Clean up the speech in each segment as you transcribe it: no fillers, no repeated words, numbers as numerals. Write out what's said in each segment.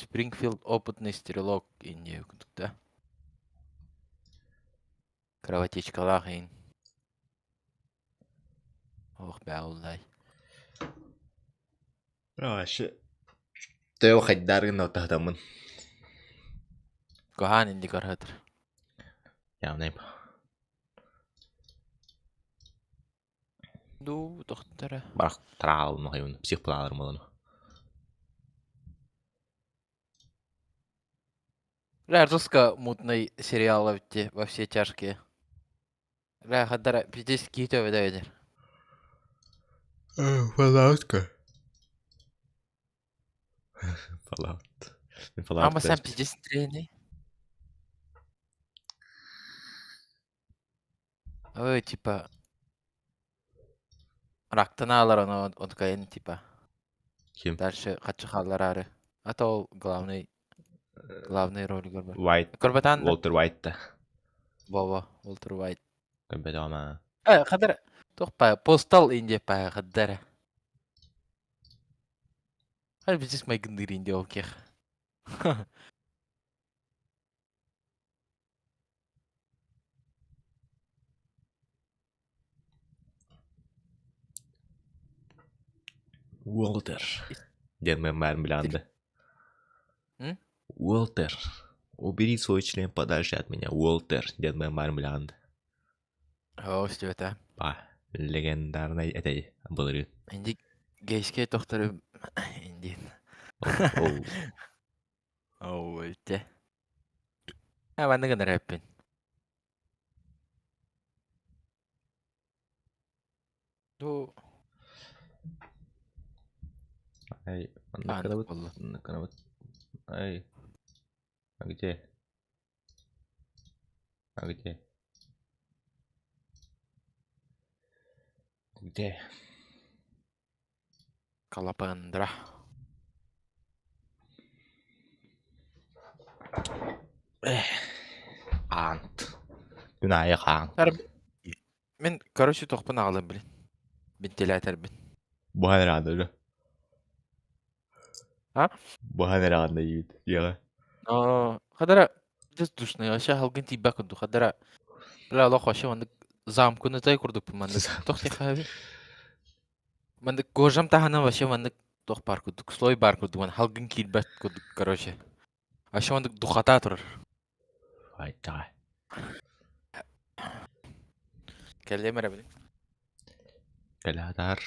Спрингфилд опытный стрелок инде курдук да. Кровотечкалаах иһин. Ох, бэҕэллэй. Вообще, Тео хайдаар гына таһытаммын. Куһаан инди көрөтөр. Явнай. Дуу, тохтара. Барах траалын хайын псих планарым олону. Бля, жестко мутный сериал эбитти во все тяжкие. Бля, хаддара пиздец киһи төбөдө эбитер. Fallout-ка. Fallout. Fallout Ама сам пиздец тренер. Ой, типа рактан аалар ону онтукайын типа. Ким? Дальше хаччы хааллараары. А то ол главный главный ролигар бар. White. Көрбөтөөн да? Walter White да. Вова, Walter White. Көрбөтөҕүм аа. Э, хадара туох паа постал инде паа хадара. Хай пиздец майгындыыр инде ол кех. Уолтер. Диэн меммарын билэҕин да? М? Уолтер. Убери свой член подальше от меня, Уолтер. Диэн меммарын билэҕин да? Оо, истибэтэ. Па, легендарнай этэй былырыын. Инди гейскэй тохтору индин. Ол Оо, ите. А, маннык гынар эппин. Ду Ай, маннык Ааннык гынабыт, буолла. маннык гынабыт. Ай, а где? А где? Где? Калапандра. Эх, Аант. Күн аайы хаан. Мин, короче, тохпун аҕалым блин. Вентиляторбын. Буһан эрэ да? А? Буһан эрэ диибит. Диэҕэ. Но хадара дьэ душный вообще халгын тиийбэт курдук хадара бля олох вообще маннык замкнутай курдукпун маннык туох диэххэ маннык кожам таһынан вообще маннык туох баар курдук слой баар курдук маннык халгын киирбэт курдук короче вообще маннык духота турар Айдаҕа. Кэлиэм эрэ билин. Кэлээтар.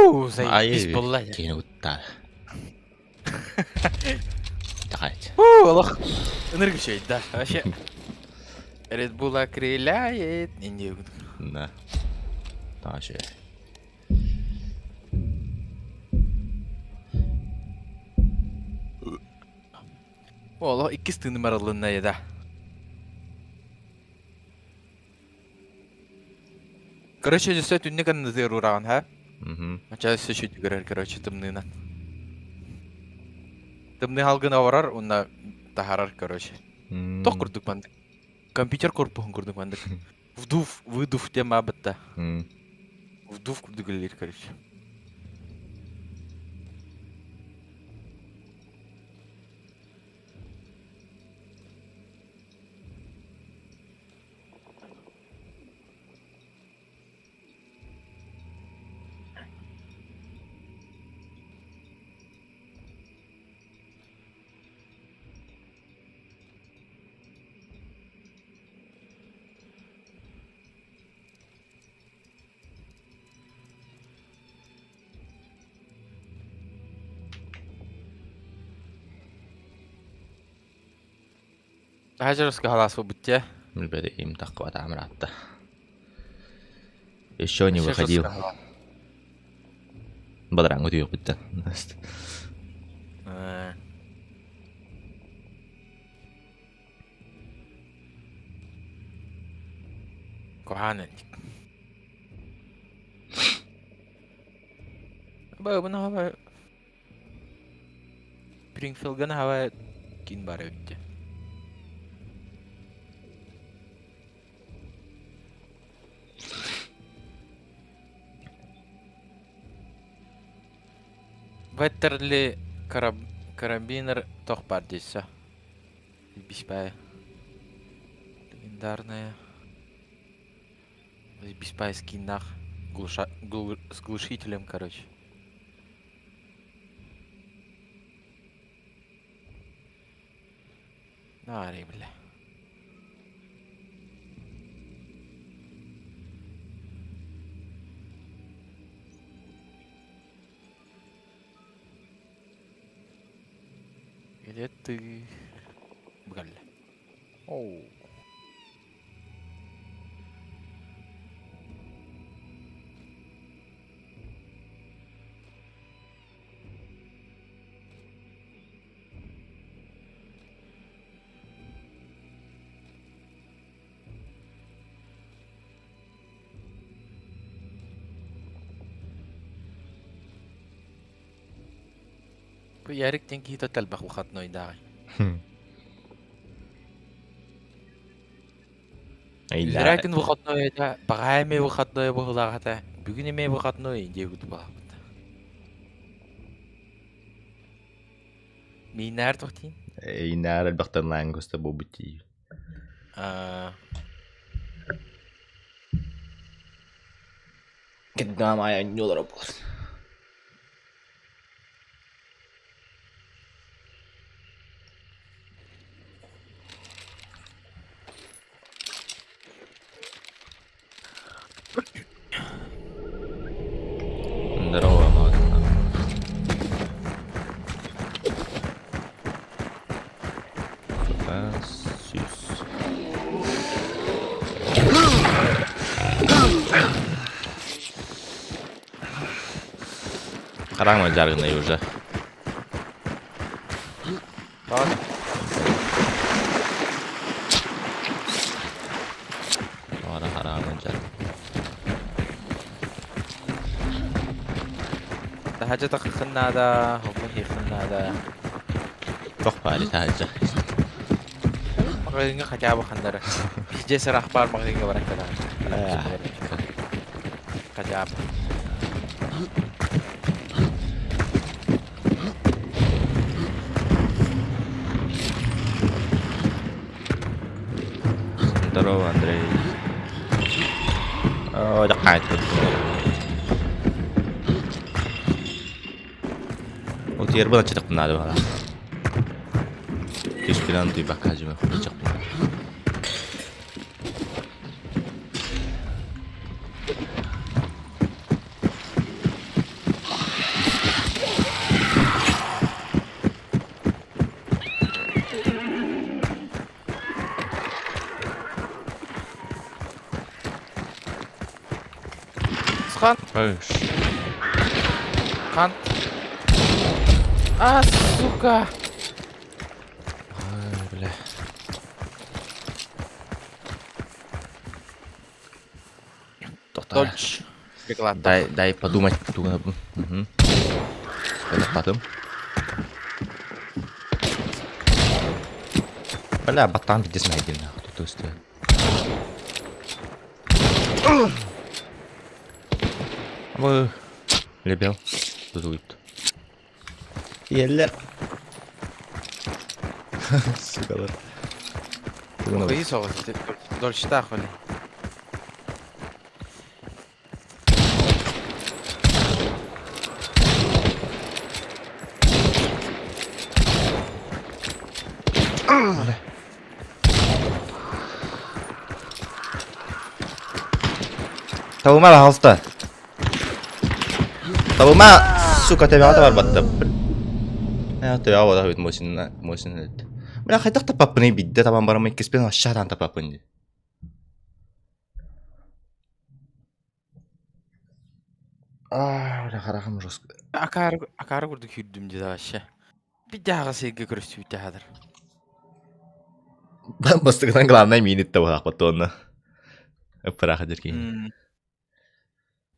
Уу, заебись буолла. Киһини куттаата. Давайте. Уу, олох ынырык үчүгэй да. Вообще Red Bull окрыляет. Не Да. Вообще. Олох иккис тыыным арылынна да. Короче, өссө түннүк аннытыгар уураҕын, ха? Ача өссө үчүгэй короче, тымныынан. Тымныы халгын оборор уонна таһаарар, короче. Тох курдук маннык. Компьютер корпуһун курдук маннык. Вдув, выдув диэн баабытта. Вдув курдук үлэлиир, короче. Хаһа халаасбыт дьэ. Билбэт им таххыбатаҕым ыраатта. Еще не выходил. Бадарааҥҥа утуйуохпуттан. Куһаан Бабына Спрингфилдга наһаа киин баар эбит дии. Веттерли карабинер туох баар дии өссө? Биспай легендарная Биспай скиннаах с глушителем, короче. Наары, бля. Где ты? Бля. Оу. Бу Ярик диэн киһи элбэх выходнойдааҕый. Иллэрээ күн выходной этэ, баҕаа эмиэ выходной быһыылаах этэ, бүгүн эмиэ выходной диэбит баҕабыт. Миинээр туох диин? Эйнээр элбэхтэн лаан көстө буолбут дии. Аа Кэддэм айанньуулара буолар. Здорово, молодцы. Сюс. Хараҥа дьаргынай уже. Ладно. Ora хараҥа дьар. Таһаадьа таххын наада, холбун иһиэххин наада. Туох баали таһаадьа? Маҕаһыыҥҥа хотя бы ханнары. Пиздец ыраах баар маҕаһыыҥҥа баран кэлэҕин. Хотя бы. Здорово, Андрей. О, да Утуйарбын аччатахпын наада баҕалаах. Түспүнэн утуйбакка сылдьымын хомуйдахпын. Хан. Хан. А, сука! Ай, бля. Дольч. Дай, дай подумать. Угу. Потом. Бля, батан пиздец найдем, нахуй, тут стоит. Вы лебел. Тут Еллер. Сука, Кыйы соҕус дольчтаах были. Табыма пожалуйста. Табыма, сука, тебя барбатта. Тебя вот бит мосин мосин. Бля, хайдах тапаппыный бидде табан барамай киспен ашшадан тапаппын ди. Аа, бля, харахым жестко. Акары акары курдук сүүрдүм дии вообще. Биддээҕэ сиргэ көрүстүбүтэ хатыр. Бастакынан главное миинитте буолаахпыт уонна ыппыраах дир киһи.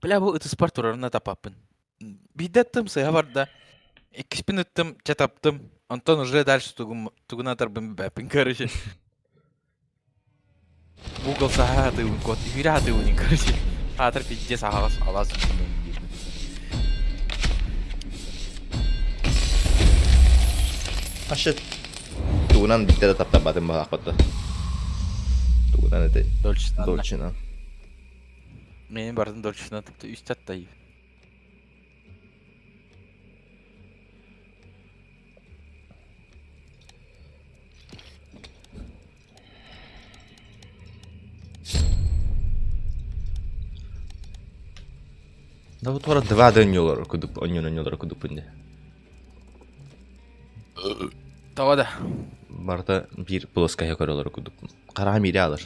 Бля, бу ытыспар турарына тапаппын. Биирдэ ыттым сыһа барда. Иккиспин ыттым, чэ таптым. Онтон уже дальше тугум тугун атарбын билбэппин, короче. Google саха атыыбын кот, үһүрэ атыыбын, короче. Аатыр пиздец аһаҕас алаас А shit. Тугунан биттэ да таптарбатын баҕаахпатта. Тугунан этэй? Дольчинан. Дольчинан. Мени бардын Дольчинан тіпті үс таттай. Да вот туора два да онньуулар кудуп онньуун онньуулар кудуппун дии. Тоҕо да. Барыта биир плоскоһы көрөлөр кудуппун. Хараҕым иирэ алар.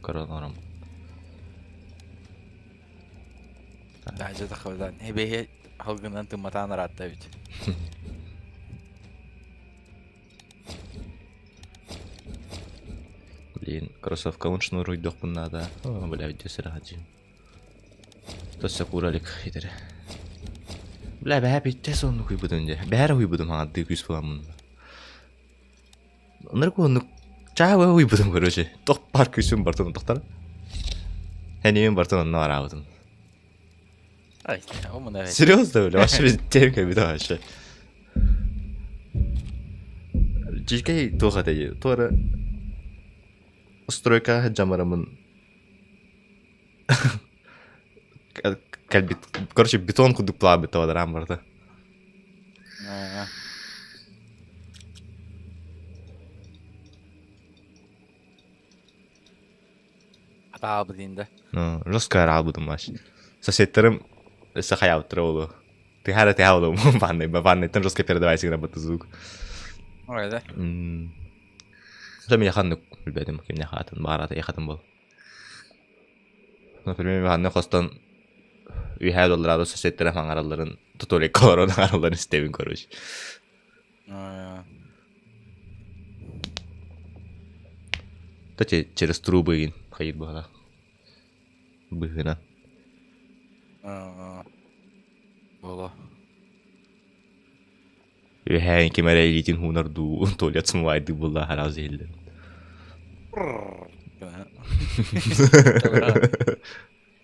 Көрөн олором. Даже тахабыдан эбэһи халгынан тымматаан ыраатта эбит. Блин, кроссовкабын шнуруйдуохпун наада. О, бля, видео сыраһа Тоссо куура илик итирэ. Бля, бэһэ бүттэ соннук уйбутум дии. Бэһэр уйбутум хаҥардыы күүс буламмын. Оннук оннук чаабы уйбутум короче. Тох пар күүсүм бартын тохтар. Эниим бартын онно араабытым. Ай, омуна бэт. Серьезно, бля, вообще без темка бит вообще. Жикей туох этэй, туора стройка дьамарамын кэлбит короче бетон курдук плаабыт табадараан барда Атаабытын да. Ну, жестко араабытым вообще. Соседтерим өссө хайаабыттара буолуо. Тыһаара тыһаа буолуо ванной ваннайтан жестко передавайся гына звук. Ой да. Мин ханнык билбэтим кимне хаатын баарата яхатын бол. Например, ханны хостон үһээ долларады соседтере хаңаралларын туторик олорон хаңаралларын истебин короче. Кстати, через трубы хайыр буһала. Быһына. Боло. Үһээн ким эрэ илиитин хуунар дуу, туалет смывайды булла хараас иһиллэр.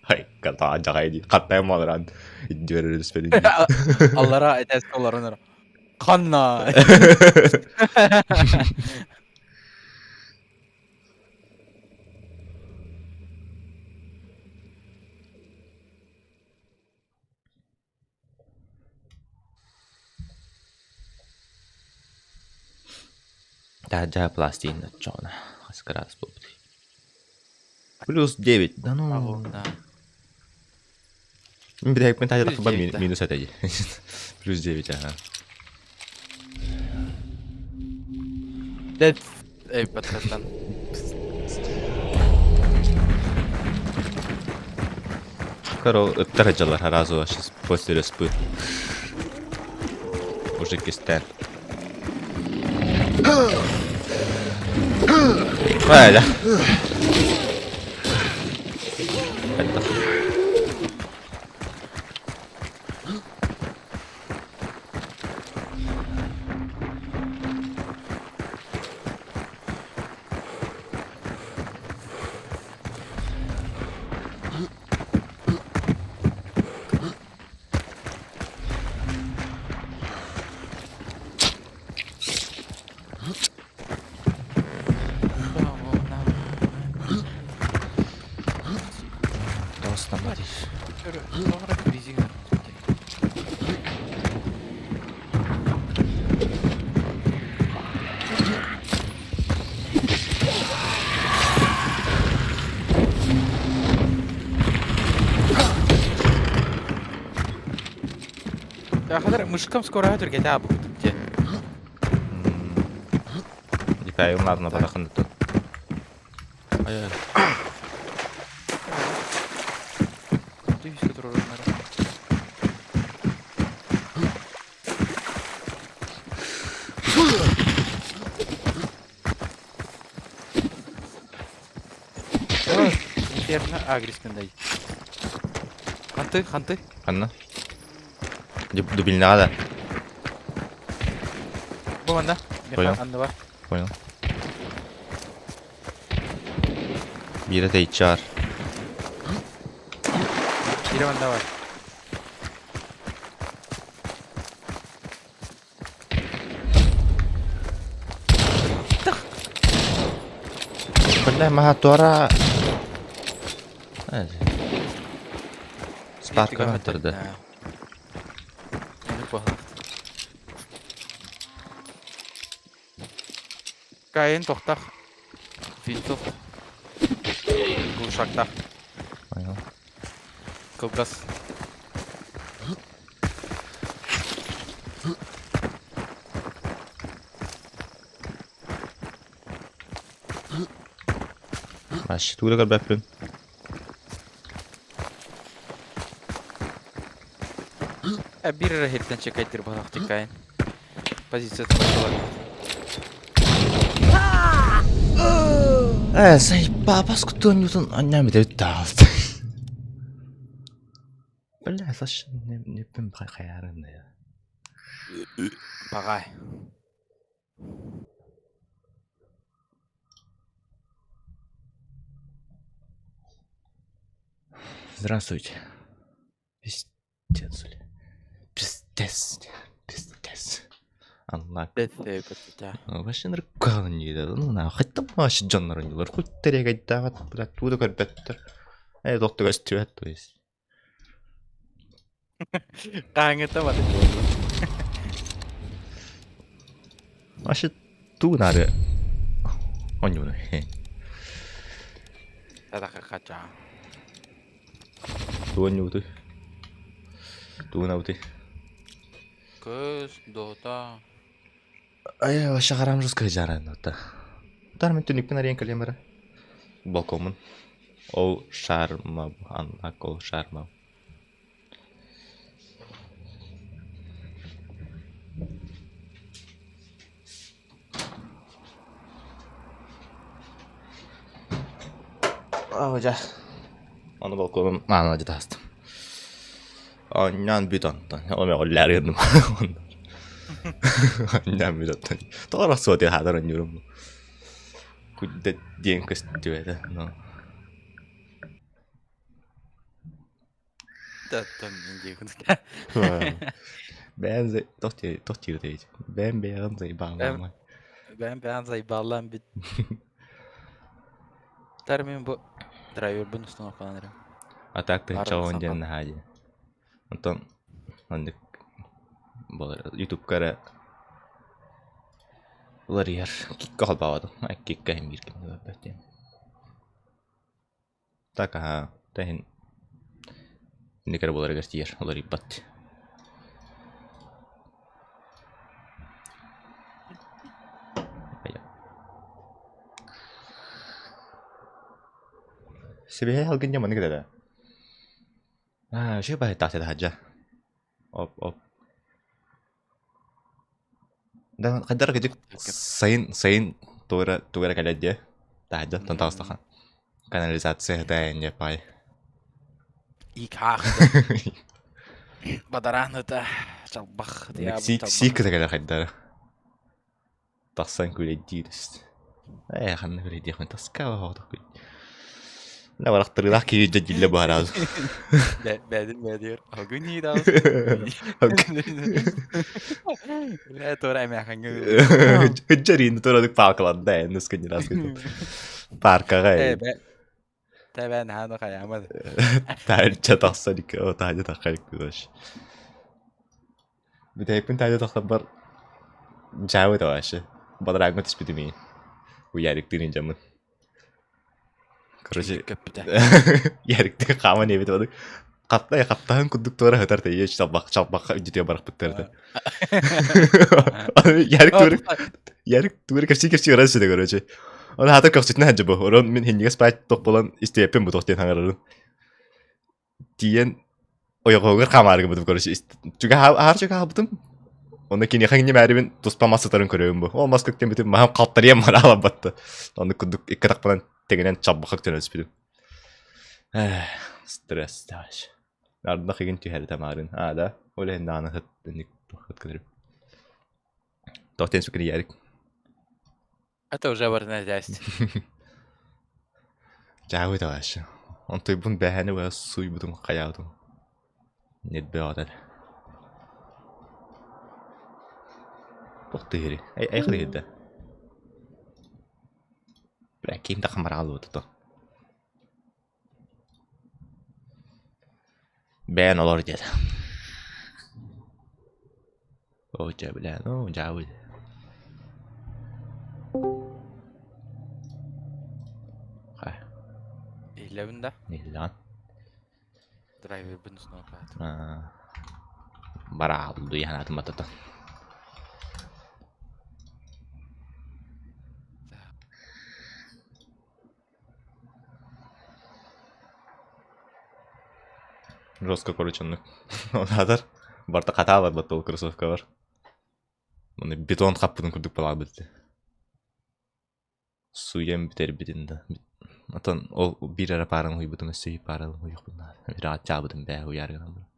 Хай, ката дьаҕай дии. Хаттайым маларан иддиэрэр түспэтин дии. Аллара этээс олорон Ханна. Да, пластин чона. Хас буолбут. Плюс 9. Да ну. Да. Мен тажа Плюс тахба 9, да. минус это. Плюс 9, ага. Dead. Эй, подкасттан. Корол ыттар дьалар сразу сейчас после респы. Уже кистээн. Бля. Хайдах. Хадара мышкам скоро түргэтэ аабыт дьэ. Дипайым ладно барахын тут. Ай ай. Ты турар. Инферно агрискандай. Ханты, ханты. Ханна? Дубильнаға да. Бу манна. Понял. Анны бар. Понял. Биирэ тэйчаар. Биирэ манна бар. Бля, маха туора. Спарка турда. Кайын тохтах. Винтов. Глушактах. Понял. Кылгас. Вообще тугу да көрбөппүн. Бир эрэ иһиттэн чекайдыр баһах тиккайын. Позициятын бачалар. Заебал, кто Ньютон, анням это таалт. Бля, слышь, не пым хайарын я. Пагай. Здравствуйте. Пиздец, бля. Пиздец. Пиздец. Анна. Вообще наркан не да. Ну на, хоть там вообще дьоннор онньуулар. Хоть терегайдаабат, бля, тугу да көрбөттөр. Э, доктор көстүбэт, то есть. Хааңыта бары. Вообще тугу нары онньууну. Татахахача. Тугу онньуутуй? Тугу набытый? Көс, дота. Ай, вообще харам жестко жаран, ота. Тар мен түнүкпүн арыйан кэлиэм эрэ. Балкоммун. Ол шарма, аннак ол шарма. Дьэ. Аны балконум аана дьэ таһыстым. Анньаан бүт онтон. Ол мен оллаар гынным. Анньаан бүт онтон. Тоҕо суот хаатар онньуурум. Кудда диэн көстүбэтэ. Но. Таттан инде Бэйэн тохтиир дейт. Бэйэн бэйэҕин заебаалаама. Бэйэн бэйэн заебаалаан бит. Тар мен бу драйвербын установкалан эрэ. А так ты чаон диэн наһаа дии. Онтон оннук буолар ютубка эрэ уларыйар. Кикка холбооботум. Кикка иһин биир кэмҥэ көрбөт диэн. Так аһаа тэһин инник эрэ буоларыгар тиийэр уларыйбат. Сибиһэй алгынньа маннык этэ да. Аа, үчүгэй баһыйтаах таһырдьа. Оп, оп. Да, хайдах кыдьык сайын сайын туора тугара кэлэр диэ. Таһырдьа тон таҕыстаха. Канализация да пай. Икаах. Бадараан ыта чалбах. Сиик сиик кыта кэлэр хайдара. Тахсан күлэйдиир Ээ, ханна күлэйдиэхпин таска оһоҕдох На барахтарыылаах киһи дьэ дьиллэ быһарааз. Бэдин бэдир. Огуни да. Бля, тура эмээхиҥҥэ. Хыджарин турадык палкаларда ээ, нускын раскын. Паркаҕа ээ. Тэбэн хааны хайаамад. Таһырдьа тахсан икки, о, таһырдьа тахха икки Бүтэһикпин таһырдьа тахсарбар дьаабы вообще. Бадарааҥҥа түспүтүм ии. Уйариктыын илдьэммин. Короче, Көппүтэ. Яриктыын хааман иэбит одук. Хаптай хаптаһын курдук туора сытар тэйиэ чалбах чалбахха үдүтүө барахпыттар этэ. Ярик туора Ярик туора кэпсии кэпсии ыран ситэ короче. Оны хата көхсүтүнэ сылдьа бу. Орон мин хинньигэс паать тох буолан истиэппин бу тох диэн хаҥарарын. Тиийэн ойоҕоһугар хаамаары гыммытым короче чугаһаар чугаһаабытым онно киниэхэ инньэ туспа мас сытарын көрөбүн бу ол мас көктөммүтүм маһым халтарыйан мараалабатта оннук курдук икки атахпынан тэҥинэн чалбахха үктэнэн түспүтүм стресс товарищ ардах игин түһэритэ маарын аа да ол иһин даҕаны хыт хыт кынырым тоҕо тен сүкүнү ярик. Это уже оборотная часть. Дьаабы товарищ. Онтуйбун бэһэни быһа сууйбутум хайаабытым. Ньирбэҕэтэр. Туох тыһыри? Ай хыһыйда. Бля, ким да хамараал то. Бэйэн олор диэтэ. Оо дьэ бля, ну дьаабы. Хай. Иһиллэбин да? Иһиллэҕин. Драйвербын снова Барааллыы санаатым батата. Жестко короче оннук. Онатар барыта хатаа барбат ол кроссовкалар. Маны бетон хаппытын курдук балаабыт этэ. Сууйан бүтэрбитин да. Отон ол биир эрэ паараны уһуйбутум өссө биир паараны уһуйуохпун наада. Ырааччаабытым бээ уйаар гынан баран.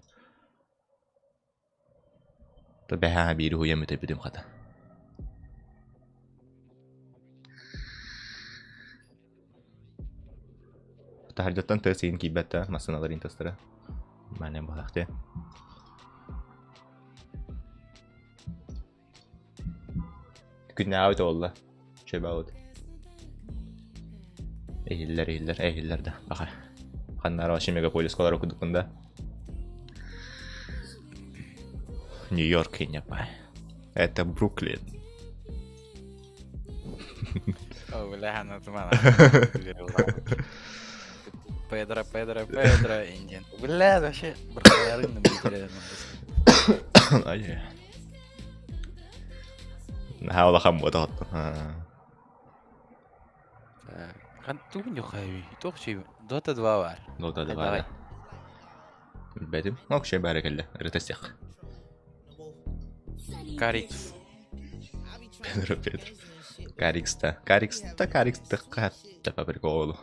Бэһээ биири уһуйан бүтэрбитим хата. Таһырдьаттан тыа сиин киирбэт да массыыналар интастара. Маанен баһахте. Күннээҕи буолла. Чөбөҕүт. Иһиллэр, иһиллэр, иһиллэр да. Баха. Ханнара вообще мегаполиска олорор курдукпун да. Нью-Йорк иннепай. Это Бруклин. О, бля, она Педро, Педро, Педро, Индиан. Бля, вообще, Ай. Наһаа улахан буота Хан тугун юхайби. Туох чүй Dota 2 бар. Dota 2 да. Билбэтим. Ок, чэй баара кэллэ. Ырытасыах. Карикс. Педро, Педро. Карикс да. Карикс да, Карикс да по приколу.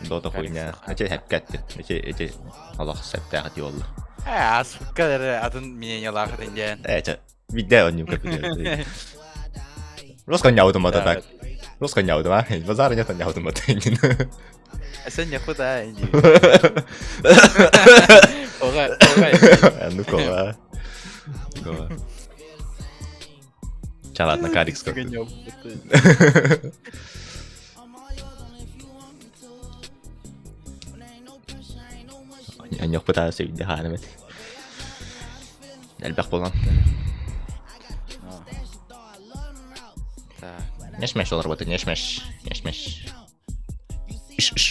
Дота хуйня. Эти хэпкэтти. Эти эти олох септээхи буолла. Ээ, аспыкка эрэ атын мнениялаахытын диэн. Ээ, чэ, видео онньум көпүтэ. Русского ньаутум это так. Русского ньаутум, а? Базара нет ньаутум это. Сен нехуда инди. Ога, ога. Ну кого? Кого? Ча, ладно, Карикс как. Аньохпутаа сөйдө хаанамет. Элбэх буолан. Нешмеш олорбут, нешмеш, нешмеш. Иш иш.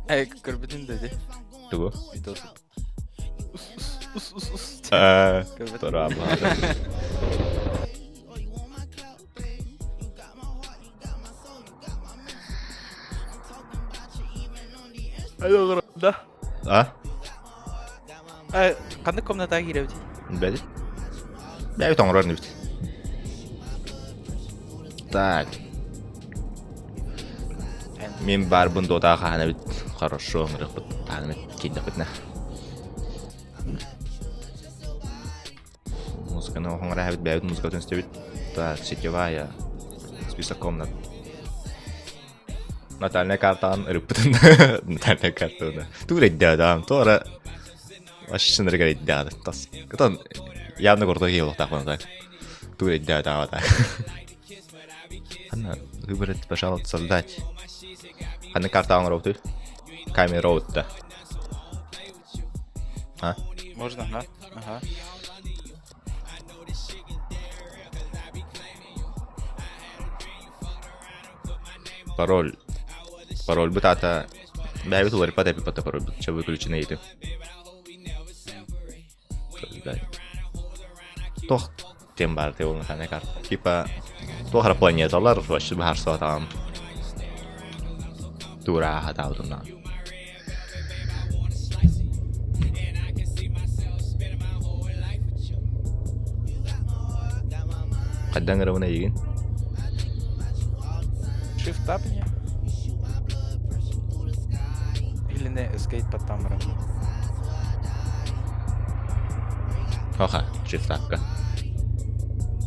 Эй, көрбүтүн да ди. Тугу? Видос. Ус ус ус ус. Тура Да. А? Ханнык комнатаҕа киирэбит? Бэдит. Бэйбит оҥорор инибит. Так. Мин баарбын дуотаа хаһан эбит. Хорошо, ыҥырыахпыт. Хаһан эмит киирдэхпитинэ. Музыканы оҥоро эбит, бэйэбит музыкатын истэбит. Так, сетевая. Список комнат. Натальная картаҕын ырыппытын Натальная картаны. Тугу эрэйдээтэҕим, туора вообще эрэйдээҕэ тас. Кытан явно курдук киһи буолуохтаахпын так. Тугу эрэйдээтэҕэ так. Ханна выбрать, пожалуйста, создать. Ханна карта оҥоробутуй? Камера отта. А? Можно, ага. Ага. Пароль. Пароль аата бэйэбит уларыппат эпиппат парольбут чэ выключенный этим. Туох тем баар ты ол карта. Типа туох эрэ планеталар вообще баһарсыбатаҕым. Тура хатаабытым Хайдан ырабын эйигин? Shift up не? Или не escape потом Оха, shift up-ка.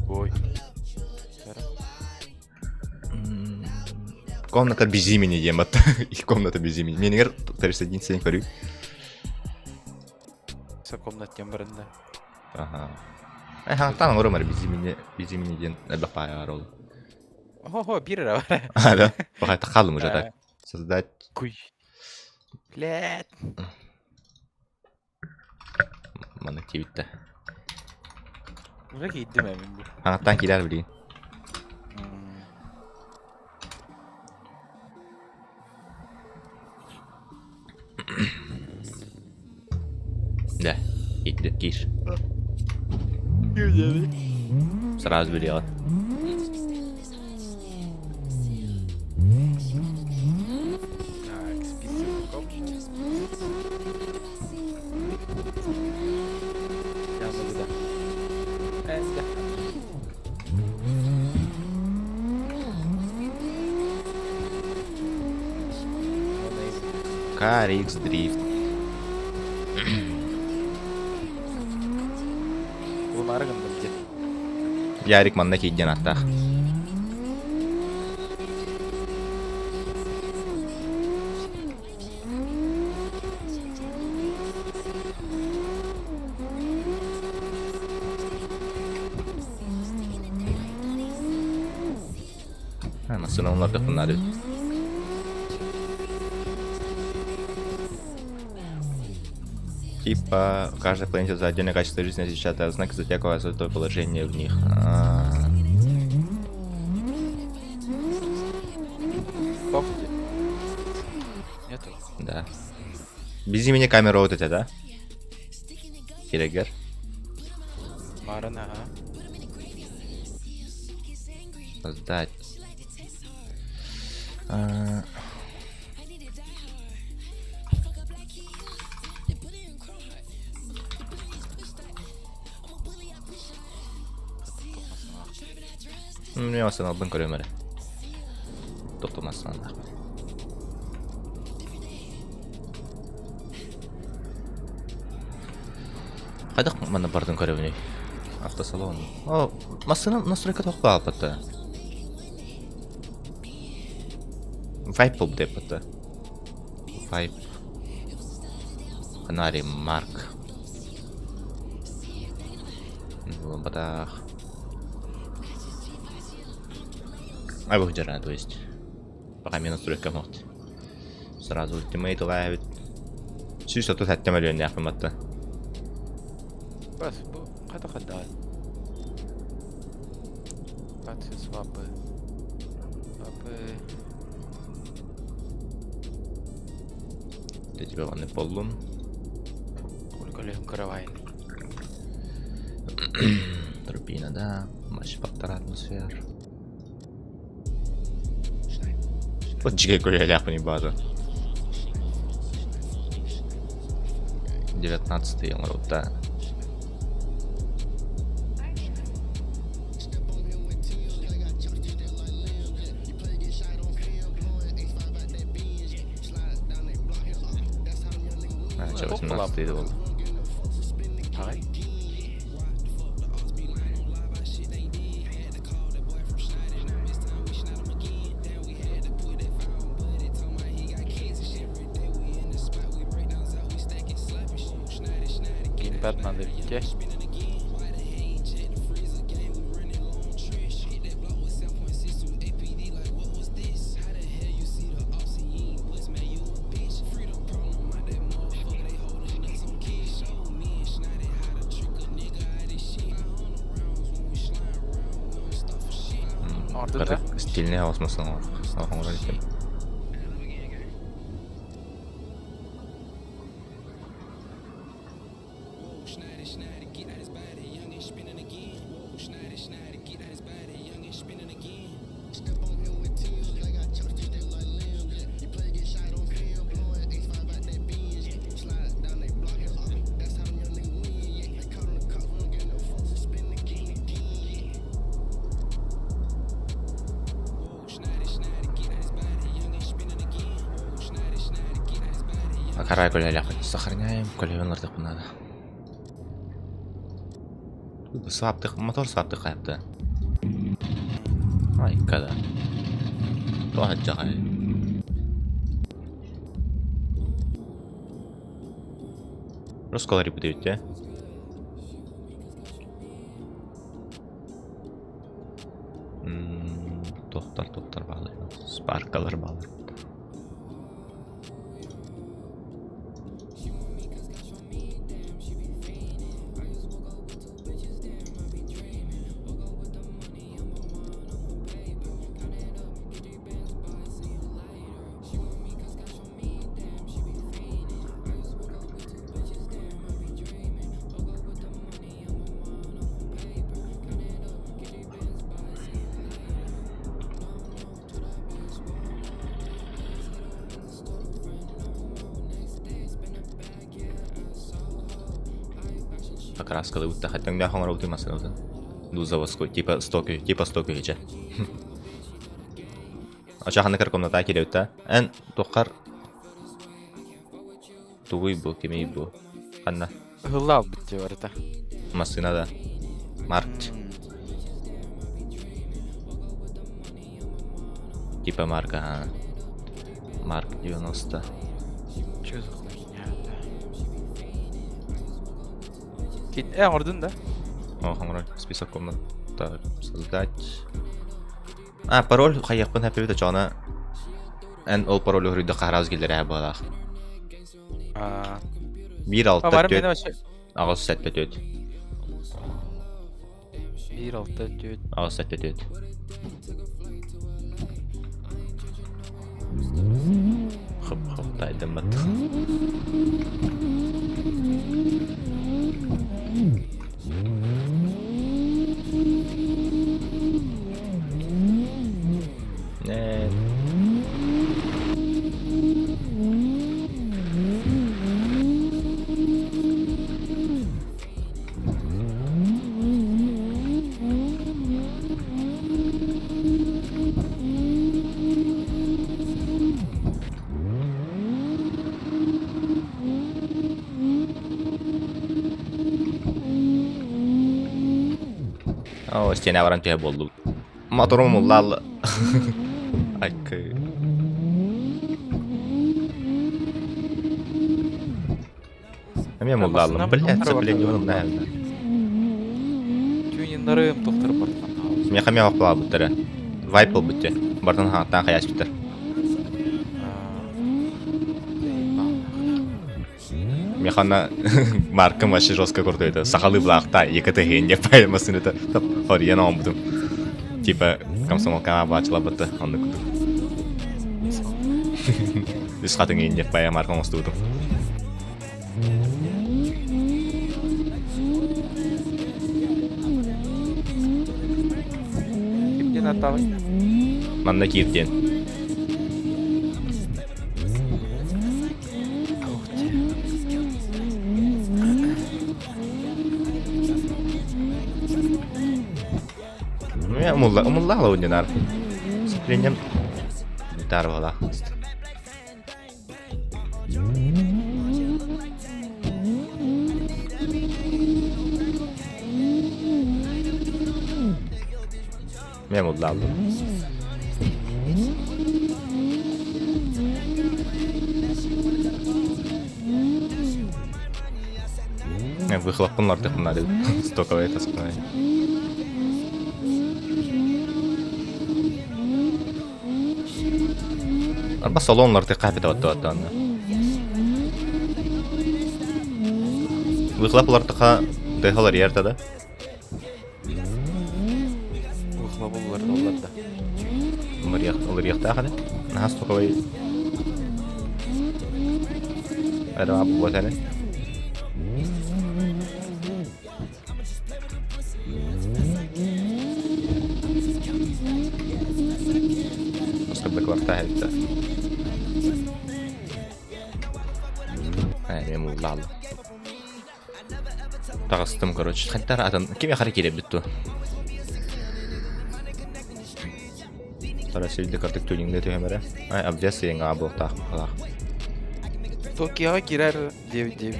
Ой. Комната без имени диэн батта. Комната без имени. Менигер 31 сен көрүү. Все комнат тем барында. Аха. Э, хантан оҥорор без имени, без имени диэн элбэх баайар ол. Ого, биир эрэ бар. А, да? Пока хаалым уже так. Создать. Куй. Блядь. Маннык диэбиттэ. Уже киирдим эбин бу. Хаҥаттан киирэр билигин. Да, киирдэ киир. Сразу билиэҕит. Так, список комнат. Я да. Да. Car X Drift. Булмаары гынным дьэ. Ярик манна киирдиэн аттаах. А, массыына оннордохпун наада эбит. Типа, в каждой планете за отдельное качество жизни отличается знак зодиака за положение в них. А-а-а. Кофте. Нету. Да. Без имени камера вот эти, да? Кирегер. Марын, ага. Создать. А, Мен албын көрөм эрэ. Тохтомассаан Хайдах манна бардын көрөбүнүй? Автосалон. О, массыына настройка тоқ баалбатта. Вайп был деп батта. Вайп. Канари Марк. Батах. Ай, выхожу, то есть. Пока мне настройка мот. Сразу ультимейт лайвит. 137 миллион батта. Бас, бу қайда қайда? Акции свапы. Свапы. Для тебя ванны поллун. Ольга каравайн. Турбина, да. Матч фактор атмосфер. Вот жиге көрелях не база. 19 оҥорбута. Чэ, 18 буолла. Аҕай. Геймпад надо видеть. Оҥордун да? Стильнэй оҕус оҥорор этим. Карай көлөлөөх сохраняем, көлөбүн ылардахпын наада. Саптых, мотор саптых хайапта. Ай, когда. Туох дьаҕай. Росколари бүтэбит Туохтар туохтар баалар спаркалар баалар. Покраскалыбыт хотя оҥоробутун массыынабытын. Ду заводской, типа 100 типа 100 киһичэ. Оча ханна комната кирэбит да? Эн туоххар тугуй бу, кимий бу? Ханна? Ыһылла албыт дии барыта. Массыына да. Марк. Типа марка, а. Марк 90. Чё за хуйня это? Оҥордун да? О, оҥорон. Список комнат. Так, создать. А, пароль хайыахпын хэппэбит очоҕуна эн ол паролу хоруйдахха хараас киллэрээ буолаах. Биир алта Бары түөрт мені вообще аҕыс сэттэ түөрт 1 6 4 аҕыс сэттэ түөрт Хоп хоп тайдым баттах. Нет. О, стена баран түһэ буоллубут. Моторум уллаалла. Айкы. Эмиэ муллааллым. Блядь, сцепление наверное. Тюниннарым тохтор бартан. Миэхэ эмиэ охлаабыттара. Вайп ылбыт Бартан хааттаан хайаспыттар. Миэхэ маркам вообще жестко крутой это. Сахалыы былаахта ЕКТГ не паймасын это. Хориен оҥбутум. Типа комсомолкаҕа баачылабыта оннук курдук. Үс хатыҥ иин диэп пая марка оҥостубутум. Ким диэн аттаабый? Манна киир диэн. Ух ты. умулла умулла алабын динар. Сцеплением дарвала. Мен умулла Выхлоппын лардыхпын Стоковая тасканай. Арба салоннар тыка бит оттоотонна. Выхлоплар тыка дыхалар ерте да. Выхлобуллар олар да. Уларыяхтаах Наһаа стоковай. Эра бу тәне. Сырдыкларта эбит. Ээ, муллаалла. Таҕыстым, короче. Хантар атын ким яхара киирэ ту. Тара силди картык тюнингде түһэмэрэ. Ай, обвес сиэҥҥэ буолтаах баҕалаах. Токиоҕа киирэр 9-9.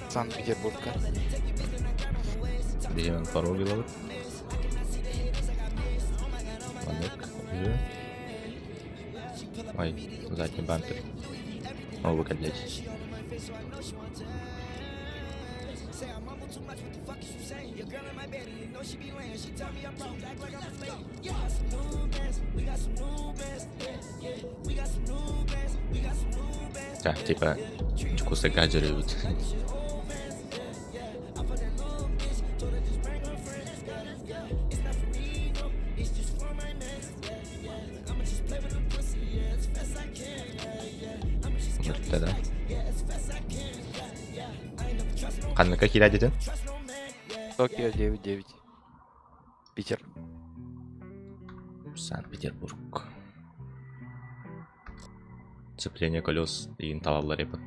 Санкт-Петербургка. Биһиэн пароль ылабыт. Маннык. Ой, задний бампер. О, вы блядь. Так, типа, кусок гаджеры. Да. Ханныка киирэ Токио 9-9. Питер. Санкт-Петербург. Сцепление колес и талаллар епот.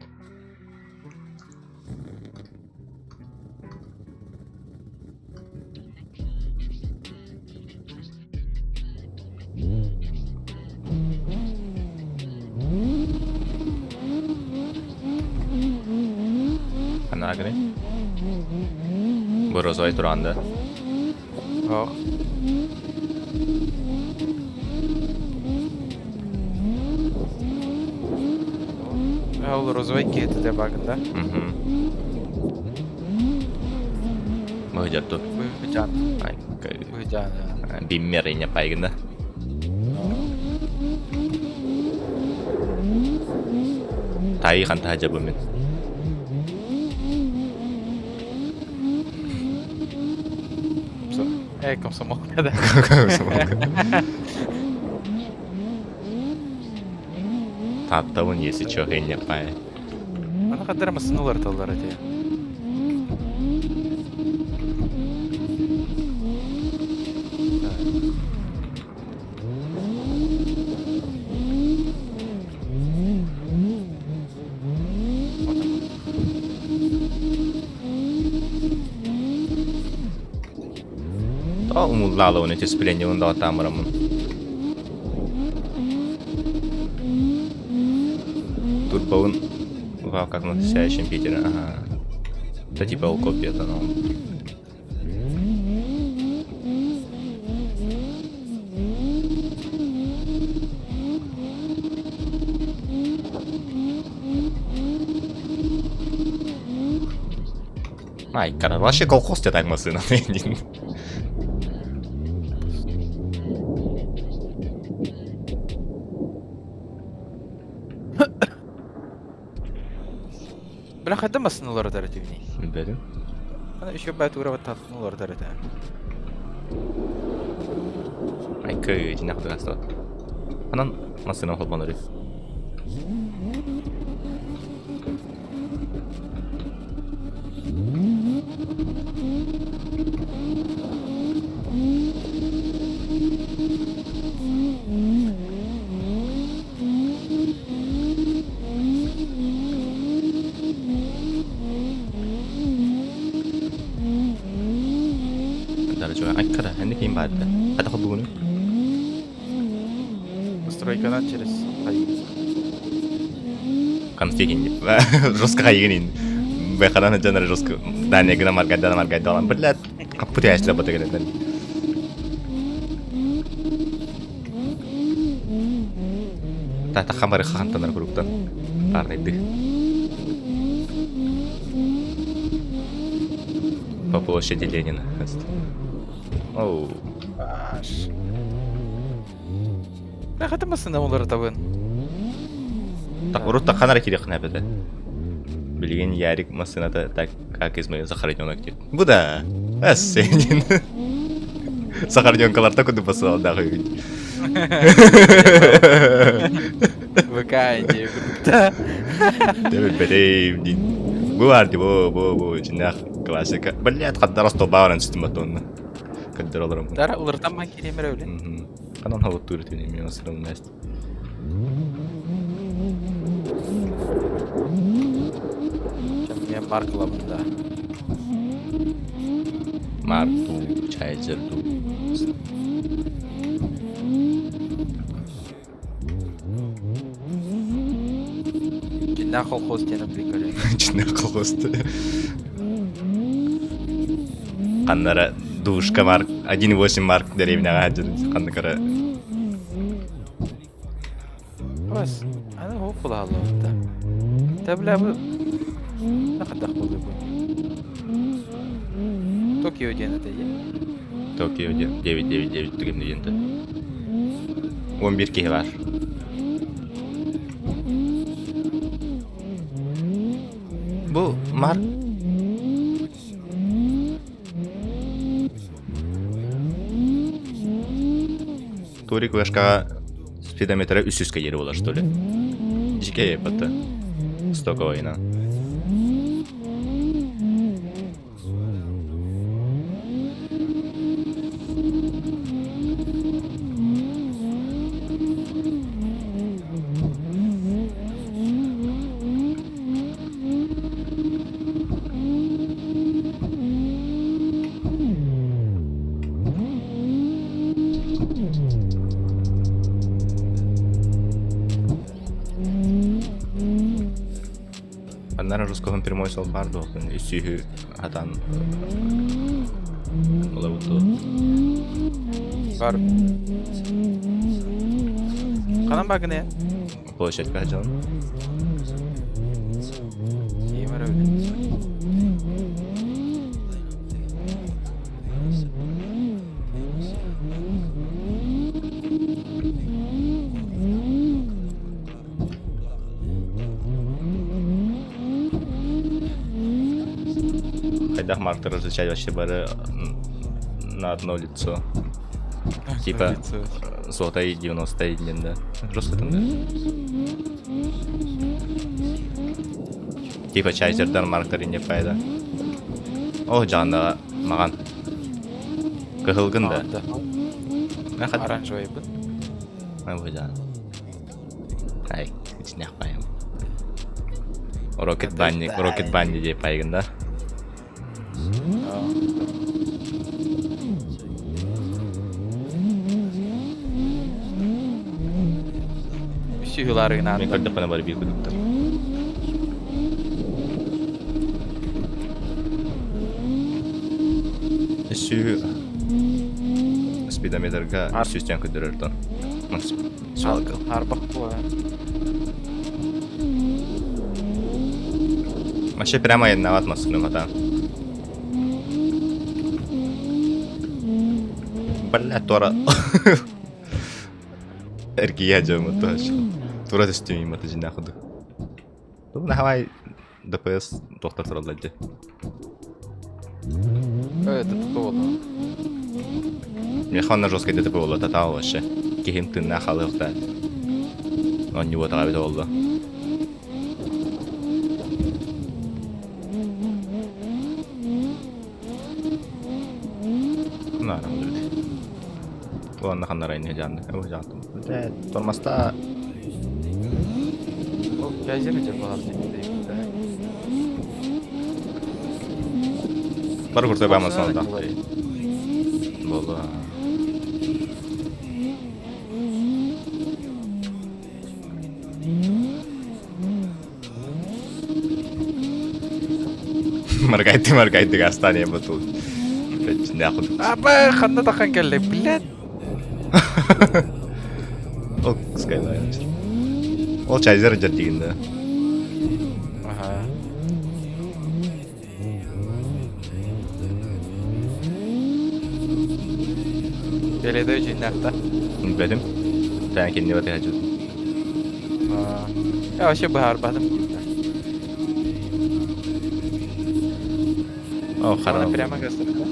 Ханна гыны? Бу розовай туранда. Ох. Ол розовай киһи те багында. Угу. Мыгдьатту. Быһыжан. Ай, Быһыжан. биммер ине пайгында. Тай ханта хажабы мен. Комсомолка да. Таттабын если чё хенне пай. Аны каддар масынулар таллар эти. Та умуллаала уни сцепление унда тамарамын. Турбоун. Вау, как на настоящем Питере. Ага. Это типа копия, это ну. Ай, кара, вообще колхоз тебе так машина. Бля, хайда масынулар таративни. Билбэтим. Аны еще бат урава татнулар тарата. Ай, кö, динах дыгастат. Анан машина холбаныры. чуга. Айкара, энни ким баарда? Хата холбугуну? Стройканан через хайыы. Конфигин жестко хайыгын Бэхаран жанар жестко Дания гына маргайда маргайда алан блядь каппыт яшлы бата келетен. Та хамары хантанар куруктан. Парнайды. По площади Ленина. Оу. Аш. Бэхэтин басында олары табын. Так, урут ханара кириэххин эбэтэ. Билигин Ярик массыыната так как из моей захороненок диет. Бу да. Эссенин. Сахарненкаларта куду басылалдаах үгүн. ВК идея курдукта. Бэтейм дин. Бу бар ди бу бу бу чинах классика. Блядь, хаддар столбаҕынан сүтүм батонна. Каддар олором. Дара уларытан ман кириэмэр өле. Канан хавыттуур түнү мен асырым нэст. Мен маркалабын да. Марк ду, Чайзер ду. Дьиннээх колхоз диэн приколе. Дьиннээх колхоз. Ханнара душка марк 1.8 марк дэриэбинэҕэ сылдьар ханнык эрэ Бас, аны ол кулааллыбыт да. Та бля бу хайдах буолуо бу? Токио диэн этэ Токио диэн 999 түгэмнэ диэн 11 киһи баар. Бу Марк Турик вышкаҕа спидометра үс сүүскэ диэри буолар что ли? Дьикэй батта. Стоковайынан. Аннара русского прямой сол бар дуохтун үсүүһү хатан олабытту. Бар. Ханан багыны? Площадька жон. Киемер өле. Хайдах марктар различать вообще бары на одно лицо. Типа золотой 90 днем, да. Жестко там, да? Типа чайзердар марктар не пайда. О, жанна маған. Кыһылгын да. Оранжевый быт. Ай, жан. Ай, ичинех байым. Рокет Банни, Рокет Банни деп пайгын да. Сүйіларыгынан. Мен көрдік қана бар bir күдіктір. Сүү спидометрга сүүстен көдөрөр Максим. Свалка. Арбак була. Вообще прямо яннават маскыным ата. Бля, тора. Эргия жамы тоже. Тура түстүм им ата жина худу. Ну, давай ДПС доктор туралларды. ДТП болду. Меха жесткий ДТП болду, татал вообще. Кихим тынна халык да. Он него тагабит болду. На, Уонна ханнара инне жанды. О, жантым. Тормоста. Ол жазир же балар Бар курса бама сонда. Буолуо. Маргайты маргайты гастание бутул. Нахуй. Аба ханна тахан кэллэ, блядь. Ол Skyline. Ол чайзер дьэр да. Ага. Передаю дьиҥнээхтэ. Билбэтим. Таан кинини батыһа дьүт. Я вообще быһаарбатым. О, харам. Прямо гастрика.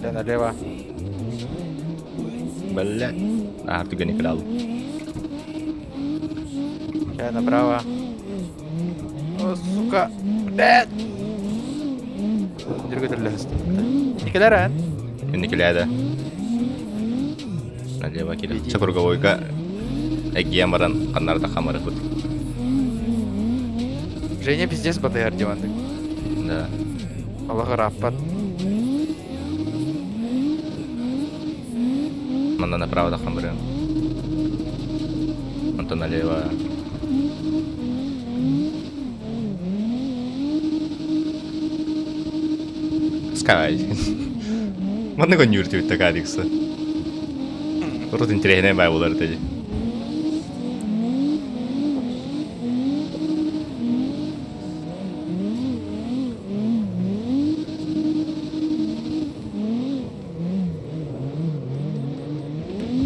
Да, налево. Бля. А, түгэни кылал. Я направо. О, сука. Блядь. Дүргөтүрлэһэстэ. Никелер Никелээдэ. Налево кире. Ча круговойга эгиэн баран ханнарда хамарыпыт. Женя пиздец батыһар дивандык. Да. Аллах ырааппат. Манна направо таххан барыам. Онтон налево. Скай. Манна көннүүр түбүттэ кадикса. Урут интэриэһинэй баай буолар этэ дии.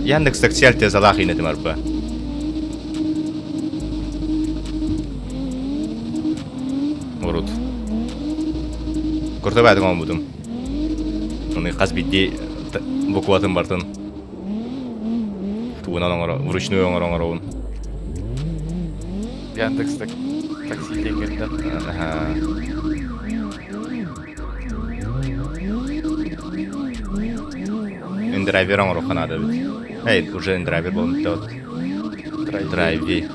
Яндекс такси альтезалаах иинэтим арба. Урут. Курта баатым оҥорбутум. Оны хас биирдии букватын бартын тугунан оҥоро вручную оҥоро оҥоробун. Яндекс такси диэҥҥиттэн. Аха. Индрайвер оҥоруохха наада эбит. Эй, уже индрайвер буолан бүттэ. Драйви.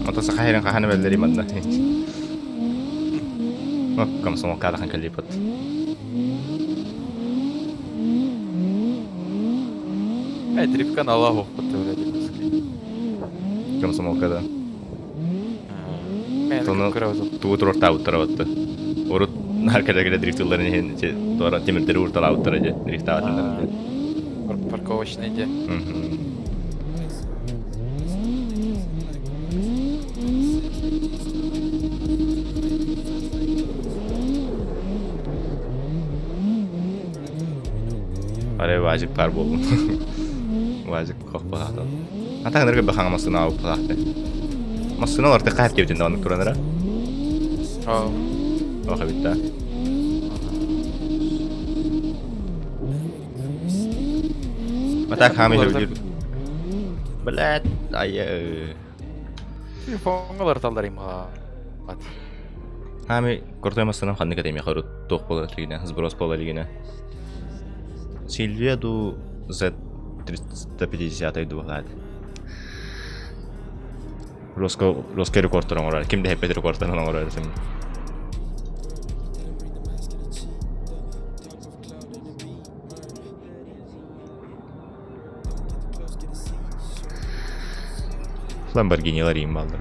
Ото саха сирин хаһан эбэллэрий манна? Комсомолка адахан кэллиппит. Э, дрифка налах охпут блядь. Комсомолка да. Мен Тону көрөбүт. тугу туруортаабыттара батта. Урут наар кэлэ-кэлэ дрифтылларын иһин ити туора тимирдэри уурталаабыттара дьэ дрифтаабатыннар дьэ. Парковочный дьэ. Арай Вазик паар буоллун. Вазик хохпаата. А так нэргэ бахаҥа массыына аҕалбатаахты. Массыына олорто хаһар диэбитин даҕаны туран эрэ. Оо. Ох эбит да. А так хаамый сөбүлүүр. Блядь, айы. Телефоҥҥа барыталлар имаҕа. Хаамый крутой массыынам ханнык этэй миэхэ урут туох буолар илигинэ, сброс буола илигинэ. Сильвия дуу Z350 дуу баҕаат. Русский русский рекордтар оҥорор. Ким да эппит рекордтарын оҥорор этим. Lamborghini'лар иин бааллар.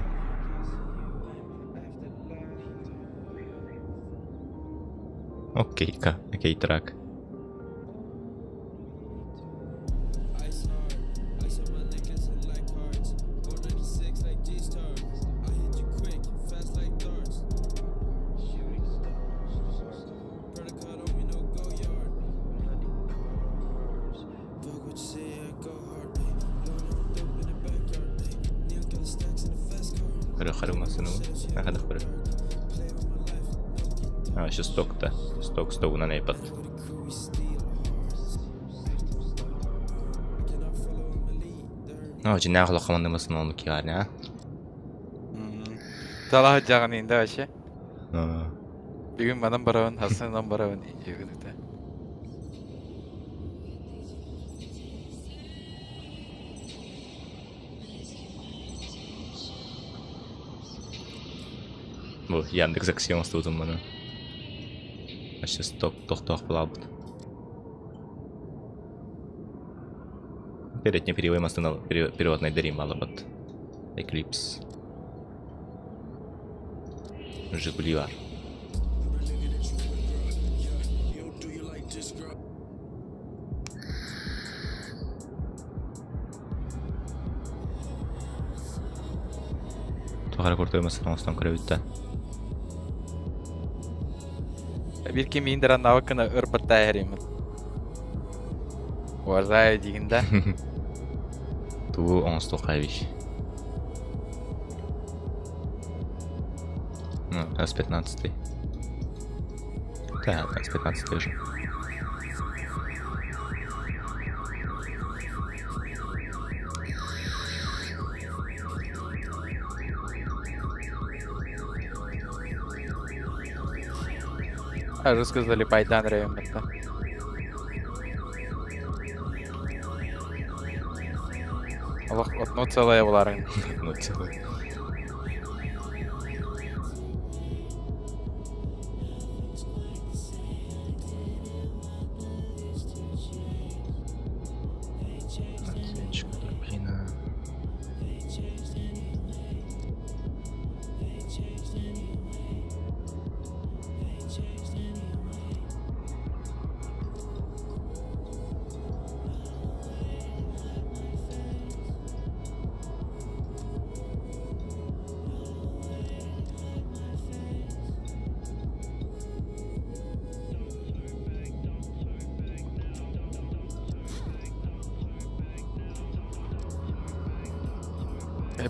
Окей, окей, трак. Көрө массыынабын. Хадах көрө. А, еще сток-то. Сток стогунан iPad. Ну, дьиҥнээх олоххо маннык массыына оннук киһи а? Талаһы дьаҕын инде вообще. Бүгүн манан барабын, хасынан барабын иһигитэ. Бу Яндекс Такси оҥостубутум маны. Вообще сток тохтоох буолаабыт. Передний перевой массыына переводной дарим малабыт. Eclipse. Жигули бар. Туох эрэ курдук массыына оҥостон көрөбүт да. Биир ким индеран навыкына ырбатта эримин. Уважаю дигин да. Тугу оҥостуохха эбий? Ну, С-15. Да, С-15 уже. А рассказали Пайдан Реймонта. Олох одно целое буларың. Одно целое. Отсечка, турбина.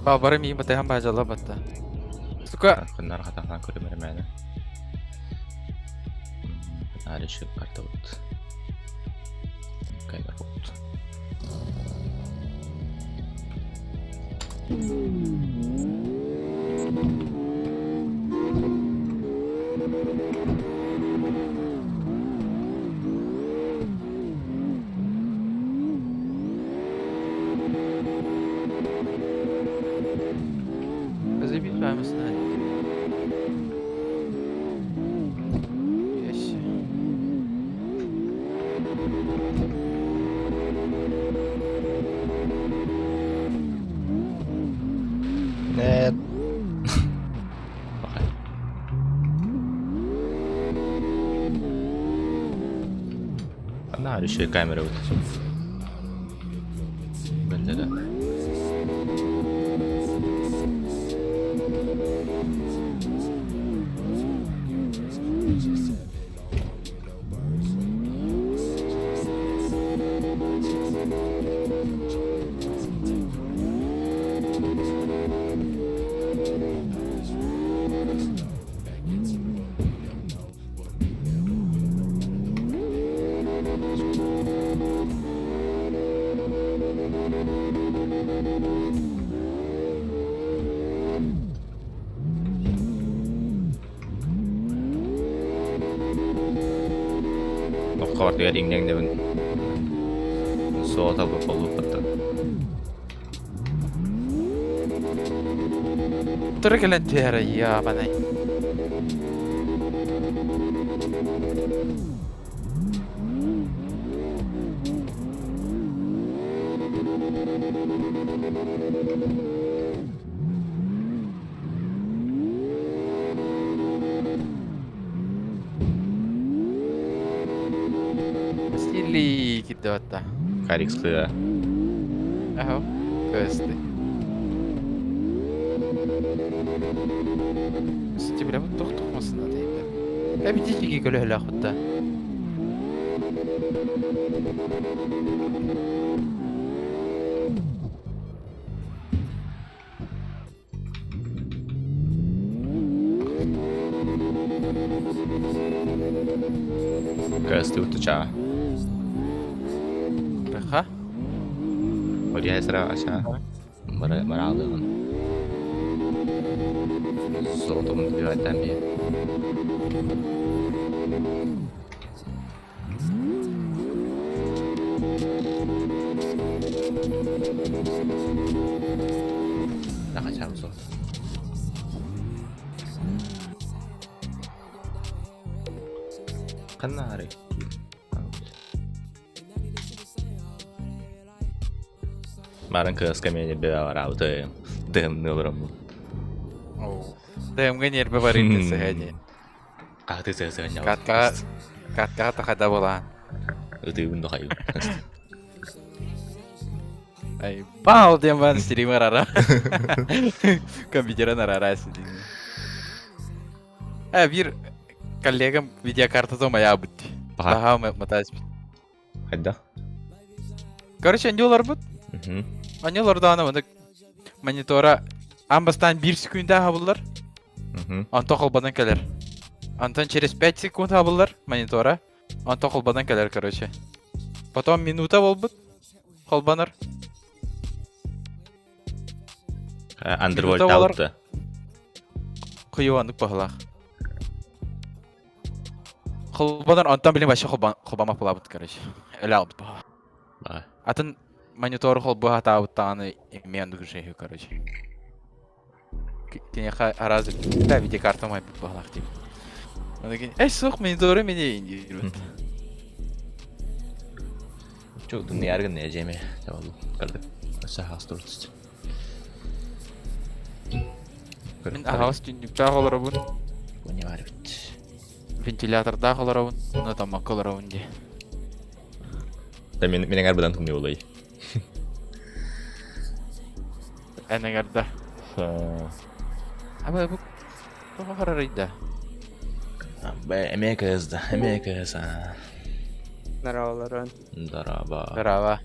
Бары миин батыһан баажалла батта. Сука! Ханнар хатахан көрүмэр мээнэ. Ариши карта вот. Кайгар вот. Заебись прямо Вещи. Нет. Окей. На, еще и камеры вот. Бэллэ да. Хабартыгар иҥнэҥнэбин суота болуоппаттан. Тура кэлэн түһэрэ ябанай. Василий киддеватта. Карикс кыа. Аһо, көсты. Сити бля вот тох тохмасын дейбе. Эбити көлөһөлөөх бутта. Кыстыбыт тучаа. Бэха. Одиһэ сыра ачаа. Бара бараалыгын. Золотом добивать мне. Да хотя бы золото. Канары. Марын кыаска мени бэҕэ дымны олороммун. ДМ-га нерве барыйды сыһа Хаһыты сыһа Каткаҕа каткаҕа тахада буолаан. Ытыыбын да хайым. Ай, баал диэн баан стример ара. Компьютерын арара сидин. Э, биир коллегам видеокартата умайаабыт. Баһаа матаас. Хайдах? Короче, аньы олорбут. Аньы олордоҕуна маннык монитора аан бастаан биир секунда аһабыллар. Онтон холбонон кэлэр. Онтон через 5 секунд аһабыллар монитора. Онтон холбонон кэлэр, короче. Потом минута буолбут. Холбонор. Андервольт алты. Кыйуаннык баһылаах. Холбонор онтон билин вообще холбамах булабыт, короче. Өлө албыт баһа. Атын монитору холбуу хатаабыт даҕаны эмиэ оннук үчүгэй короче. Киниэхэ араас да видеокарта майбыт баһылаах диибит. Ону эй суох монитору мини диирбит. Чук дымныяргын не жеме. Табалу. Кырдык. Сахас туртуст. Мин аһаҕас түннүктээх олоробун. Не бар бит. Вентилятордаах олоробун. Уна таммакка олоробун дии. Да мен мен аңар быдан тымныы болай. Эн эҥэрдэ. Аба бу тоҕо харарыйда? Эмиэ кыыс да, эмиэ кыыс аа. Здорово, Здорово. Здорово.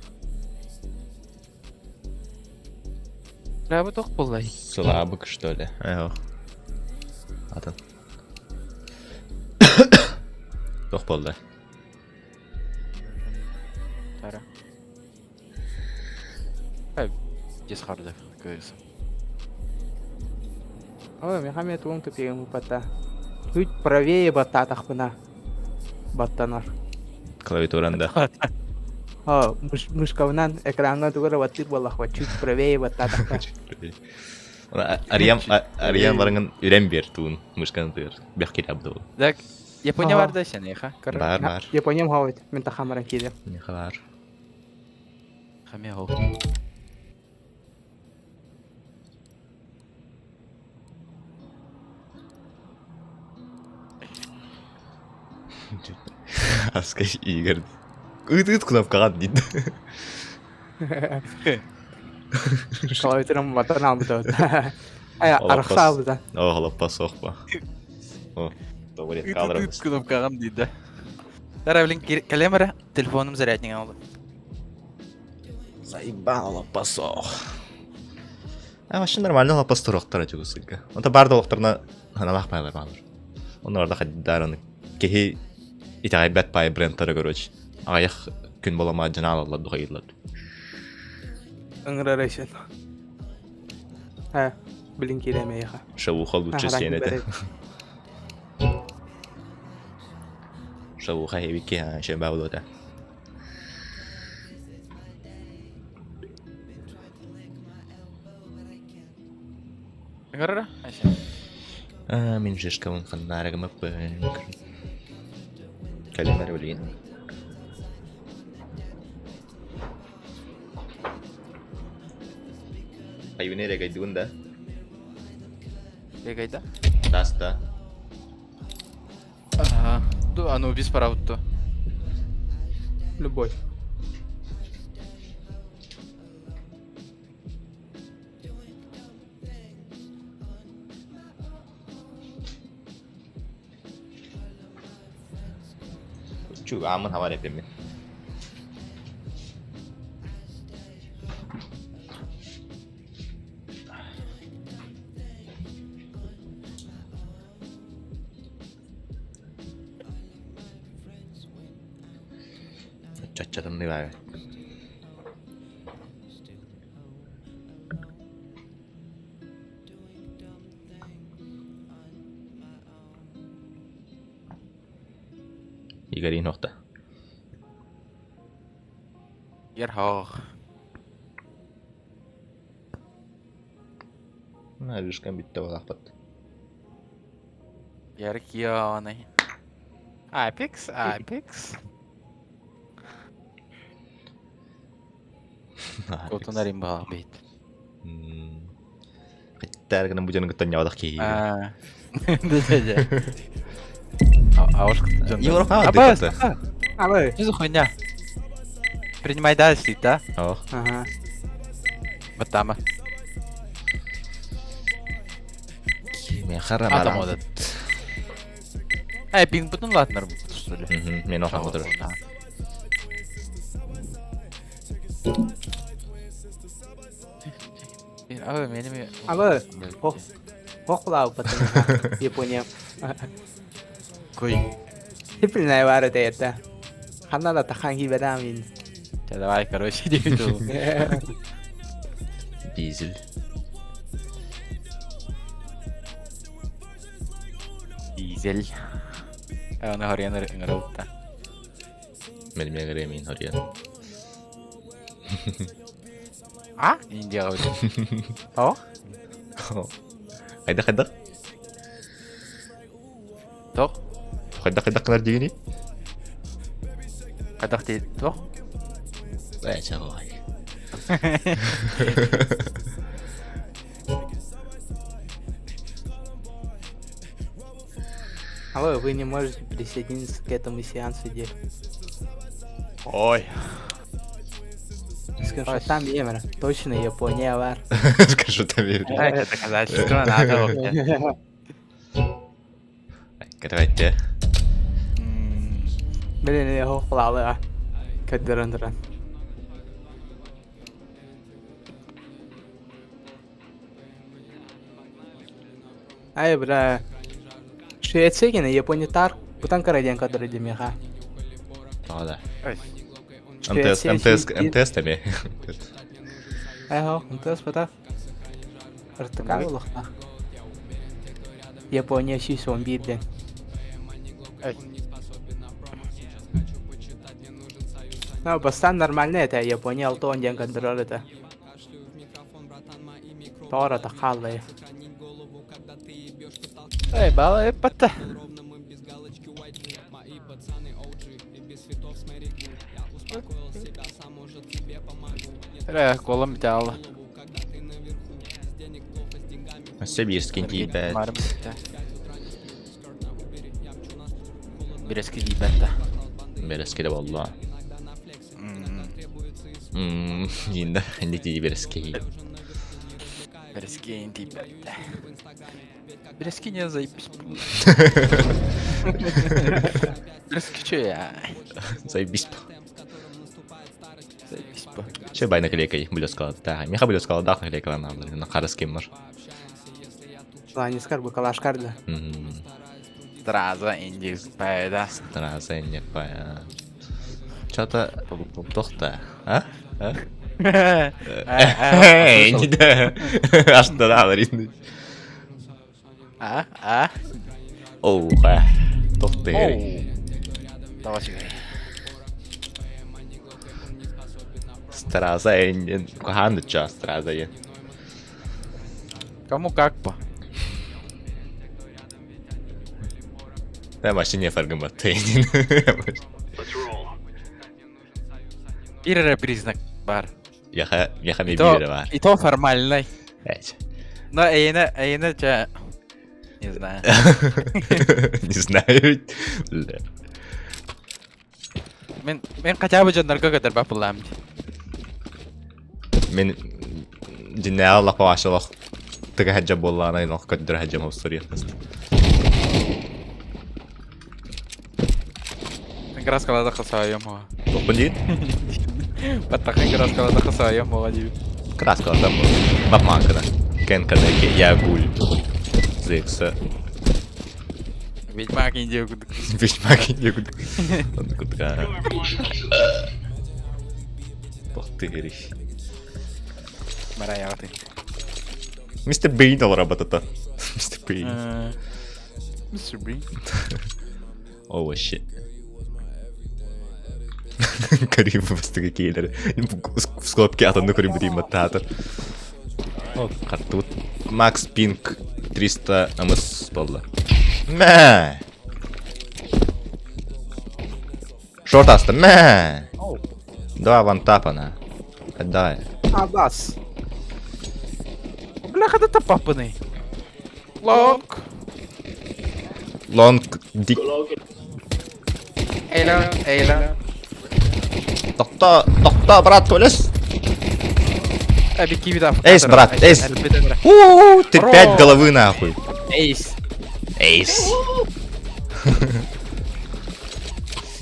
Здорово туох буоллай? Слабык, что ли? Эх. Атын. Туох буолла? Тара. Дисхарды кыыс. Ой, мехаме туом тупием упата. Чуть правее баттаатахпына. Баттанар. Клавиатуран да. О, мышкабынан экраҥҥа тугу эрэ баттыыр буоллахпа, чуть правее баттаатахпа. Арыйан арыйан бараҥын үрэн биэр туун мышканы тыыр. Бэх киирэ абдыл. Так, Япония бар да сен эха? Бар бар. Япониям хавит, мен тахамаран киирем. Миэхэ бар. Хамия хол. Аска Игорь. Ыт-ыт кнопкаҕа диит. Клавиатурам батан албыта. Ай, арахса албыта. О, холоппа сохпа. О, добре, Ыт-ыт кнопкаҕам диит да. Тара, блин, кэлэм эрэ, телефоным зарядник алды. Заебал лопасох. А вообще нормально лопас туруктара чугусыга. Онто бар да олохторуна ханалаах пайлар баалар. Онно барда хаддараны киһи итэҕэйбэт пай брендтары короче. Аҕыйах күн болома дьанаалаллар духайыллар. Ыҥырар эшен. Ха, билин киирэмэйэхэ. Шавуха лучше сиэн этэ. Шавуха хебикки ха шебаулота. Ыҥырара? Мин жишкабын ханнаарыгымаппын. Кэлин эрэ билигин. Айбыны эрэгайдыбын да? Регайда? Даста. Ага. Ду, Анубис парабытто. Любой. Чу, аамын хабар эппиммин. Чаччатынныы баайы. Игорин охта. Ерхох. Нарышкам бүттэ буолаахпыт. Яркионы. Апекс, Апекс. Кутун римбал бит. Хаттар гынан бу дьону кытта ньаҕадах киһи. Да, да, да. А уж Европа Абас, Абы. Что за хуйня? Принимай дальше, да? Ох. Ага. Вот там. Мен хара Атом вот этот. Эй, пинг бутун ладно, что ли? Мен охан отырыр. Абы, мени Абы. Ох. Хохлау потом. Япония. Кой. Теперь бар это это. Ханна да тахан хибедамин. Давай, короче, иди Дизель. Дизель. Аны харыян ыңырылта. Мен мен мен харыян. А? Индияға өтіп. О? Қайда қайда? Тоқ. Қайда қайда қылар дегені? Қайдақ дейді? Тоқ. Ә, чағай. Алло, вы не можете присоединиться к этому сеансу, дед. Ой. Скажу, там евро. Точно Япония бар. Скажу там евро. Это доказательство надо вообще. Давайте. Блин, я хохлала. Кадыран туран. Ай, бля. Швеция гene Япония тар бутан караден кадыр демеха. Да. МТС, МТС, МТС таме. Ай, хо, МТС бата. Артыка улахта. Япония шисон бирден. Ну, бастан нормально это, Япония алтон ден контроль это. Тора тахаллы. Эй, бала, пата. Э, колом тяла. Өссө биирскин тиийбэт. Бирески тиийбэт да. Бирески да буолла. Инда, инди тии бирески. Бирески тиийбэт. Бирески не заебись. Бирески че я? Заебись. Заебись по. Че бай наклейкай, блескала. Да, меха блескала, дах наклейкала на, на харас кеммар. Ладно, скар бы калашкар да. Страза индик пайда. Страза индик пайда. Что-то тохта, а? А? Эй, не да. А? А? Оу, тохты. Давай Страза индик. Кахан ча страза индик. Кому как по? Да, машине фаргамат. Бире признак бар. Яха, яха не бире бар. И то формальный. Но эйне, эйне че... Не знаю. Не знаю. Мен, мен хотя бы жоннорго көтөр бапылам. Мен динне Аллах баашылах тыга хаджа боллаана инох көддөр хаджа мовсурия. Краскалада хасаайым hoa. Тохпун диит? Баттахын краскалада хасаайым hoa дип. Краскалада бапмаанкана. Кен кана я гуль. Зекса. Ведьмак индия кудук. Ведьмак индия кудук. Кудука. Тохтыырый. Мараяҕа Мистер Бейн олоробатата. Мистер Бейн. Мистер Бейн. Oh shit. Карим бастыгы кейлер. В скобке атанны көрүм бутим баттаатыр. Картут. Макс Пинк 300 МС болла. Мә! Шорт асты. Мә! Два вантапана. Отдай. Абас. Бляха, да тапапыный. Лонг. Лонг дик. Эйла, эйла. Тохто, тохто, брат, төлес. Әби кивида. Эйс, брат, эйс. У, ты пять головы нахуй. Эйс. Эйс.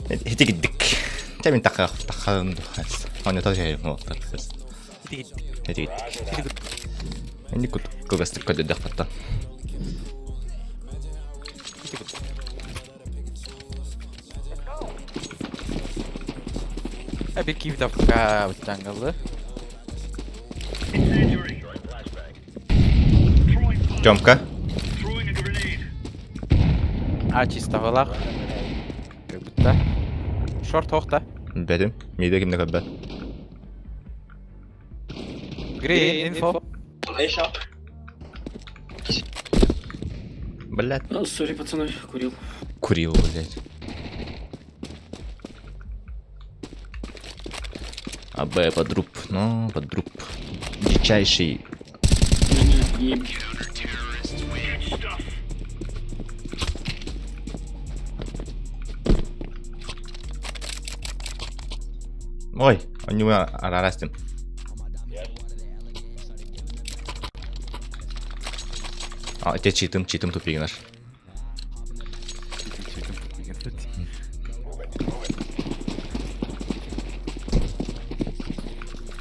Ити гиддик. Чэ мин таха таха Оня тоже вот. Ити гиддик. Энди кут кылгастык көдөдөх баттан. Әби кивида фка джангалы. Тёмка. А чисто валах. Как будто. Шорт хохта. Бәдим. Миде кимде көббәт. Green info. Блядь. А, Сори, пацаны, курил. Курил, блядь. АБ подруб. Ну, подруб. Дичайший. Не, не, Ой, у него арарастим. А, те читым, читым тупик наш.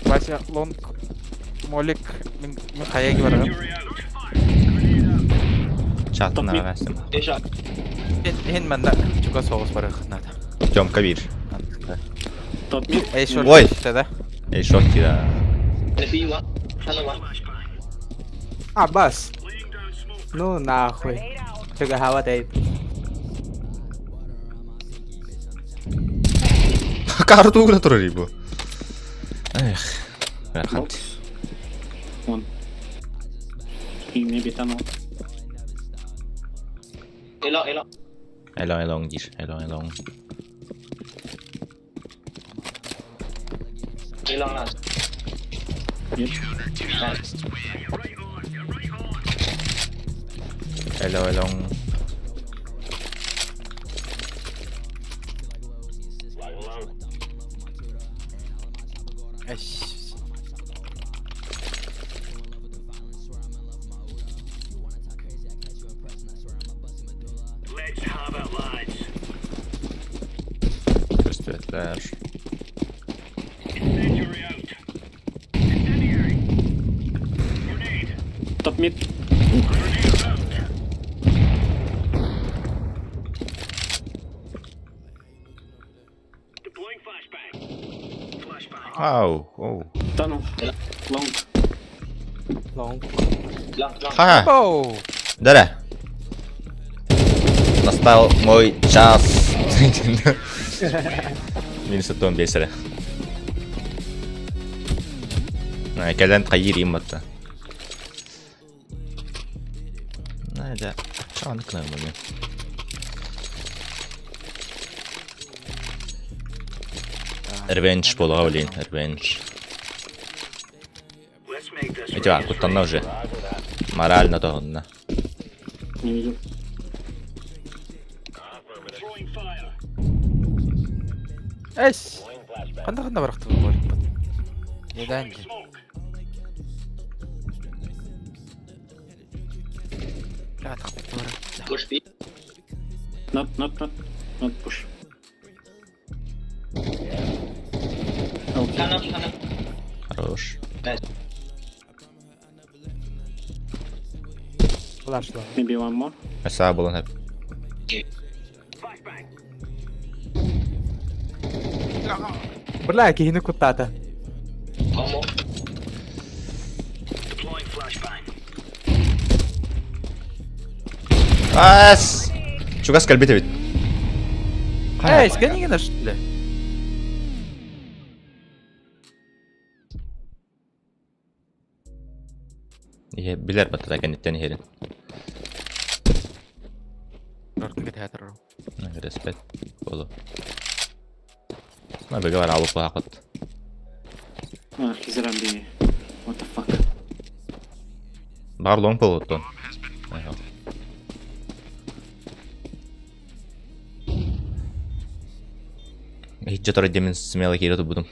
Вася, лонг. Молик. Мин мин хаяги барам. Чатын Тупик. арарастим. Хин манда чуга соус бар надо. Тёмка бир. Топ мид. Эй, шорт. Ой. Да. Эй, шок да. Абас. Ну нахуй. Чего хавать Карту угра турар бу. Эх. Рахат. Бокс. Вон. И maybe tunnel. Элон элон дир, элон элон. Yep. Элон элон. Эш. Көстөтлөр. Топ мид. Ау, оу. Tunnel. Long. Лонг. Ха. Оу. Да-да. Настал мой час. Минус оттон бесере. Кэлэн хайыр имматта. Да. Чааны кынар мені. Revenge буолаҕа блин, revenge. Эти бар, куттанна уже. Морально тоһунна. Не видел. Эш. Канда канда баракты бу молик бат. Недан же. Бля, тахпыт бара. Not, not, not. Not push. Okay. Хорош. Флаш лонг. Maybe one more. Эса булан хеп. Бля, кихини куттата. Ас! Чугас кэлбит эбит. Эй, сканигина что ли? Иһэ билэр баттата кэнниттэн иһэрин. Артыга театр. Респект. Болу. На бега бар алып баақыт. А, хизрам би. What the fuck? Бар лонг болуттун. Иһитче турар диэмин смело киирэ турбутум.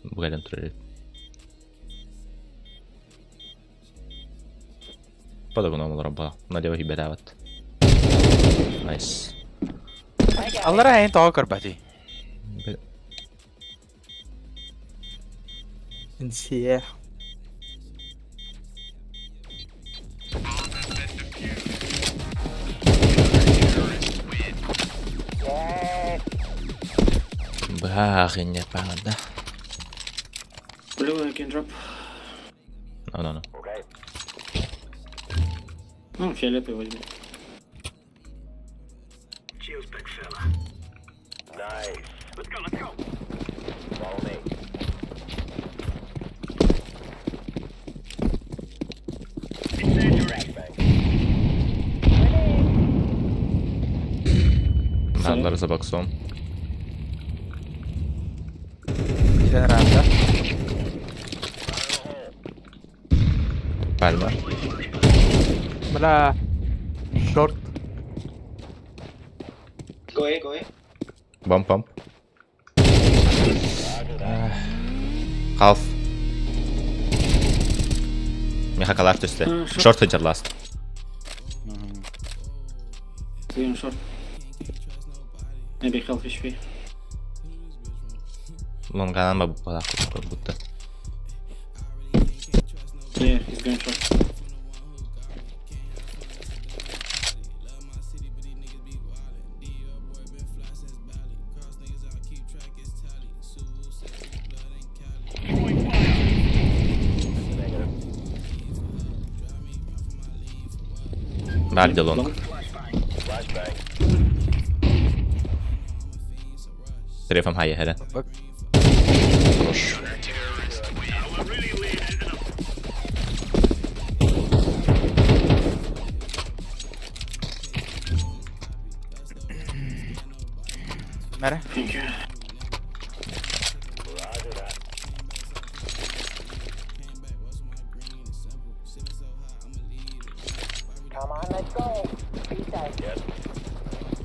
Бу кэлэн турар. Подогном олорон ба. Налево хибэтээбэт. Найс. Аллара эн тоҕо көрбөтүй? Нсие. Бах, инне да. Blue, I can drop. No, no, no. Ну, фиолетовый возьми. Надлар за боксом. Киирэн араанда. Пальма. Бля. Шорт. Бам-пам. Халф. Миха калаш түсті. Шорт хеджер last. Green short. Maybe half HP. Лонганан ба как будто. Yeah, he's going short. Барды лонг. Трефом хай хера. Хорош. Мэрэ. Thank you. Come on, let's go. Be safe.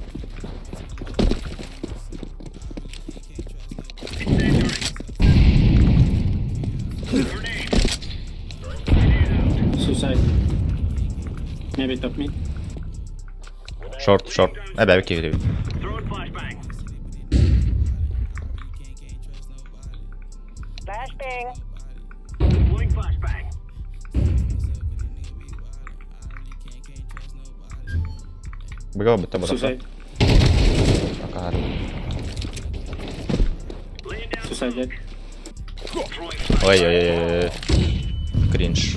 Suicide. Maybe top mid. Шорт, шорт. Эбэ, киви. Flashbang. Бега бутта бутта. Suicide. Пока. Suicide dead. Ой-ой-ой. Кринж.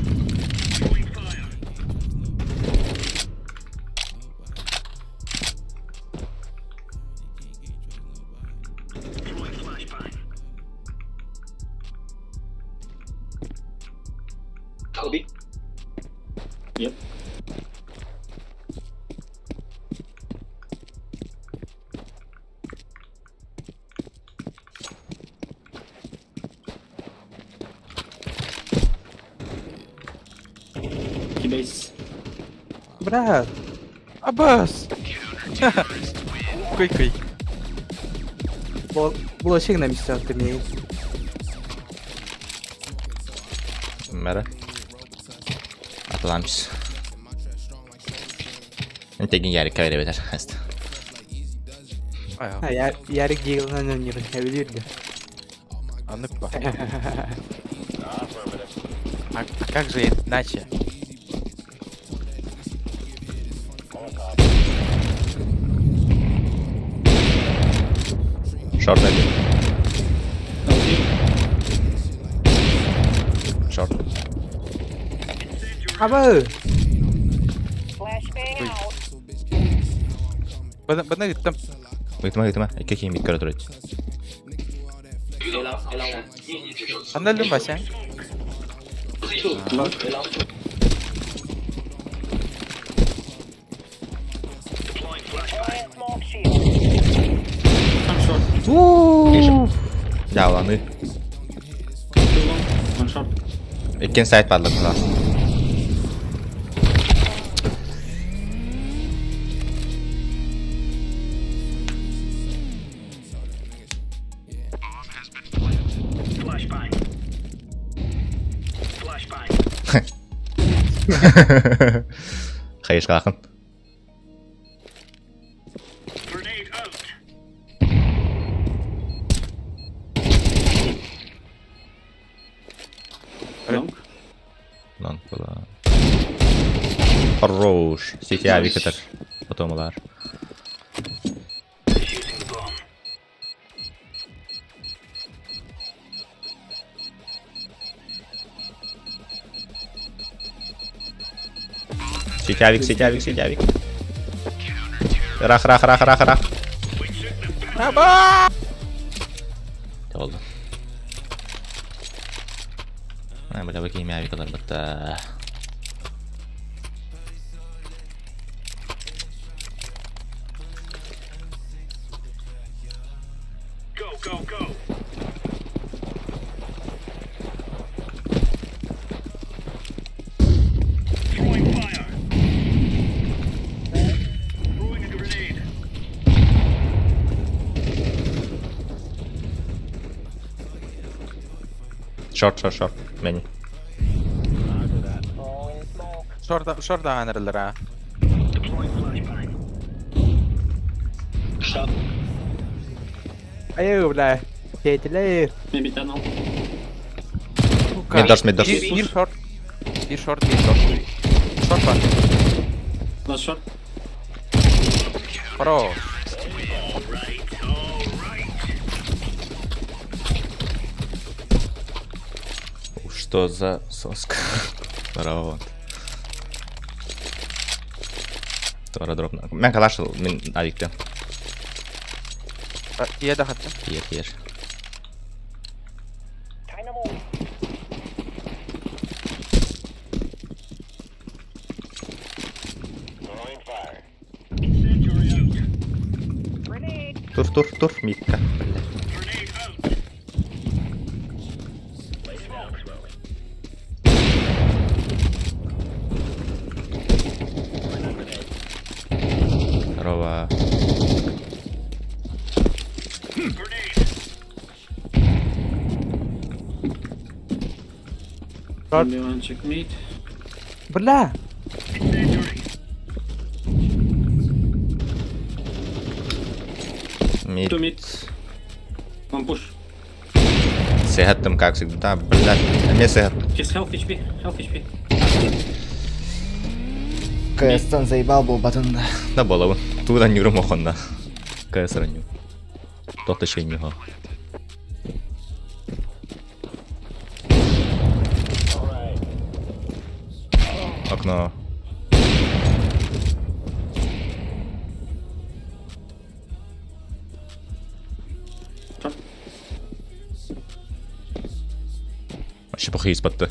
Yep. Key base. Бля. Абас! Кый-кый. Булочек на месте ты мне. Мэрэ. Атламс. Интегин ярик кайра бетер. Хаст. Ая, А, я Ярик Гейлна не билирди. а ну па. А как же иначе? Шорт один. LG. Шорт. Аба! Flashbang out. Бана бана ыттым. Ыйтыма ыйтыма. Икки киһи мид көрө турар. Ханна өллүм Вася? Deploying smoke shield. One short. Дьааланы. Two long. One short. Иккиэн сайт бааллар быһалаах. Хайысхаахын. Long. Лан была. Хорош. Сити авик этер. Потом улар. Сити авик, сити авик, сити авик. Рах, рах, рах, рах, рах. Oldu. Ha, бля, bakayım ya bir kadar batta. Short, short, short. Many. Throwing smoke. Шорда шорда анерлер а. Айыы, бля. Тетилер. Maybe tunnel. Mid doors, mid doors. Bir, bir short. Bir short, bir short. Short var. Last short. Хорош. Что за соска? Здорово. Тора дропна. Мен калаш мен авикте. Тие да хатта. Тиер, тиер. Time to move. Grenade. Тур, тур, тур, митка. Здорово. Short. Maybe one check mid. Бля! Мид. Two mid. One push. Сэхэттим, как всегда, блядь. Эмиэ сэхэттим. His health HP. Health HP. КС-тан заебал был батын. Да болобун. Тугдан юрум охонна. КС раню. Тохта шейнюха. Окно. Short. Вообще похуй испатты.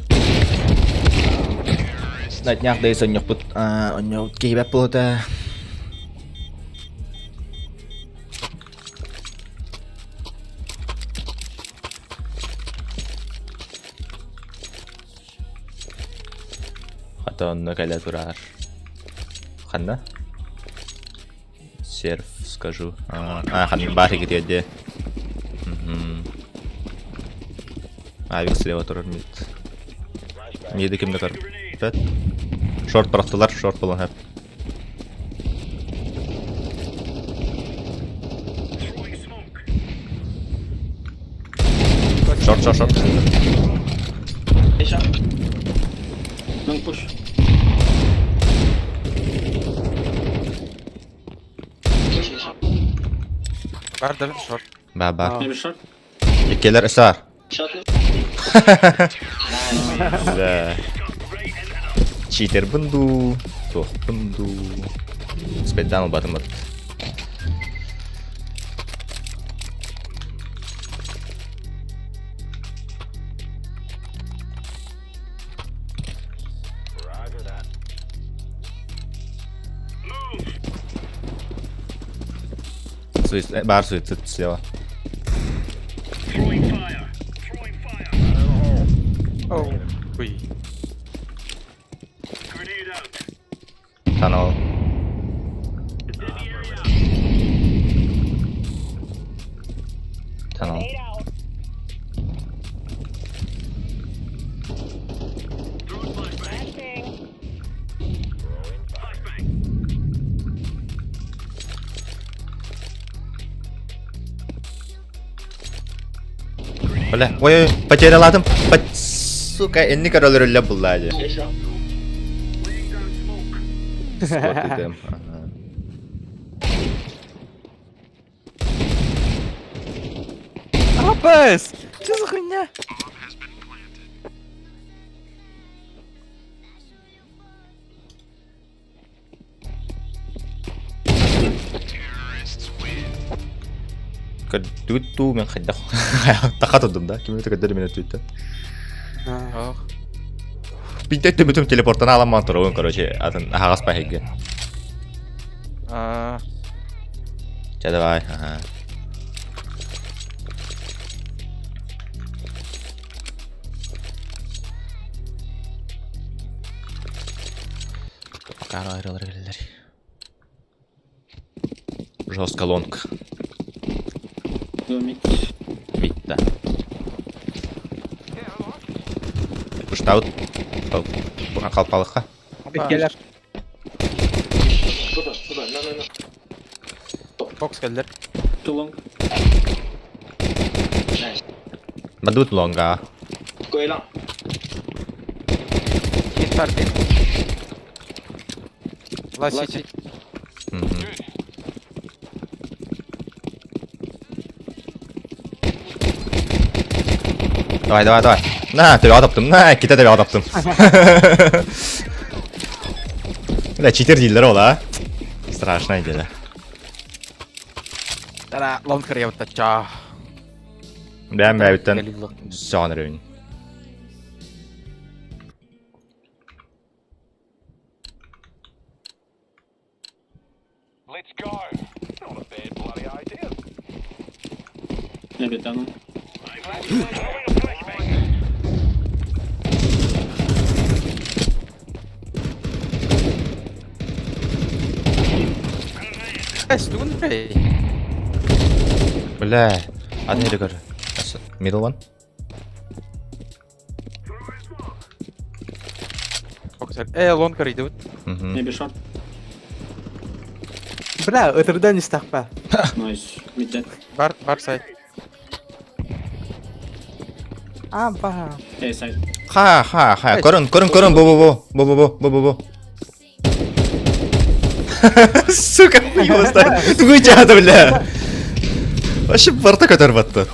На днях да и сонньохпут, онньоут киһибэт буолута. Хата онно кэлэ турар. Ханна? Серф скажу. А, хан баар китиэдде. Авик слева турар мид. Миди кимде көр. Бэт. Шорт бырахтылар, шорт болон хэп. Шорт, шорт, шорт. Long push. Бар да short. Ба, ба. Maybe short. Иккилэр СР. Да. Читербын дуу, туохпун дуу. Спайдаан ылбатым бат. Суицид, бар суицид слева. Ой. Tunnel. Tunnel. Grenade out. Flashbang. Бля, ой, ой, потеряладым. Сука, энни көрөлөр булла дии. Спортитем. Ага. Апес! Что за хуйня? Көрдүгүт дуу мен хайдах таха турдум да ким өтө көрдөр мен өтүттэ. Ох. Бийтэ төбүтүм телепортан аламан турабын короче атын аһаҕас паһыгы. А, Чэ давай, ага. Пока айрылар келелер. Жестко лонг. Домик. Мид, да. Пуштаут. Қалпалыққа. Келер. Бокс келдер. Too long. Мадут лонга. Хит бар бит. Ласити. Мгм. Давай, давай, давай. На, тебе атаптым. На, ките тебе атаптым. Бля, читер дииллэр ол, а? Страшное дело. Тара, лонг кырыябыттача. Бэм бэбиттен сөҕөн эрөйүн. Maybe tunnel. Эс, тугун бэй. Бля, атын эрэ көр. Middle one. Бокс. Э, лонг кырыйдыбыт. Мгм. Maybe short. Бля, ытырдан истахпа. Nice. Mid dead. Бар, бар сайт. А, ба. A side. Ха, ха, ха. Көрүн, көрүн, көрүн, бу, бу, бу. Бу, бу, бу, бу, бу, бу. Сука, хуёво Тугуй чаата, бля. Вообще барта көтөр батты.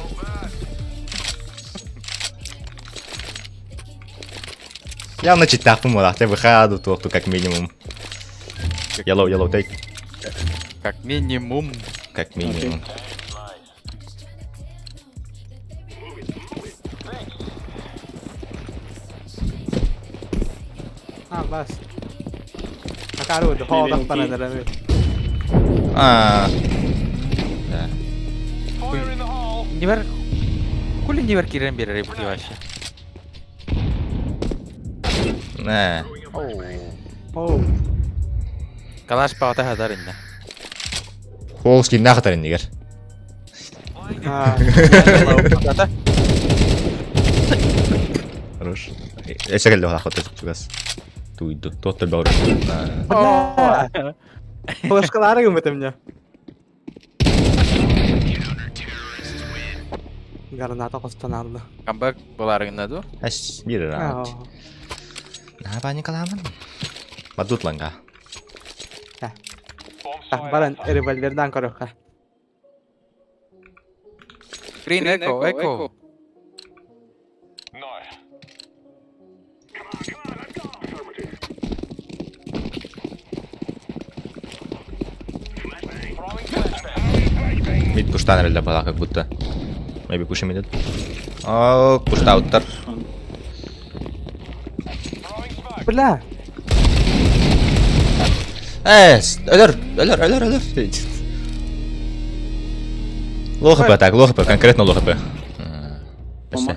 Явно читахпын буолаах, выходу туохту как минимум. Yellow, yellow, take. Как минимум. Как минимум. А, бас. Акары өтө хоодах баран эрэ. А. Да. Нивер... Хули нивер кирен берер бу вообще. Нэ. Оу. Калаш паута хазар инде. Холс киннах иннигер. А, Хорош. Эсэ келле хахот чугас. Туйду. Туоттар баур. Бля. Флешкалары гыммыт мне. Граната хостаналды. Камбэк буларыгына ду. Эс бир раунд. Наба Николаевна. Мадут ланга. Так, баран револьвердан көрөххэ. Green Echo, Echo. Мид пуштан эрэллэр бала как будто. Maybe push him mid. О, пуштауттар. Он Бля! Эс, өлөр, өлөр, өлөр, өлөр. Low HP так, low HP, конкретно low HP. Ома.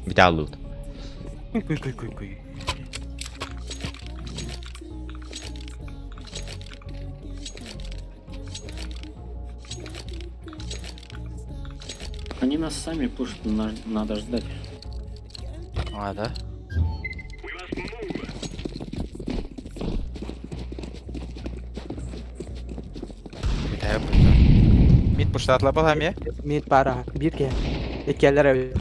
Битал лут. Куй куй куй куй куй. Они нас сами пушат, надо ждать. А, да? Мид пуштатла балам я. Мид пара. Бирге. Эккелер эбит.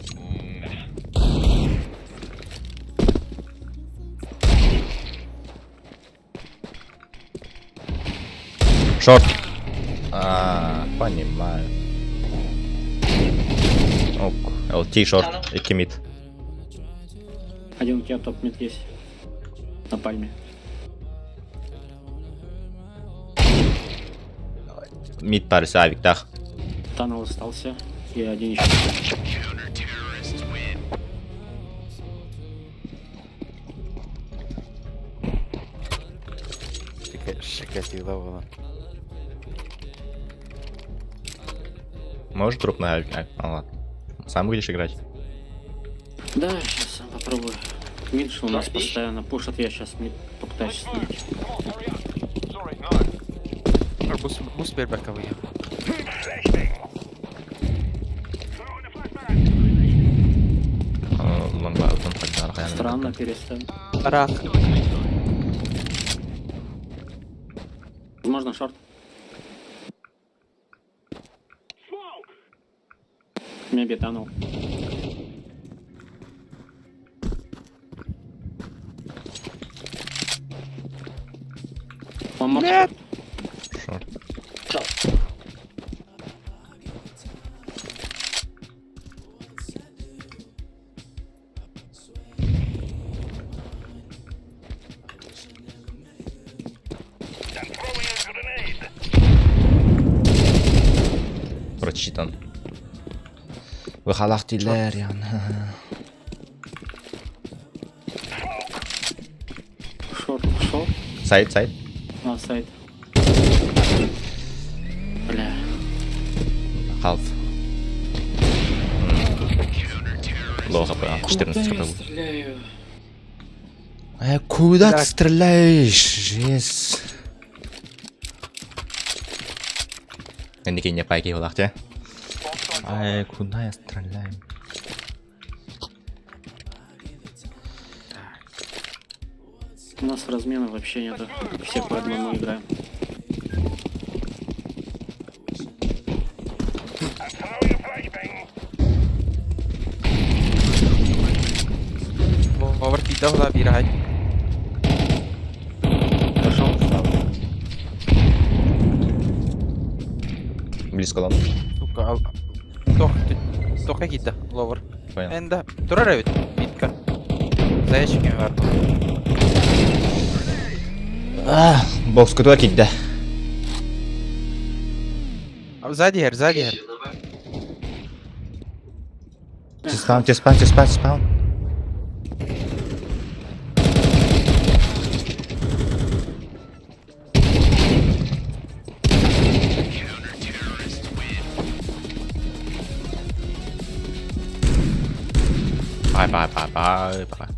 Short. А, понимаю. Ок, LT short, и mid. Один у тебя top mid есть. На пальме. Mid парься, авик, тах. Tunnel остался. И один еще. Шикатила была. Можешь дроп на авик? А, ладно. Сам будешь играть? Да, сейчас сам попробую. Mid у нас постоянно пушат, я сейчас mid попытаюсь слить. Boost, boost биэрбэккэ. Странно перестал. Рак. Возможно, short. Меня бетанул. Он мог... Нет! Short. Прочитан. Выхалах дилер, Short, шел. Side, side. А, side. Бля. Half. Low HP, 14 Куда я HP. стреляю? Куда ты Так. стреляешь? Жесть. Эники не пайки улахте. Ай, куда я стреляю? У нас размена вообще нету. Все по одному играем. Over кида была бирай. Пошел. Близко long. Сука, ал... Тох, тоха кида, lower. Понял. Энда, турар эбит, мидка. За ящиками бар. А, бокс куда кидда? Сзади, хер, сзади, хер. Спаун, спаун, спаун, спаун. Bye bye bye bye bye.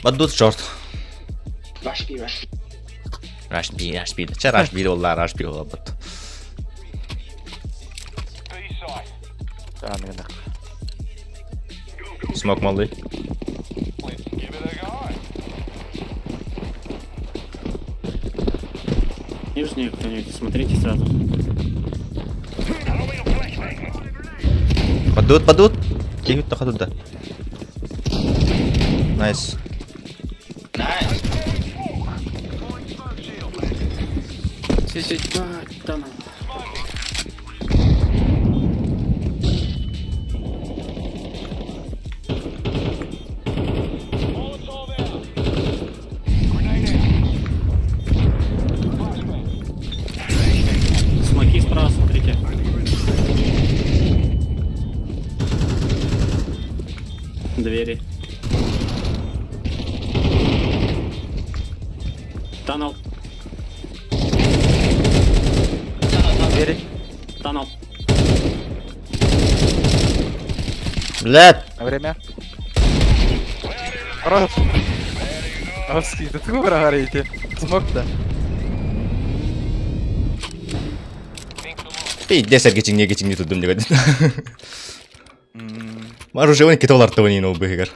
Бадут short. Rush B, rush B. Rush B, rush B. Че rush B болла, rush B болла бут. Smoke molly. Нижнюю кто-нибудь смотрите сразу. Падут, падут. Кихит то да. Nice. Nice. Си, си. А, tunnel. Двери. Tunnel. Двери. Tunnel. Блядь! На время. Хорош. Авский, да ты говорите. Смог-то. Пиздец, эргичиҥҥэ кичиҥҥэ турдум диэн. Оружие ките олартыбын иин ол быһыгар.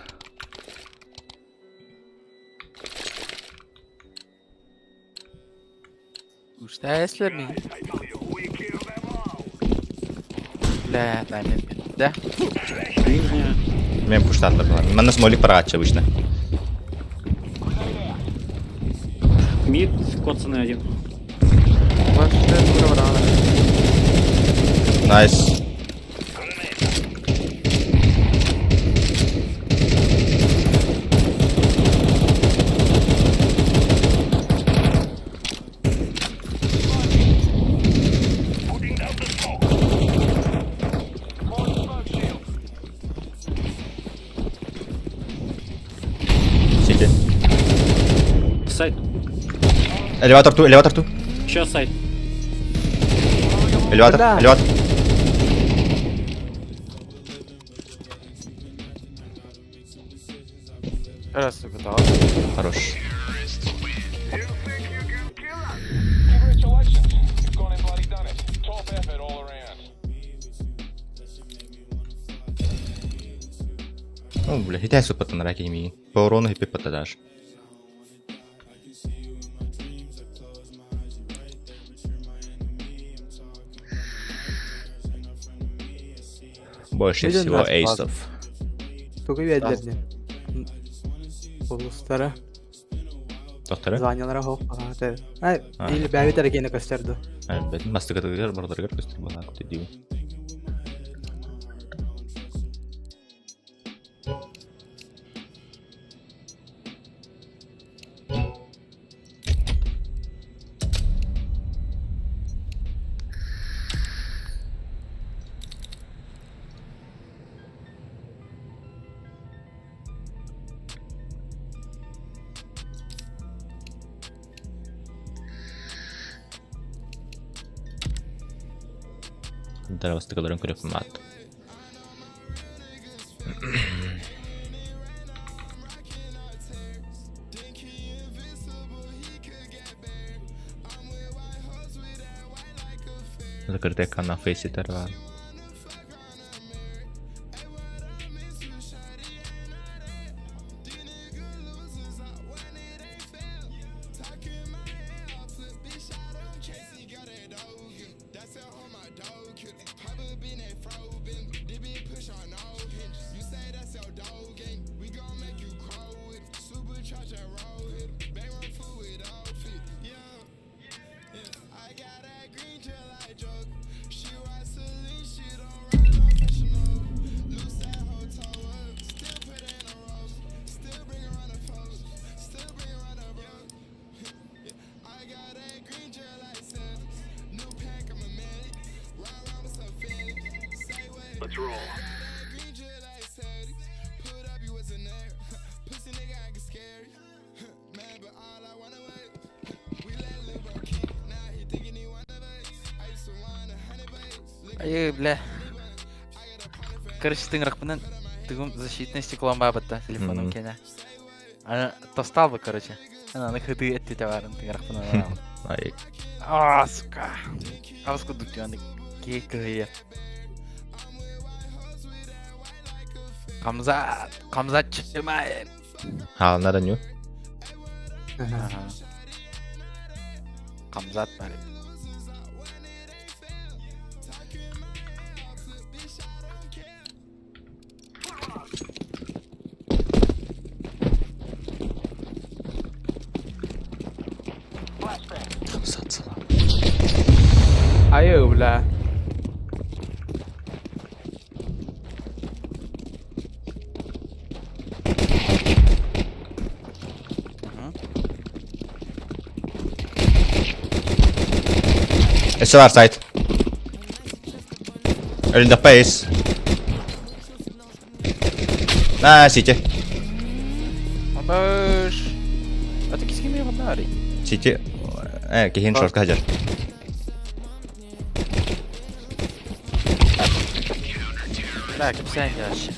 Устаеслер ми? Бля, да, нет, да. Нижняя. Мен пуштатлар была. Манна смолик парааччы обычно. Мид, коцанный один. Найс. Сити. Сайт. Элеватор ту, элеватор ту. Еще сайт. Элеватор, Да. элеватор. Раз, готово. Хорош. Congratulations. You've gone and bloody done it. Top effort all around. Ну, бля, хитэ суппаттан раки миин. По урону хиппи паттадаш. Больше Виден всего наш эйсов. Тугу биэрдилэр Улуустара, Доктора? званиялара хоох баҕаата. Ай, А. или бэйэбит эрэ киэнэ көстөр дуу. Бэтин мастыгатыгар бардарыгар көстөр буолаах дии. Дарабастыгаларын көрөппүн маат. Закрытая канал Фейситер бар. Ай, бля. Короче, тыҥырахпынан тыгым защитное стеклом баабатта телефоном кэнэ. Ана тостал бы, короче. Ана аны хыты этти табарын тыҥырахпынан. Ай, А, сука. Абыс курдук дьон киһи кыһыйа. Хамзат, Хамзат Чимаев. хаалнара ню. Ага. Хамзат бар. Хамзат салам. Айыы, бля. Өссө бар сайт. Өлүндөхпө эйс. А, сити. Абыш. А ты киске мне нари. Сити. Э, киһин шортка хадьар. Да, кипсән яш.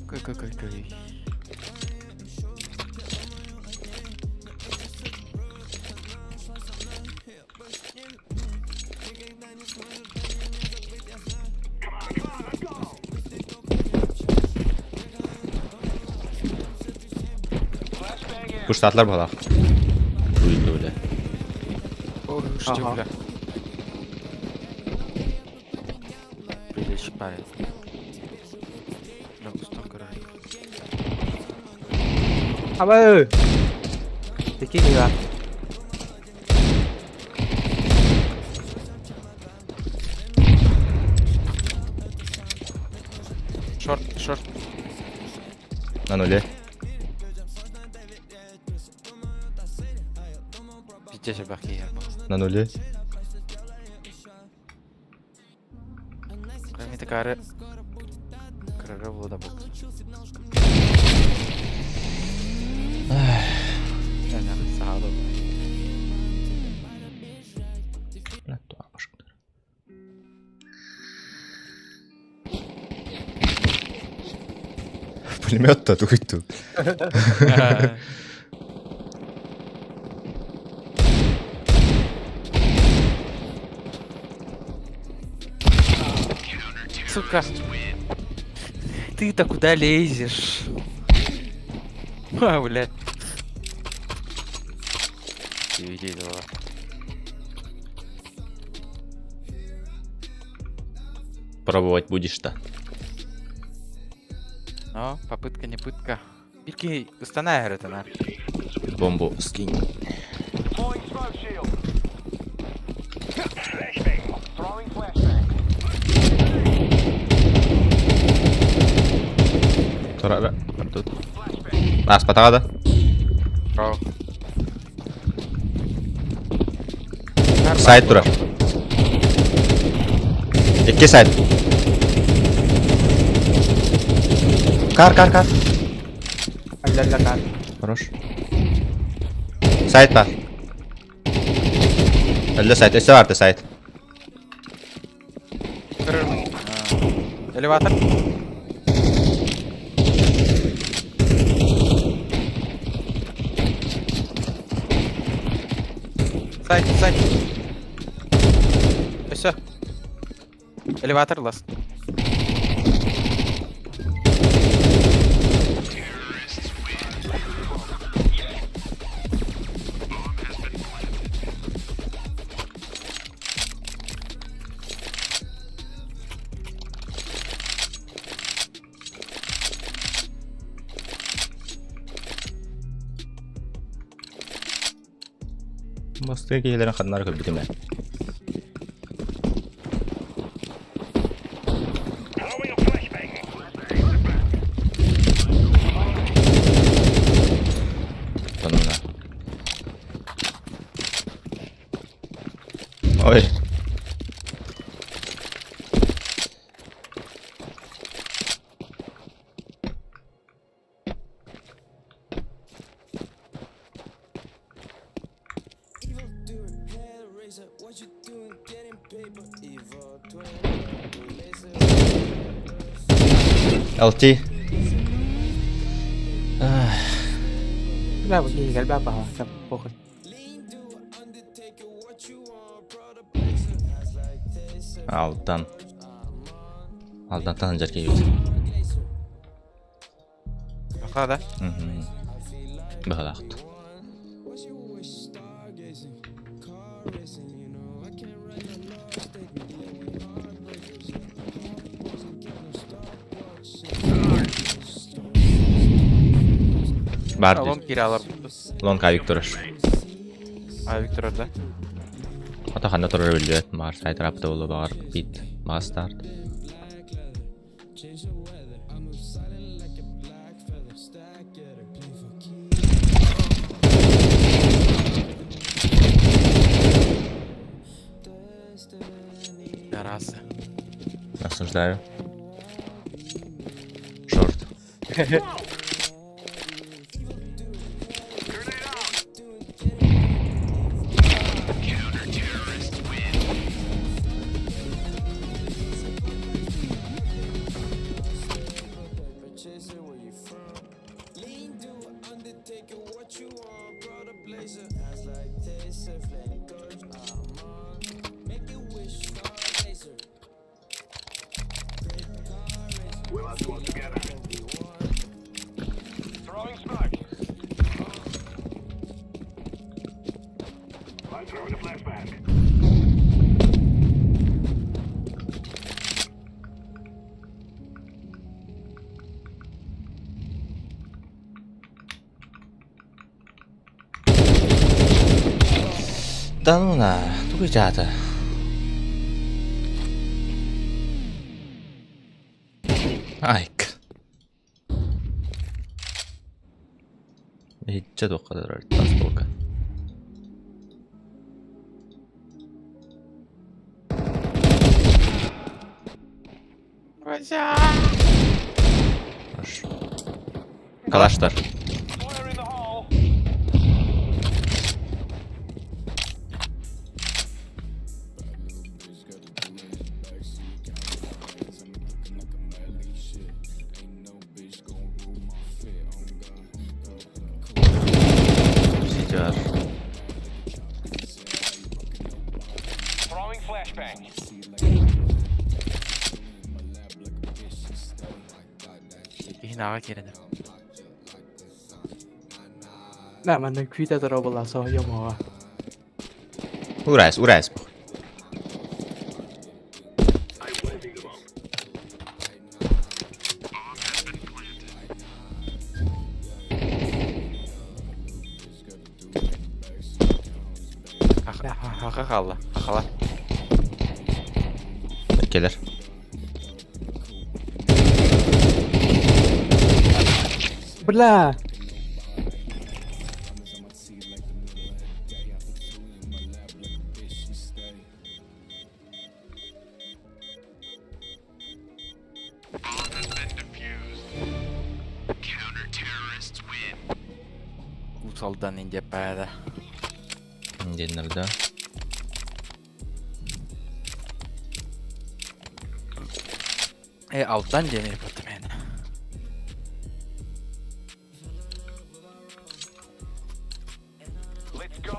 Кой, кой, кой, кой. Куштатлар балах. Уйду, бля. Ох, что, Ага. бля. Прилечь парень. Бля, устал, короче. Абы! Такие дела. Шорт, шорт. На нуле. Пиздец, бахи, я был. На нуле. Кроме такая... Королева да бокс. Бля, туа башкалар. Пулемет-то тут тут. Сука. Ты-то куда лезешь? А, блядь. Ты видела. Пробовать будешь-то. Но попытка не пытка. Бики, устанай, говорит она. Бомбу скинь. Deploying smoke shield. Flashbang. Throwing flashbang. Тура, тут. А, спатага да? Браво. Сайт тура. Икки сайт. Кар, кар, кар. Алла кар. Хорош. Сайт бар. Әллә сайт, өсө барты сайт. Элеватор. Сайт, сайт. Все. Элеватор ласт. Бастыга киһилэрин ханнары көрбүтүм ээ. Тонна. Ой. LT. Бля, вот я гальба пахла, похуй. Алтан. Алтантан жаркей бит. Баха, да? Бахалахт. Бар Лон киралар. Лон ка Виктор. А, Виктор, да? Ата ханна турар билбет. Мар сайт рапты болу багар бит. Мастарт. Пидорасы. Осуждаю. Short. Throwing smoke. I'm throwing a flashbang. Да ну на, тугу дьаата. Айк. Иһиччэ туохха да тас буолка. Хорошо. Калаштар. Fire in the hole. Сити бар. Throwing flashbang. Киһин аҕа киирэн. Да, манна күүтэ турар буолла соһуйуом оҕо. Урайс, урайс. Хаха хаалла. Хахала. Келер. Бля! Кусалдан инде пәді. Деннерде. Э, алдан демей бұты мені. Let's go.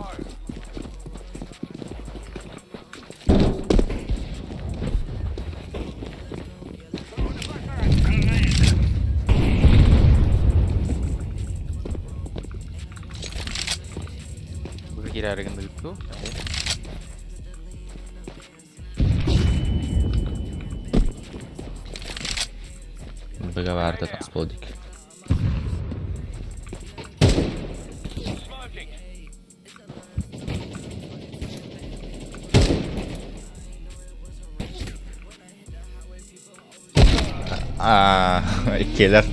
Бұл кирәрігінді күту. Быга баарда тас болдик. Smoking. А, келер.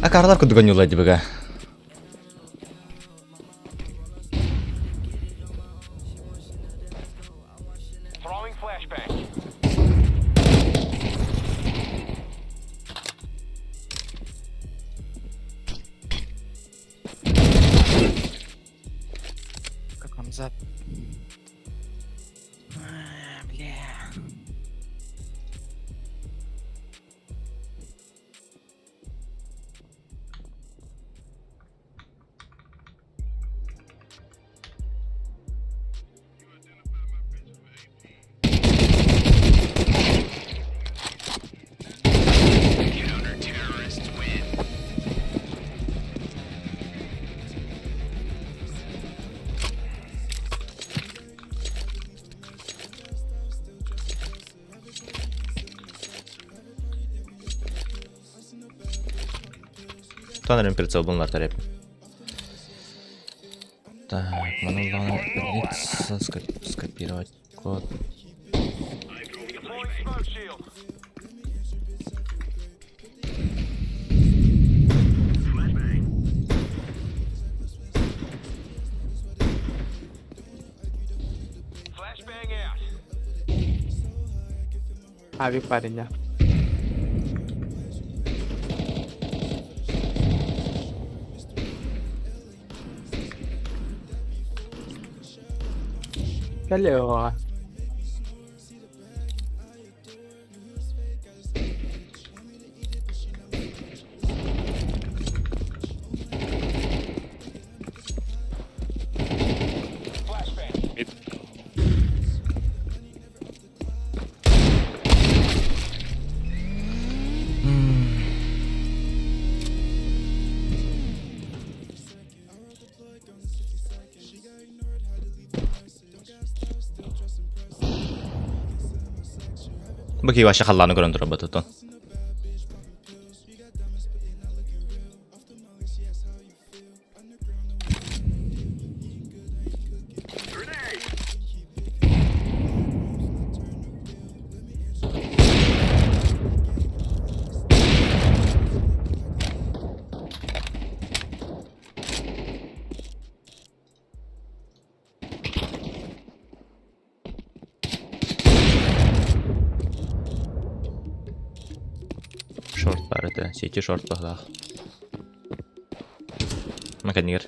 А карлар кудуган юлайды быга. Throwing flashbang. Как вам зад? А, Бля. Танырым прицел bunlar тареп. Так, мануланы придется скопировать код. Deploying smoke shield. Flashbang. Авик парень. Кэллэ оҕоҕо. Mid. Бу киһи вообще халлааны көрөн турар батытын. Шорт баар этэ, сити шорт баһылаах. Маканигер.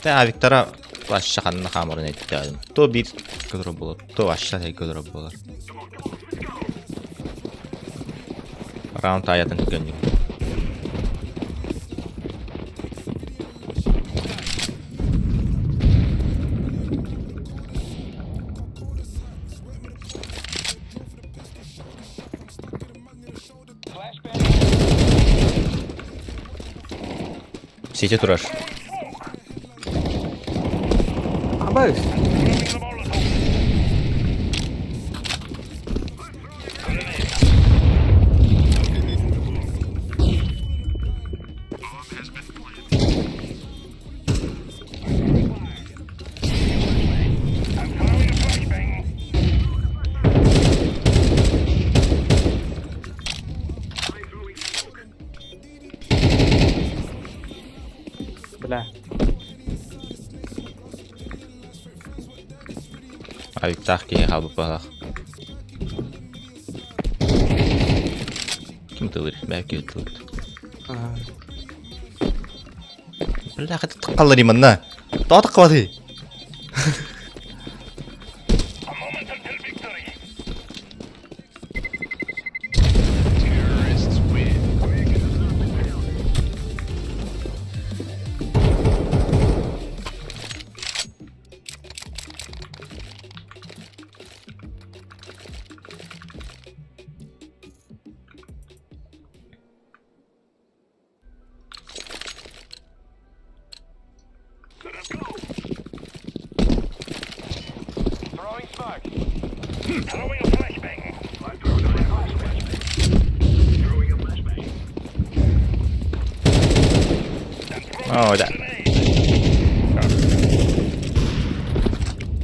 Тэ Виктора вообще ханна хаамарын эттэҕим. То биир көтөрө буолар, то вообще көтөрө буолар. Раунд аятын көннүк. Сити турар. Абас. Бля. Авиктаах киһи хаалбыт баһылаах. Ким тылыр? Бэкки тылыр. Аа. Бля, хата манна. Тоҕо таххабатый? Throwing smoke. Throwing a flashbang. I'm throwing a flashbang. Throwing a flashbang. Оо, да.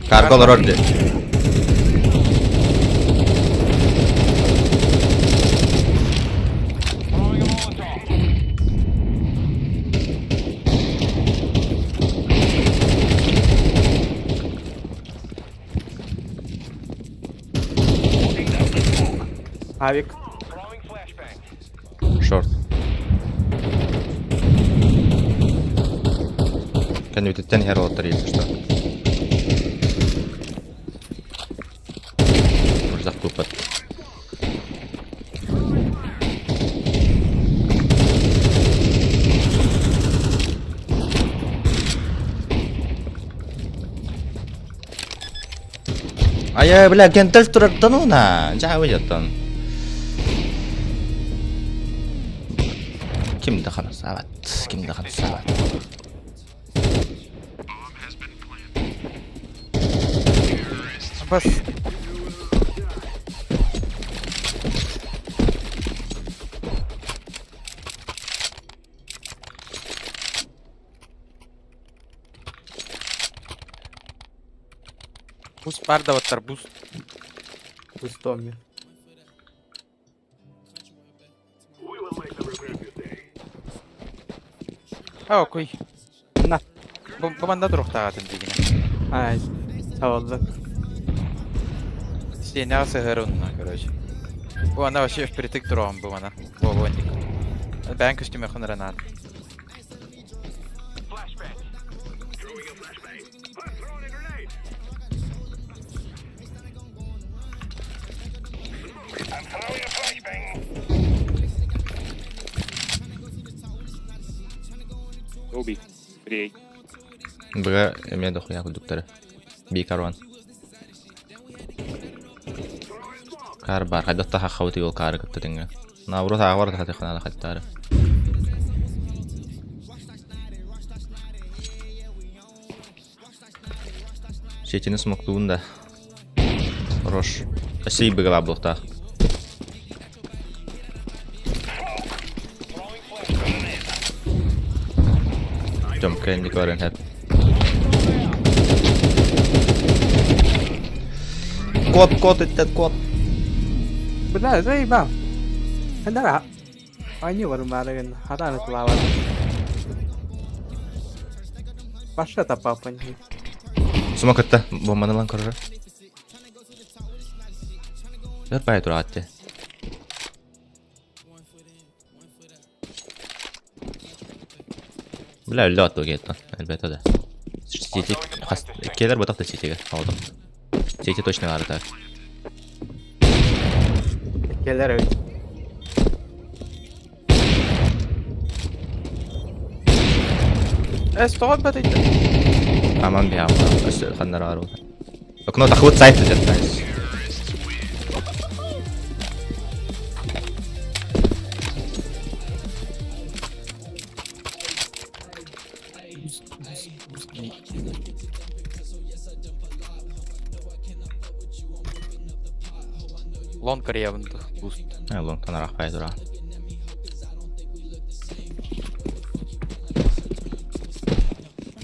Карго олорор дии. Throwing a Molotov. Авик. Throwing flashbang. Шорт. Кэннибититтэн иһэр уолаттар если что. Мырзах купат. Ая, бля, кентел турартан уна. Жа выйдеттан. Ким да ханасабат, ким да ханасабат. Бас. Спардаваттар бус. Бустом. А, окей. На. Бу бу манна туруохтааҕытын дигинэ. Ай, сабыллын. Стеняҕа сыһыарынна, короче. Бу ана вообще впритык туруоҕум бу мана. Бу бу Бэйэҥ көстүмүөххүн эрэ наада. Оби. Рей. Быга эмиэ дохуя курдуктары. Би карван. Кар бар. Хайдах та хаххабыт ол кары кытта тэҥҥэ. Наоборот ааҕар да хатыхханаада хаттаары. Сетини смоктуун да. Хорош. Өссө быга баар буолуохтаах. Тёмка инники баран иһэр. Кот, кот, иттет, кот. Бля, заебал. Хандара. Они барымаарыгын хатааны тулаабат. Баша таппаппын. Сума кытта бомбаны ылан көрөрө. Өр бай тураат дии. Бля, өллө атту кеттон. Элбэт да. Сити хас келер ботах да ситиге. Алдым. Сити точно баар так. Келер эбит. Эс тоҕо бэтийдэ? Аман биһа өссө ханнар аар ол. Окно тахыбыт сайт дет. Лон кореябындых буст. Лон танарах бай тура.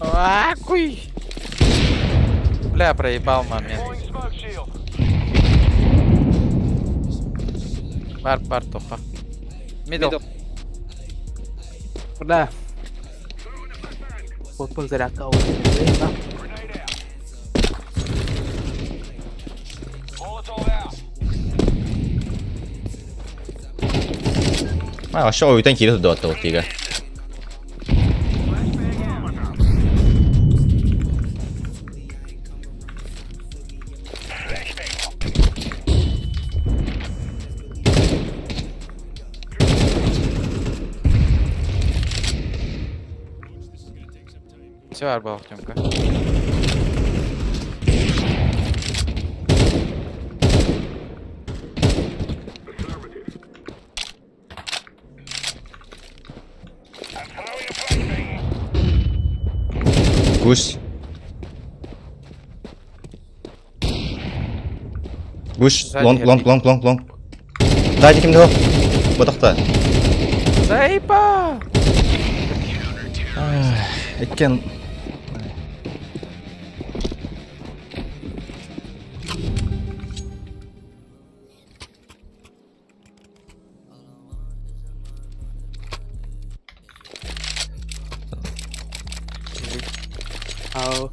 А, куй! Бля, проебал момент. Бар, бар, тоха. Мидл. Бля. Отпун зарядка Заебал. А, вообще ойтан киирэ турда ол тига. Все, арбал, Тёмка. Гусь. Гусь, Сзади лонг, лонг, лонг, лонг, лонг. Сзади ким да? Батахта. Заебал! Иккен. Ау.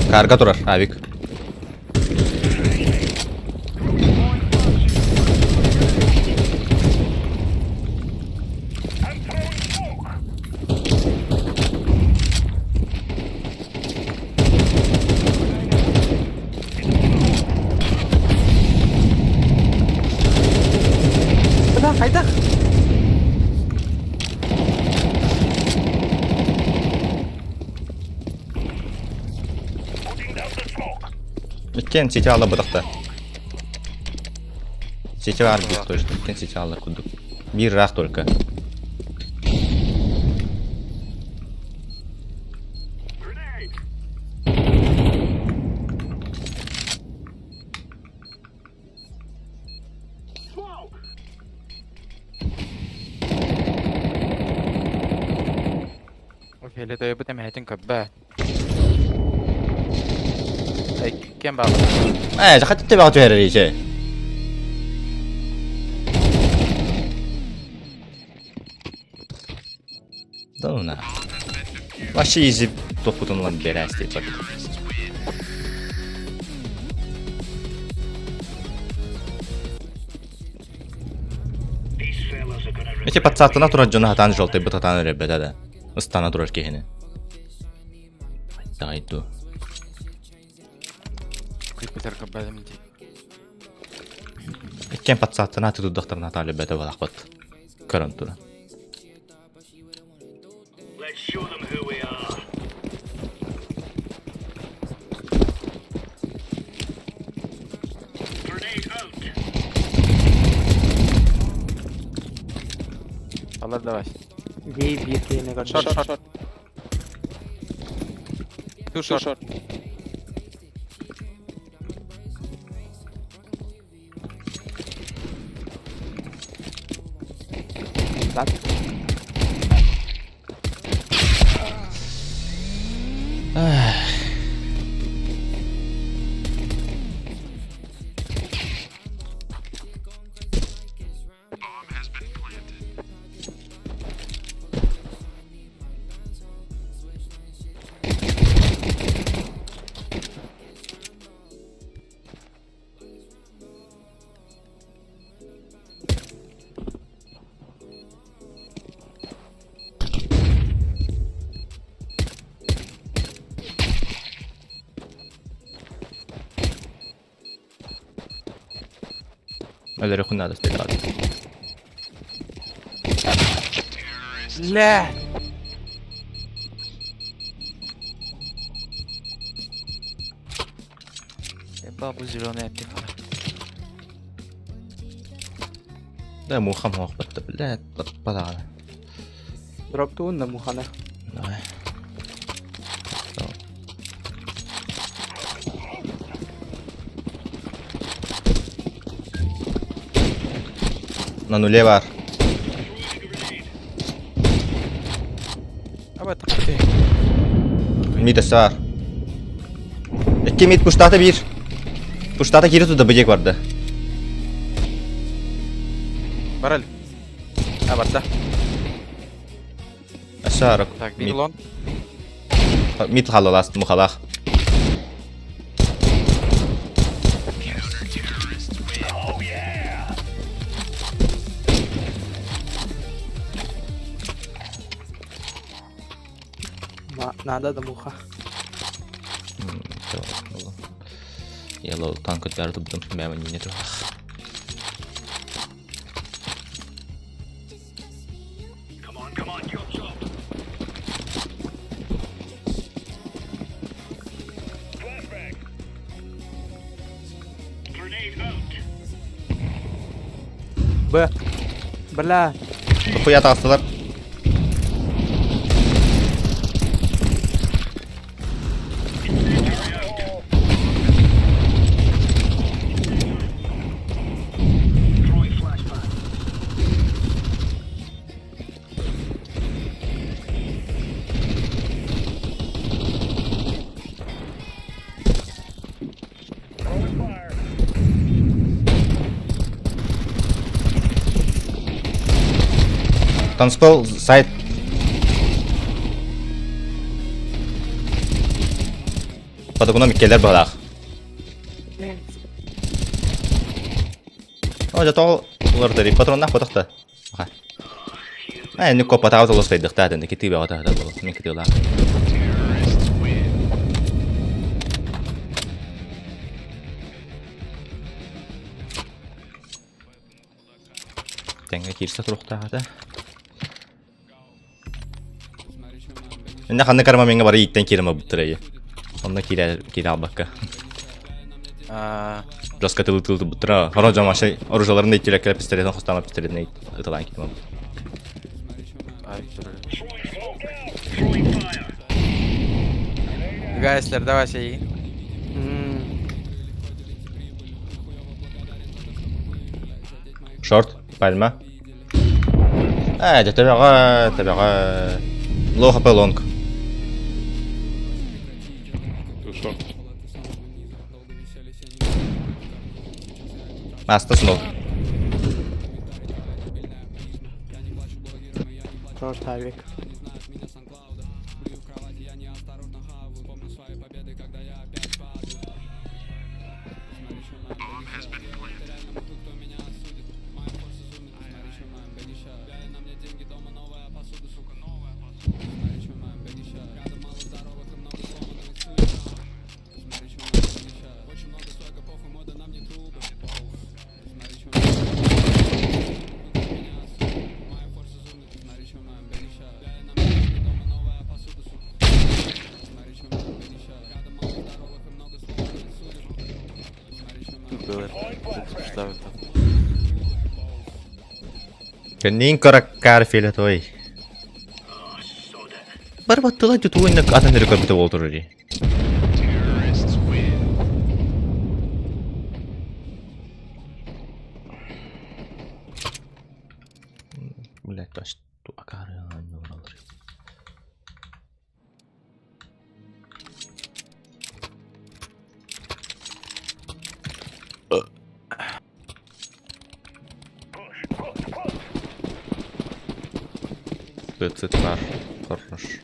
Карга турар, авик. Бля, хайдах. Иккен сити алла батахта. Сити бар бит точно. Иккен сити алла кудук. Бир рах только. Фиолетовыйбыт эмэһэтин көрбөт. Эй, кем баҕар? Ээ, хата төбөҕө түһэрэр ичэ. Да ну на. Вообще изи тохпутун ылан бэрээс диэт Эти подсааттана турар дьону хатаан желтайбыт хатаан өрөбөтө да. Ыстана турар киһини. Давай ду. Күйпетер көрбөтүм дии. Иккиэн подсааттана тутурдахтарына хатаан өлөрбөтө буолаахпыт. Көрөн туран. Алар давай. Дии биир киһини көрдүм. Short, short, short. Two short. short. Так. Өлөрүөххүн наада стреляҕа. Лэ! Бабу зеленая пиха. Да мухам хоохпатта, блядь, бадаҕана. Дроптуун да мухана. Давай. На нуле бар. Аба тахты. Мид өссө бар. Икки мид пуштата биир. Пуштата киирэ туда быдьык барда. Бараль. А, барда. Өссө ар. Так, биир лон. Мид халалас мухалах. Надо да муха. Yellow танк өтәрді бұдым. Бәмін не тұр. Б. Бля. Хуя тастылар. Танцпол сайт. Подогном иккелер быһалаах. О, дьэ тоҕо уларытарый патроннаах ботох да. Ээ, инник куоппатаҕа олус кыайдахтаа этэ, китии бөҕөтө сытар буолуо, мин кытыылаах. Тэҥҥэ киирсэ туруохтаах этэ. Иннэ ханнык карма миҥҥэ бары ииттэн киирэн барбыттара ии. Онно киирэ киирэ албакка. Аа, Жестко тылы тылы тылбыттара. Хоро дьон вообще оружиеларын да иттилэккэ пистолетын хостоон пистолетин ыталаан киирэн барбыт. ай, Гайслер, давай сей. Шорт, пальма. Ээ, дьэ төбөҕө, төбөҕө. Лоу хп лонг. Аста смок. Хорош авик. Кэнниин караккар фиолетовый. Бар баттыла тутуйна атын эрэ көрбүтэ буолтур дии. Блять, таш акары алыр. Цитар. Хорош.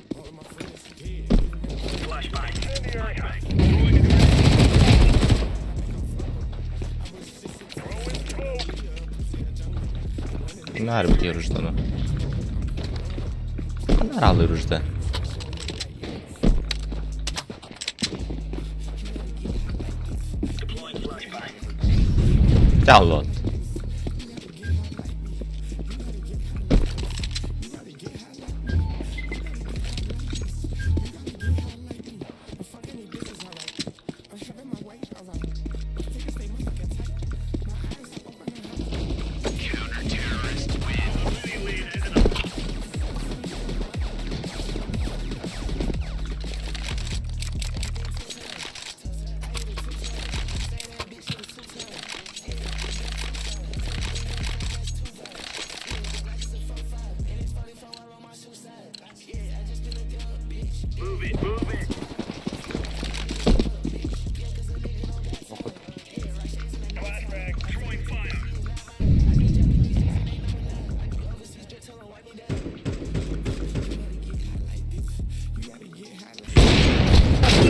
Наар бит еружданы. Нар ал еружда. Download.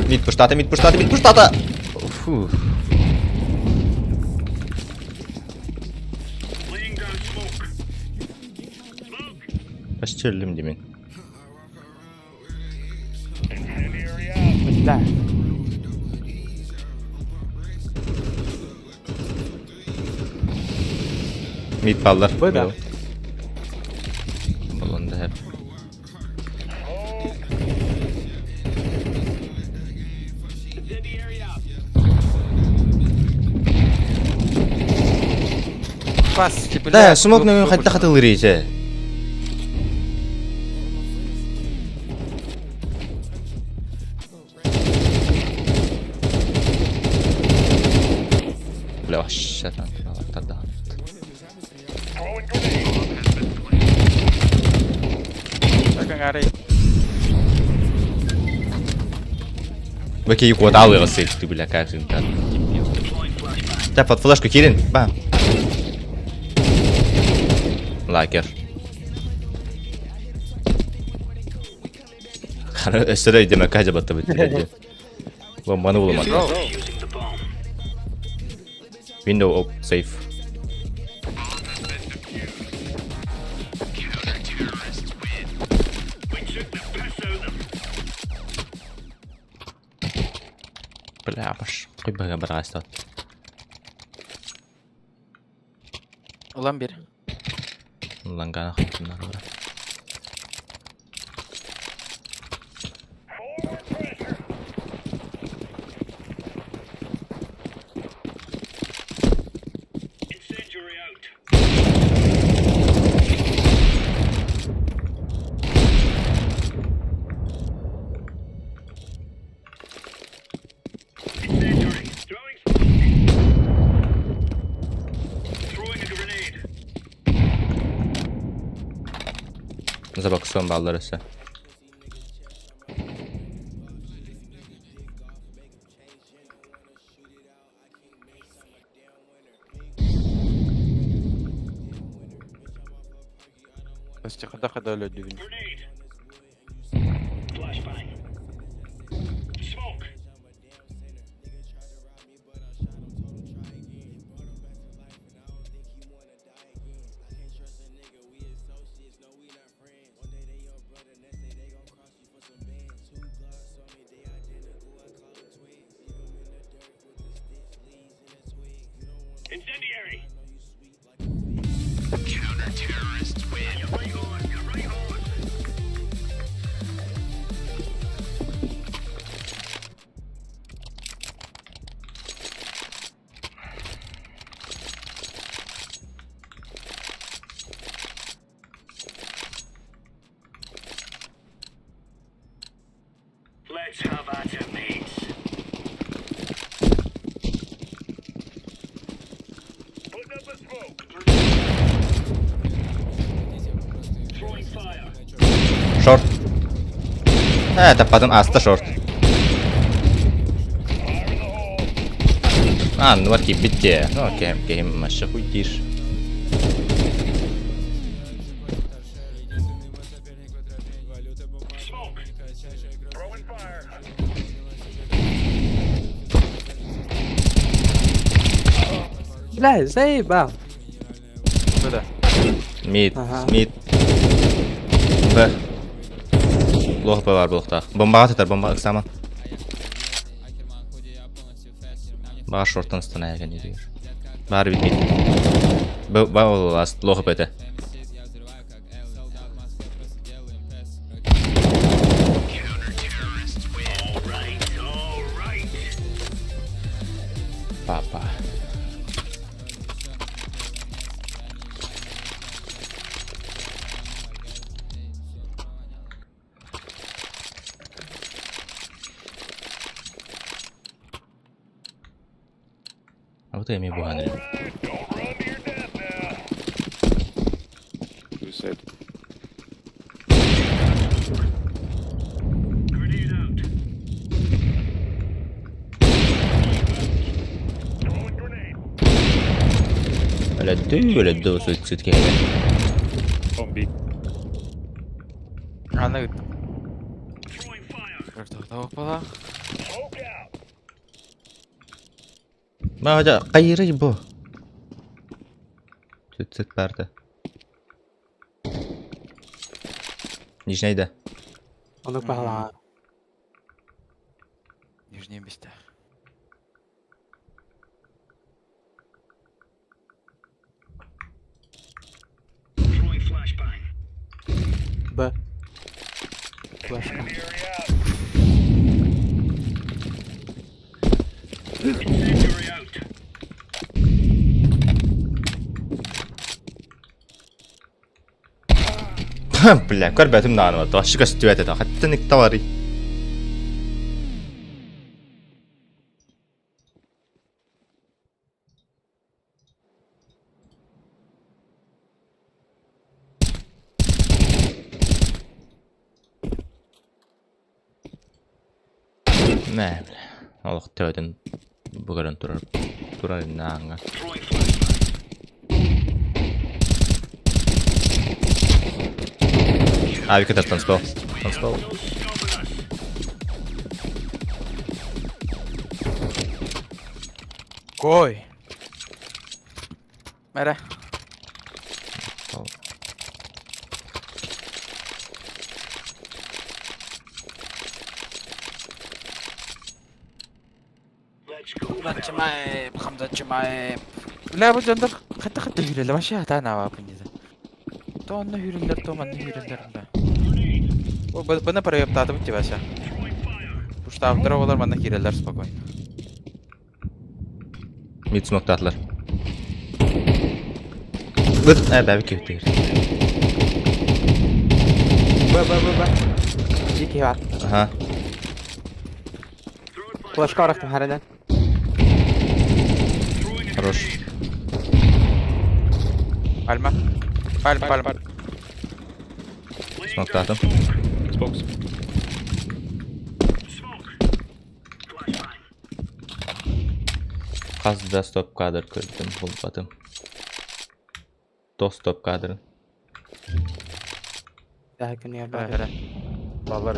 Мид пуштата, мид пуштата, мид пуштата! Фух. Пастерлим демен. Да. Мид баллар. Быда. Баллонда хеп. Пас, Да, смок нөҥү хайдах хатылыр иче. Бля, вообще там тогда. Баки кодалы ты, бля, как же там, дебил. Так, под флешку Кирин, бам. Лакер. Өссөрө өйдөмө кажа батта бүттү. Бомбаны буламады. Window up, safe. Бля, баш. Кой бага бар астат. Улан бир. Лангана хатыннар бар. Забаксон баллар өсө. Костя хада-хада өлөрдүбүн. Шорт. Э, таппатым, аста шорт. А, ну вот киирбит Ну, окей, киһим маша хуйдиир. Бля, заебал. Куда? Мид, Ага. мид. Б. Лох Б бар буолуохтаах. Бомбаҕа сытар, бомба ыксаама. Баҕар шортан станая кэннигэр. Баар бит мид. Б ба ол лох Б этэ. Папа. А вот я эмиэ буһан эрэбин. Suicide. Өлөттүү, өлөттүү суицид киһитэ. On B. Аны ыттым. Ортоҕо Маһа хайырый бу? Суицид баарда. Нижний да. Ону баһылаҕа. Нижний местах. Б. Флешка. Бля, көрбөтүм даҕаны бат. Көстүбэт этэ. Хаттан икки барый. Мэ, бля. Олох төбөтүн бүгөрөн турар. Турар иннааҥҥа. Авика танцпол. Танцпол. Кой. Мэрэ. Чимаев, Хамзат Чимаев. Бля, бу дьоннор хатта-хатта үүрэллэр, вообще хатаан аабаппын диэтэ. То онно үүрэллэр, то манна үүрэллэр да. Бу бына проептаатыбыт ти Вася. Пуштаабыттара олар манна киирэллэр спокойно. Мид смоктаатылар. Быт, э, бэби киһитигэр. Б, Б, Б, Б. Дикий бар. Ага. Флешка орахтым харынан. Хорош. Пальма. Пальма, пальма. Смоктаатым. Smokes. Хас да стоп кадр көрдүм, булбатым. То стоп кадрын. Кини Эрэ эрэ. Баллар.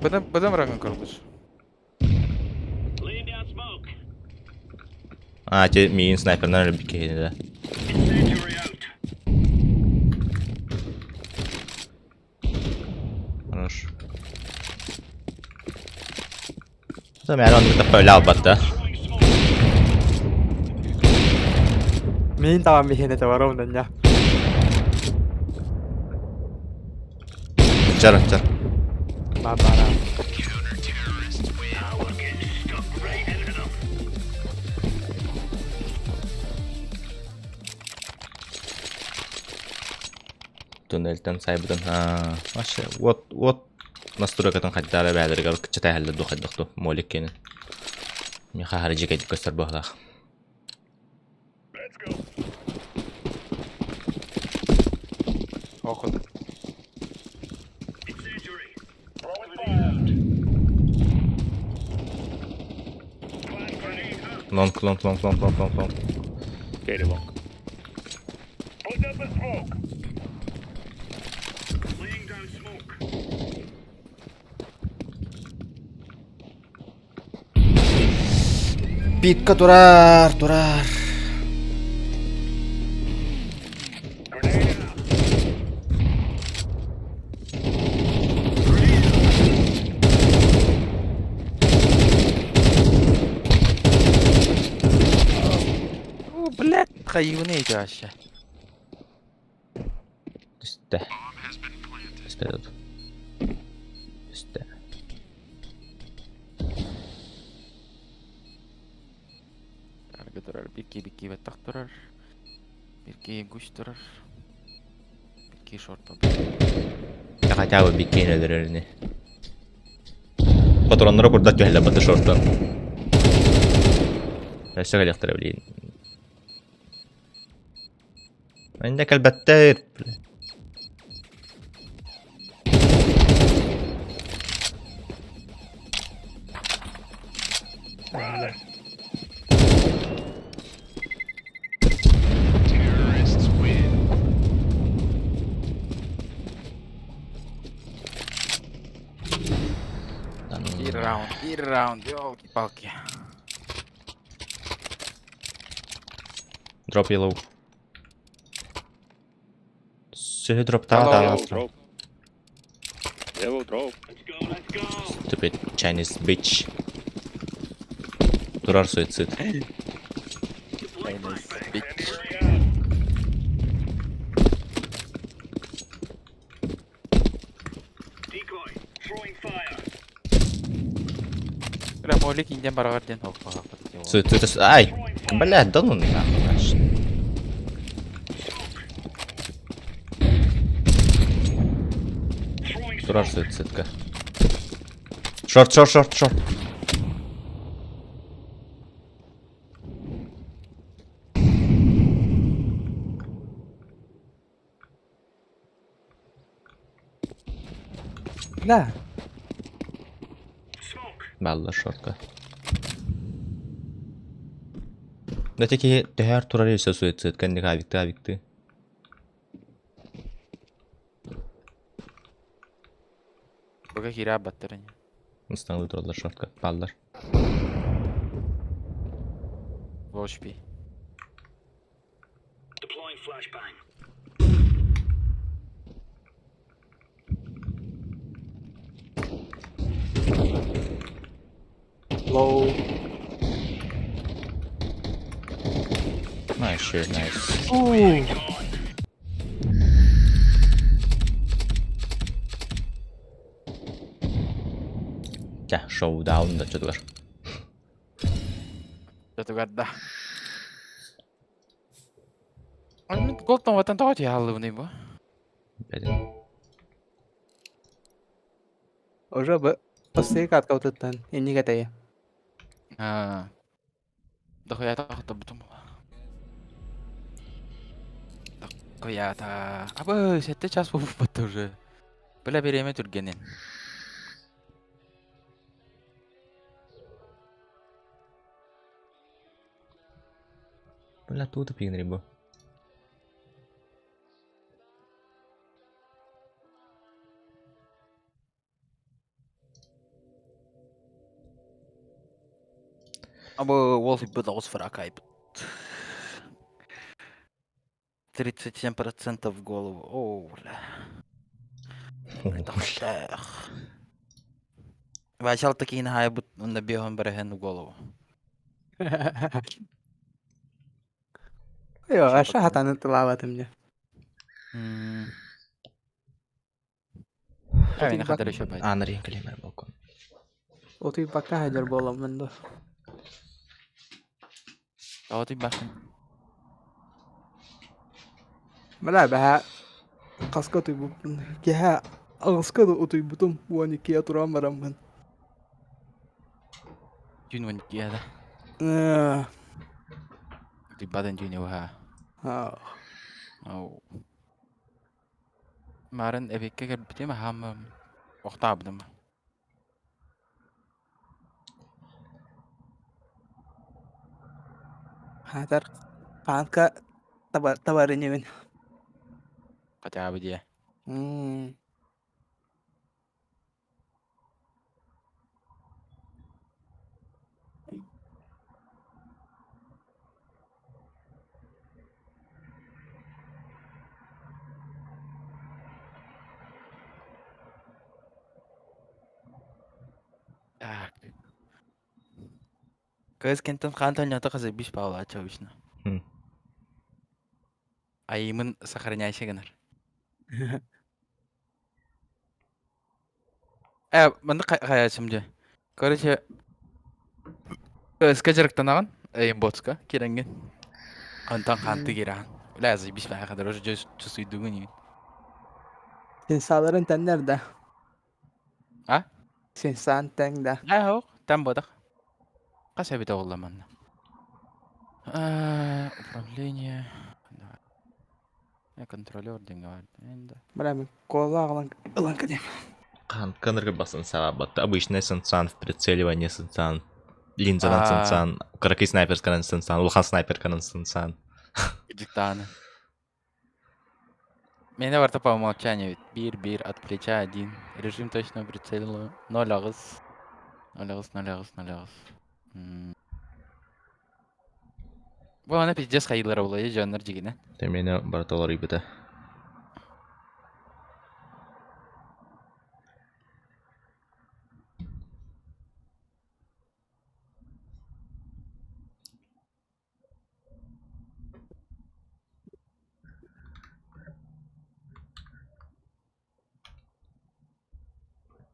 Быдам быдам рагын көрбүс. А, те миин снайперынан өлбүт киһини да. Хорош. Там я оннук таппа өлө албат да. Миин таҕан биһиэнэ табарым данья. Чар, чар. Бабара. Туннельтан сайбытын. Аа, вообще, вот, вот настройкатын хайдара бээлэригэр кыччата иһэллэр дуу хайдах дуу молик киэнин. Миэхэ хары дьиэкэйдик көстөр быһалаах. Охот. Long, long, long, long, long, long, long. Very long. Питка турар, турар. О, блядь, хайваны эти вообще. Түстэ. Түстэ тут. Түстэ. Арга турар, бирки бирки баттах турар. Бирки гусь турар. Бирки шорт Да хотя бы биккейн өлөрөр Патроннара курдат түһэллэр баты шортан. Өссө кэлиэхтэрэ блин. Инде кэлбэттэр. Биир раунд, биир раунд, елки-палки. Drop yellow. Сөһү дроптаа Yellow drop. Yellow drop. Stupid Chinese bitch. Турар суицид. Chinese bitch. Бля, молик инден барагар ден хоппа. Суицид. Ай! Бля, да ну нахуй. Турар суицидка. Шорт, шорт, шорт, шорт. Да. Балла шортка. Да теки төһөр турар өсө суицид кэнник авикты авикты. Бага хира баттырын. Мустаңлы тураллар шортка. Баллар. Вошпи. Low. Nice shit, nice. Ooh. Ча, шоудаун да чөтүгэр. Жатугарда. Ой, голтон ватан тоҕо тиһаллыбыный бу. Бэдин. Уже бы Остык каутыттан инниге тайы. Аа. Дохуята хатабытым. Дохуята. Абы, сетте час буолбут уже. Бля береме түргенин. Бля, тут пигнери бу. Абы уол ыйбыт оҕус фракайбыт. 37% в голову. О, бля. Это хаттаах. Вачал такие хаайбыт онно биэһон барыһын в голову. Йо, аша хатаны тылаабатым дьэ. Эвени хатар еще бай. Аанарыйан кэлиэмэр балкон. Утуйбакка сылдьар буоламмын дуо? Тоҕо утуйбаккын? Бля, бэһээ хаска утуйбуппун. Киэһэ аҕыска да утуйбутум 12-гэ туран бараммын. Түүн 12-гэ да. Утуйбатын түүнү уһаа. Ау. Марын эбиэккэ кэлбитим аһааммын охтообутум. Хаатар хаанка табар инибин. Хотя бы диэ. Так. Кыыс кентэн хаан тонньото хасыйбыш Павлович обычно. Айымын сохраняйся гынар. Маннык хайаачым дьэ. Короче, ска дьарыктанаҕын, эймботска кирэҥҥин. Онтон хаанты кирэҕин. Бля, заебись баһаха дороже дьэ чувствуйдугун иин. Сенсаларын тэннэр да. А? Сенсан тэҥ да. Аа, ох, там бодах. Хас эбитэ буолла манна? Управление. Контролер диэҥҥэ баар да. Бля, мин кола ылан ылан кэлиэм. Канканырга басын саабатта. Обычный сенсан в прицеливании сенсан. Линзанан сенсан. Кыракый снайперсканан сенсан. Улахан снайперканан сенсан. Диктаны. Меня барта по умолчанию ведь. Бир-бир от плеча один. Режим точно прицелила. Ноль аҕыс. Ноль аҕыс, ноль аҕыс, ноль аҕыс. Бу аны пиздец хайыылара буолуо дьоннор дьигинэ. Тэмиэнэ барыта уларыйбыта.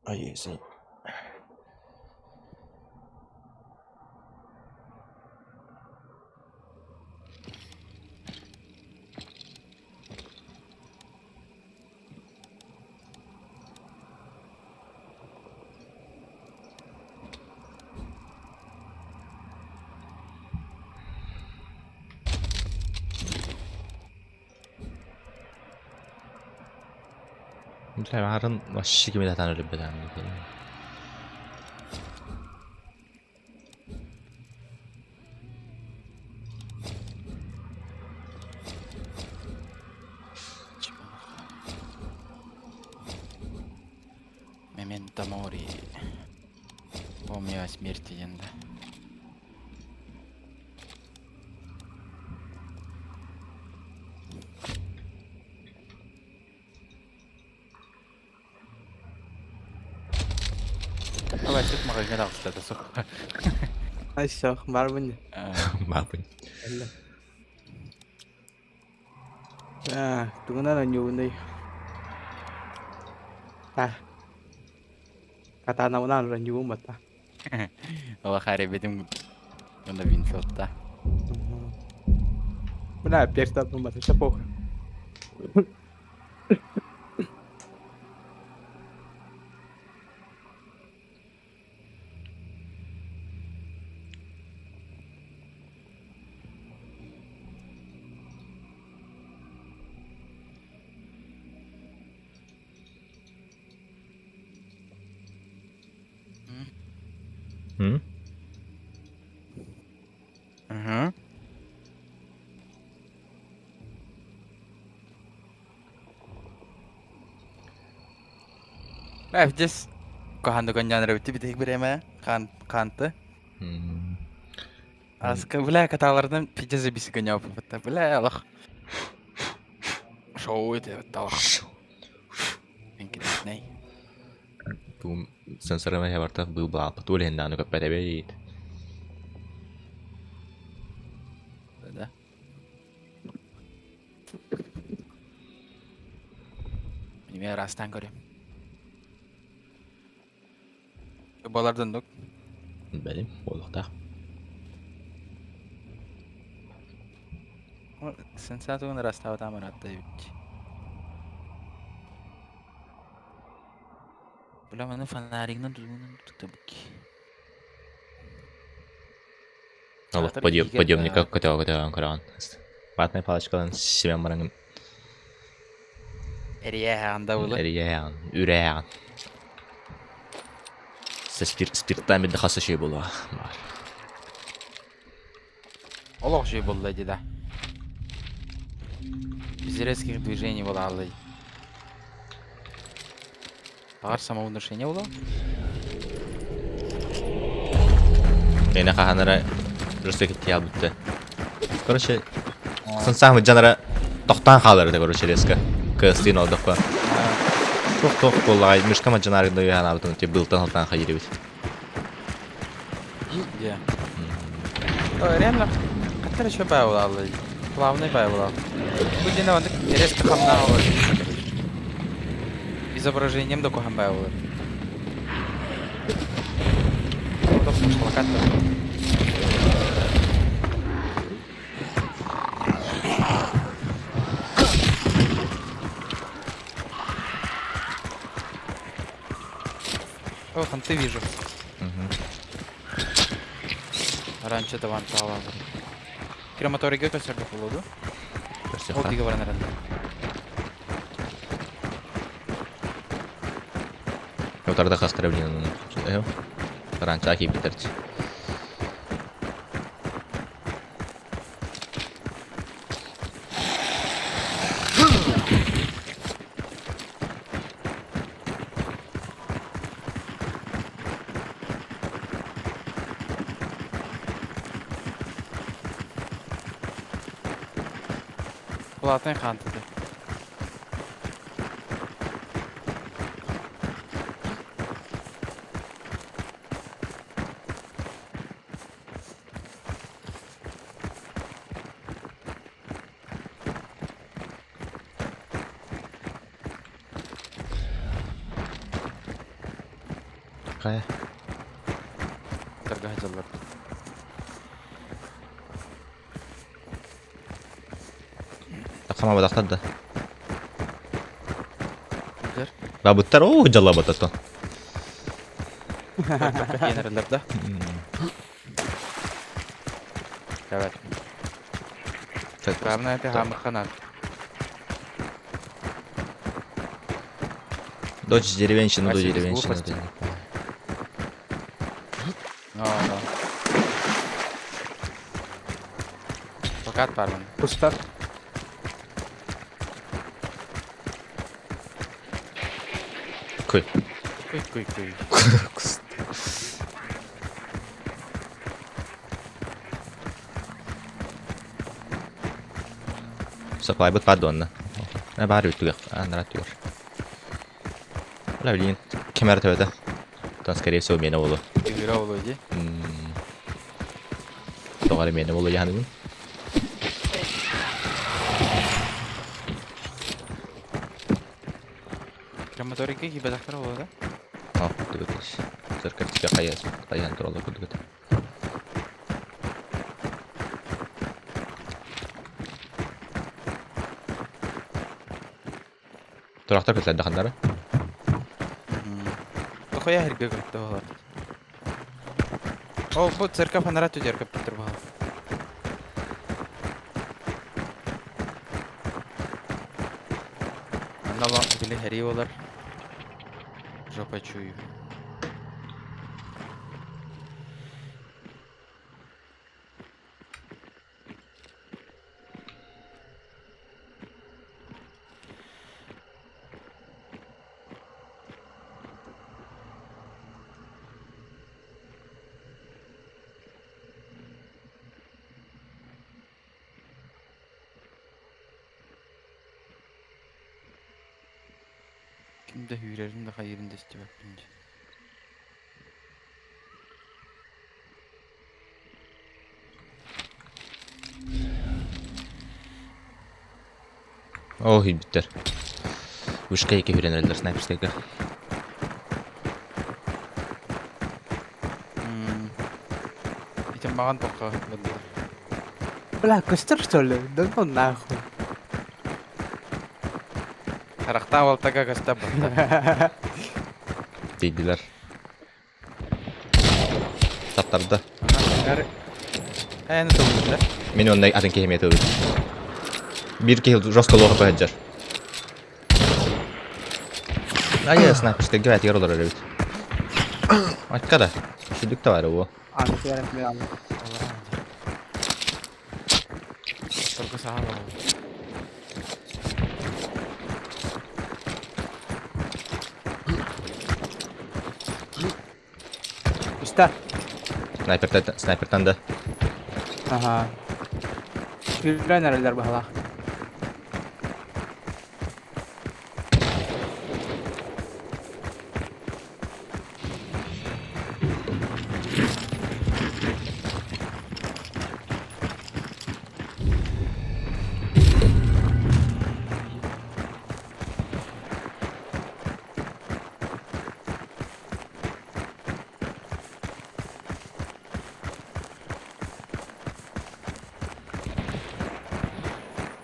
Ай, син. Баарын вообще кими татан өлбөтөм. Мементо мори. Помни о смерти диэн да. Давай, маҕаҥҥа таҕыста да суох. Ай, суох, барбын. Баабын. Аа, тугунан оонньуубунуй? А. Катанабынан оонньуубун батта. Олох аребетим уонна винфилдта. Бля, перстатым бата, чэ похуй. М? Угу. Здесь коханды коньян ребити битик биреме хан ханты. М. Аска, бля, каталардан пиздец забиси гонял. Бля, алах. Шоу это талах. Инкидней. Тугум сенсорым барта был баалпыт. Ол иһин даҕаны көппөтөбүт. Да. Неме растан көрем. Балардан док. Билбэтим, буолуохтаах. Сенсатугун растаабатаам ыраатта эбит. Бля, маны фонаригынан тутугунан туттабык. Олох Аатар иһигэр подъемника көтөҕө көтөҕөн көрөҕүн. Ватная палочкаларын симэн бараҥын эрийээһэҕин да было. эрийээҕин, үрээҕин. Спирттаан бидде хас үчүгэй буолуо баар. Олох үчүгэй буолла дии да. Без резких движений буолааллый. Баҕар самовнушение буолуо. Мені хаһан эрэ просто киттиялбытты. Короче, сансаамы дьанара тохтоон хаалар этэ короче резко. Кыастыын олдоххо. Туох-туох буоллаҕай, мышка мадьанааргында үөһээн ти былтан халтаан хайырыбыт. Где? Реально, хаттар еще баа буолааллый. Плавный баа буолаал. Бу диэн оннук резко хамнаа олор. Изображением да куһан баа буолар. О, ханты вижу. Раньше даван таалазыр. Крематорийга көсөрдө болду. Ол диге баран эрэнде. Утарда хастара блин. Ранча кииппитэрчи. Платный хантыды. Хайа. Тарга хадьаллар. Тахсама бадахтар да. Дер. Бабыттар оо дьаллабататтан. Киэнэрэллэр да. Evet. Главное это хамырханат. Дочь деревенщины, до Вася, без деревенщины. глупости. А, да. Плакат парван. Пустар. Кой. Куй куй куй. Саплайбыт бар дуонна. Баар үттүгэх. Анара түгэр. Бля, блин, кемер төбөтө. Тон, скорее всего, мені болу. Игра болу ди. Тоҕо эрэ миэнэ буолуо дьаһаныбын. Крематорийга киибэтэхтэрэ буолуо да? О, курдук Церковь тебе хайас, хайаан тураллар курдук этэ. Турахтар көтөлөрдө Тохоя хэргэ көттө болар. О, бу церковь анара түдер көптүр баа. Аннала били хэри болар. Жопа чую. Ким да үүрэрин да хайыырын да истибэппин дии. Оо иһийбиттэр. Вышка ики үрэн эрэллэр снайперскайга. Итин маҕан тохха бардылар. Бля, костер что ли? Да ну нахуй. Харахтаах уолтага көстөр барда. Тиийдилэр. Таптарда. Эн тылбыта. Мин онно атын киһи эмиэ тылбыт. Биир киһи жестко лоха көһөддьөр. Ай, снайперскайга бээтигэр олорор эбит. Айтка да. Сүдүк да баар уо. Аны кэрэн мен Торго саһан олорор. Үстэ. Снайпертан, снайпертан да. Аха. Үрэн эрэллэр баһалаах.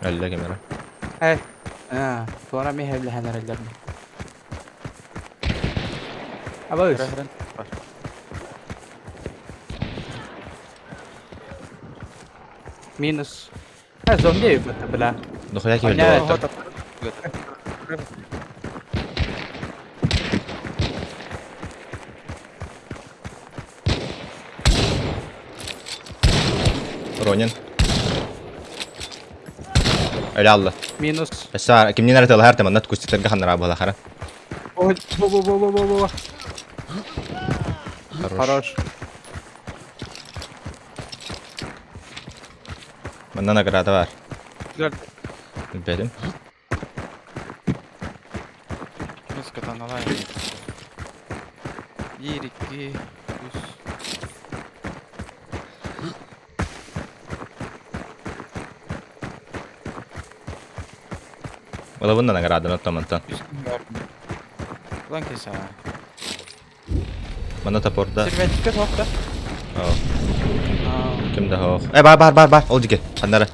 Өллө кэмэрэ. Э, аа, туора миэхэ үлэһэн эрэллэр. Абыс. Минус. Э, зомби ебать, бля. Дохуя киһи өлдө. Ронин. Өлө алла. Минус. Өссө кимнин эрэ тылаһар манна кустиктарга ханнара буолахара. Ой, во во во во во во. Хорош. Хорош. Манна награда бар. Билбэтим. Мускатаналай. Биир, икки, үс. Олабын да награданы оттомантан. Үс күн бар. Улан кеса. Манна топорда. Сервятикка суох да? Оо. Ким да хоох. Э бар бар бар бар. Ол дике. Ханнара.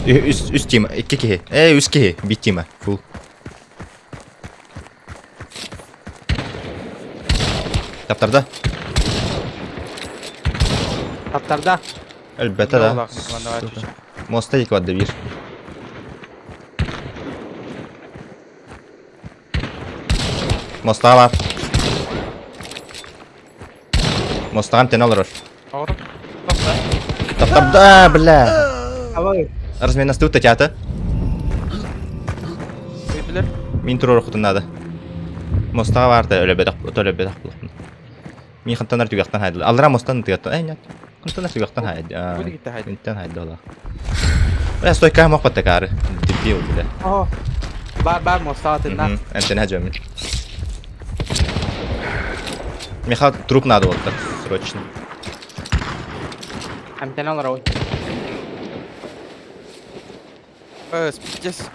Үс үс тима. Икки киһи. Э үс киһи. Бит тима. Фул. Таптарда. Таптарда. Элбэтэ да. Моста екі барды бір. Мостаға бар. Мостаға тен олорор. Таптарда, бля. Размен наступ татята. Мин турор хотун надо. Мостаға барды, өлө бедақ, өлө бедақ булахпын. Мин хантанар түгәхтан хайдыл. Алра мостан түгәхтан. Э, нет. Хантанар түгәхтан хайды. Интен хайды ола. Бля, стойка мох паттакары. Дебил, бля. О. Бар бар моста тынна. Энтен хаҗамын. Миха труп надо вот так срочно. Амтен алар Э, спиттес.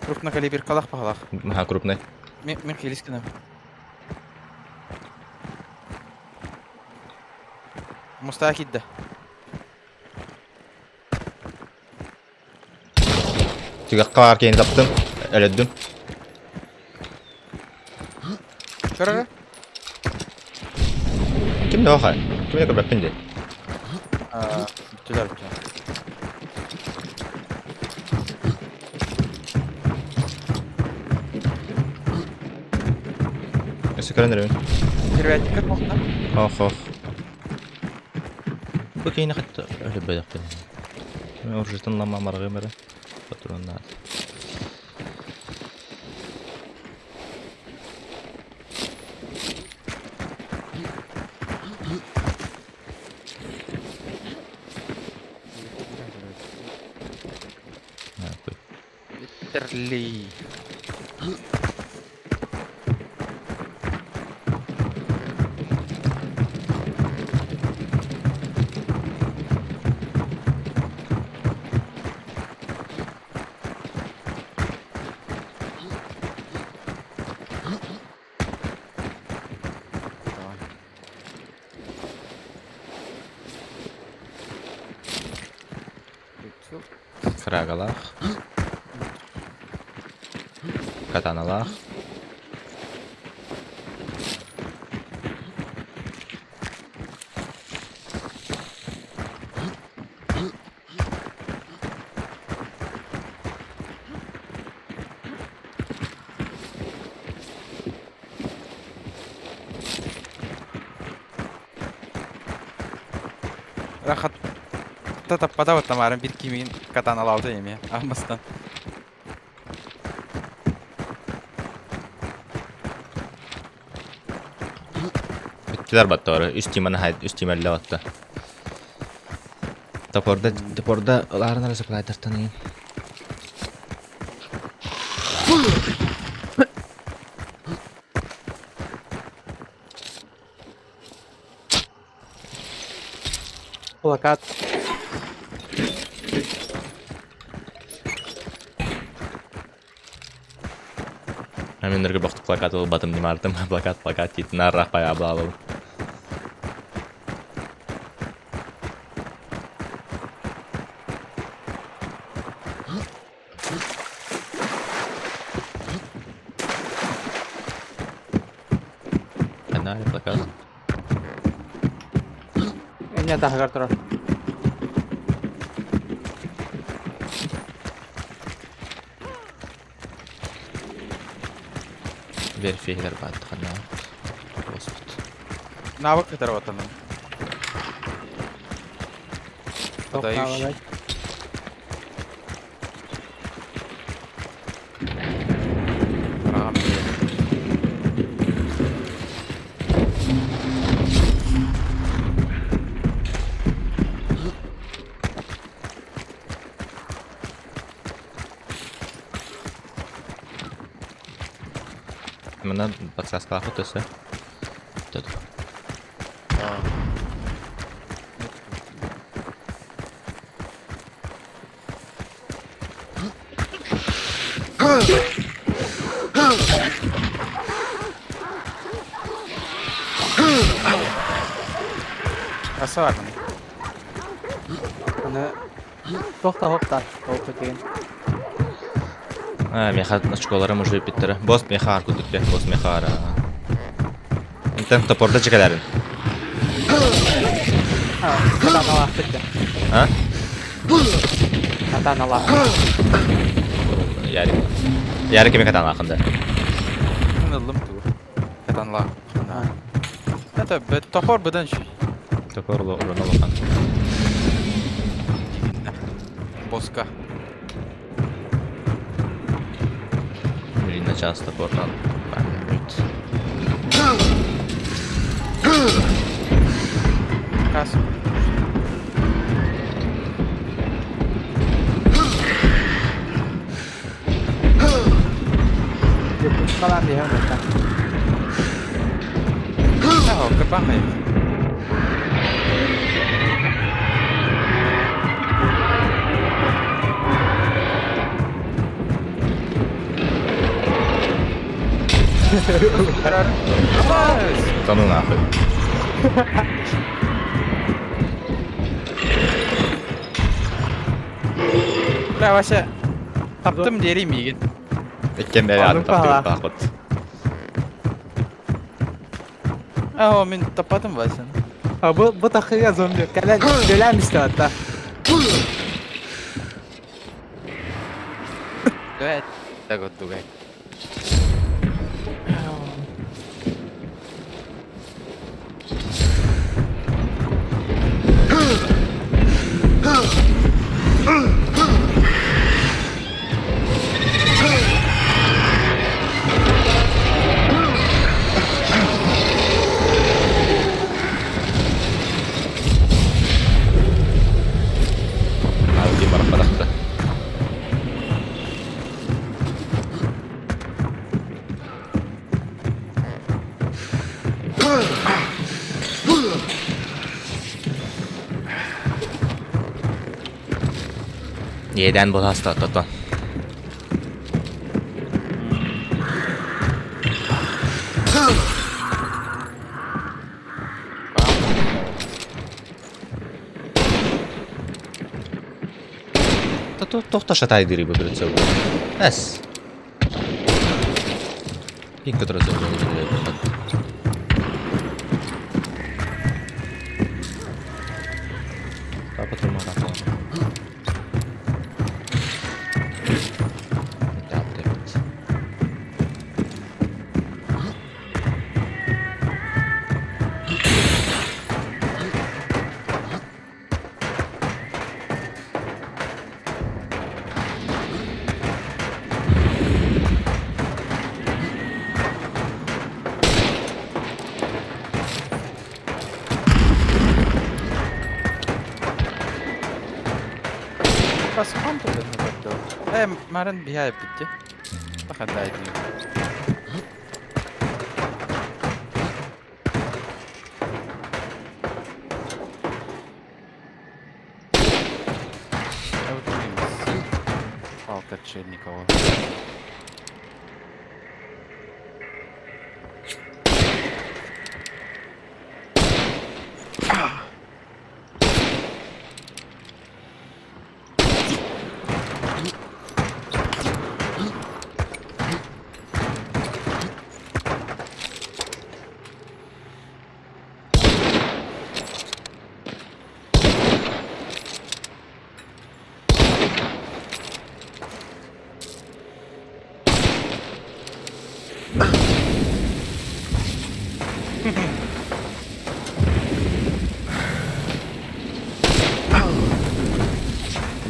Крупный калибр калах пахалах. Ага, крупный. Мен хилискина. Муста кидде. Түгәккә бар кейен таптым. Өлөддүм. Көрөрө? Ким да охай? Ким да көрбөппүн дии. Бүтүлөр бүтүлөр. Өссө көрөн эрэбин. Сервятика тохта. Ох, ох. Бу кейини хатта өлөбөдөхпүн. Мен уржутун лама маргым эрэ. Патроннаат. Литерли. Фрагалаах. Катаналаах. Рахат таппата тамарым бир кимин катаналаабыта эмиэ аһымастан. Бүттүлэр баттары. Үс тиманы хайд, үс тимэллэ батта. Топорда, топорда ылаарынара саплайтартан иин. Плакат. Мен өргө бохтук плакат ылбатым димартым. Плакат, плакат дейт. Наррақ бай абылабыл. Ханна плакат. Эмне таһыгар турар. Верфиһигэр бааттаханна. Господи. Навык кытары батаным. Подающий. Манна подсказкалаах өтөсө. Тут. Аса бар міне. Аны тохта хопта. Ол деген. А, меха очколарым уже биттер. Босс меха аркудук босс меха ара. Интен топорда чекаларын. Катаналаах битте. А? Катаналаах. Ярик. Ярик кеме катаналаахында. Ыллым ту. Катанла. Это топор быдан шүй. Топор урана лохан. Боска. Блин, на час топор надо. Кас. Калан диһем битте. Аһо, кырбан Да ну нахуй. Бля, вообще таптым дерим мигин. Иккен бери Аның атын таптым пала. бахыт. Аһо, мин таппатым васен. А бу бу тахыга зомби. Кэлэн кэлэн исте атта. Дуэт. Так вот дугай. Алды барып баракты. Еден боласта тото. Тохто шатайдыры бу прицел. Эс. Пик, который Ээ, марын биһээ эппитти. Бахадай дии. Палка Черникова.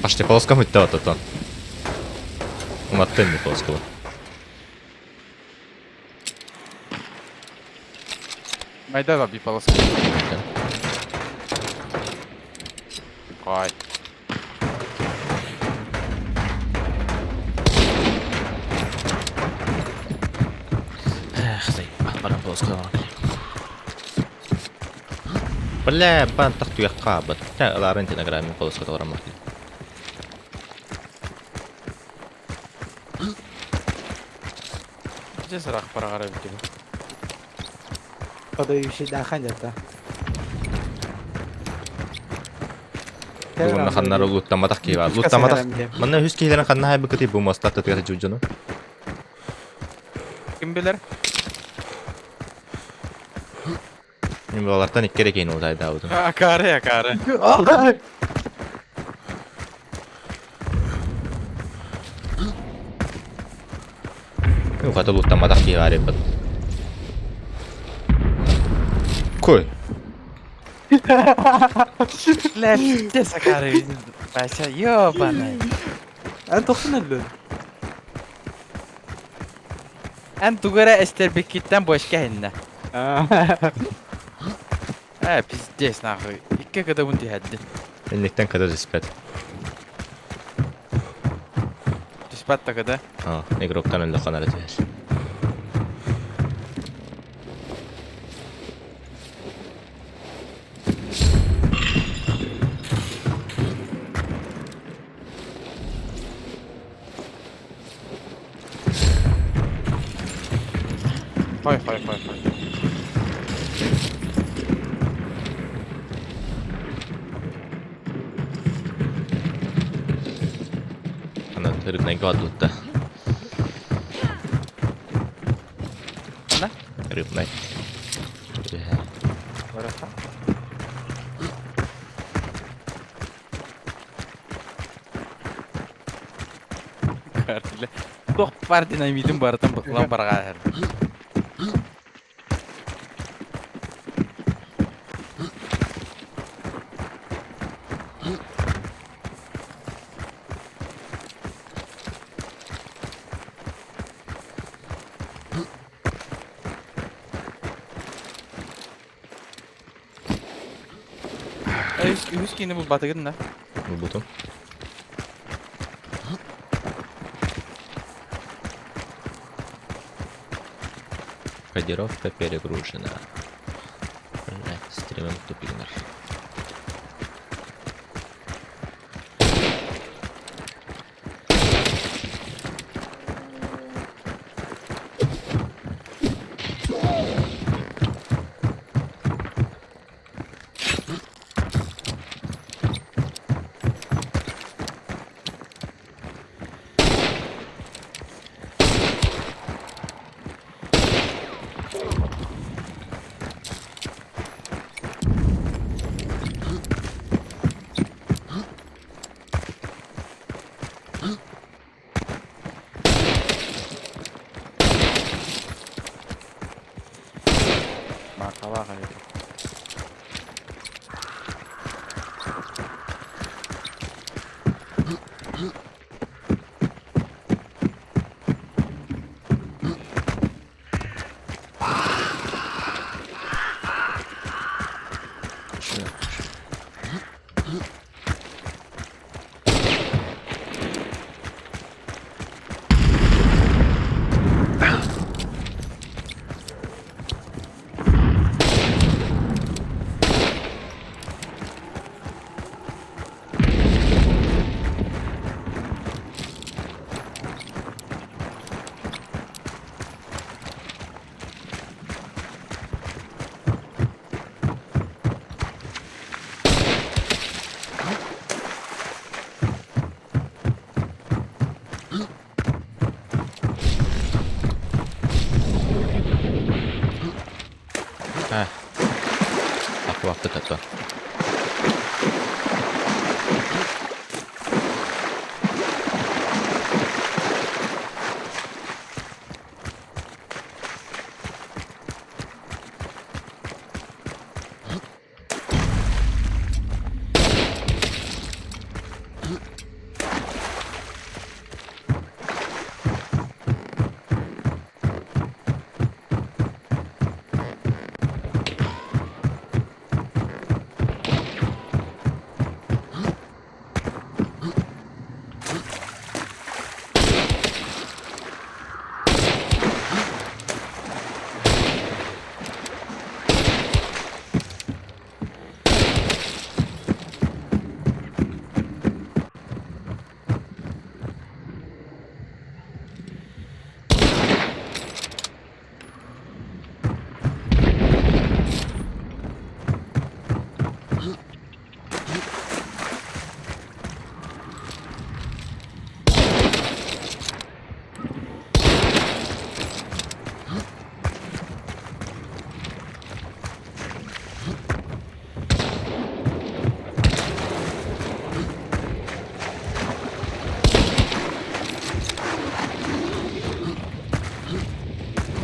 Почти полоска хоть то, то, то. Уматтын не полоска. Майда би полоска. Кай. Эх, заебал, баран полоска Бля, бан тахтуя кабат. Та ларен тинаграми полоска торамах. Здесь рах парагара битиб. Подающий дахан это. Уонна ханнары луттаматах киһи Луттаматах. Манна үс киһилэрин ханна хайбыкыты бу мостар тытыгата дьону. Ким билер? Мен балартан икки эрэ киһини утайдаабытым. Акары, акары. Ухата луттаматах киһи баар эбит. Кой. Бля, пиздец, акары. Вася, ёбаный. Эн тохтун өллүн. Эн тугара эстербиккиттен бошка хинне. Э, пиздец, нахуй. Икки кыда бун тиһәдди. Энниктен када түспэт. Түспәт та кыда. А, игроктан өллө ханара түһэр. Хой, хой, хой, хой. Ана рыбный гадлытта. Ана? Рыбный. Бараха. Картиле. Тох бар динамитин барытын бықлан барға. Үс кийини бул батыгын да. Бу бутум. Кодировка перегружена. Блять, стримим тупигнер.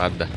Барда.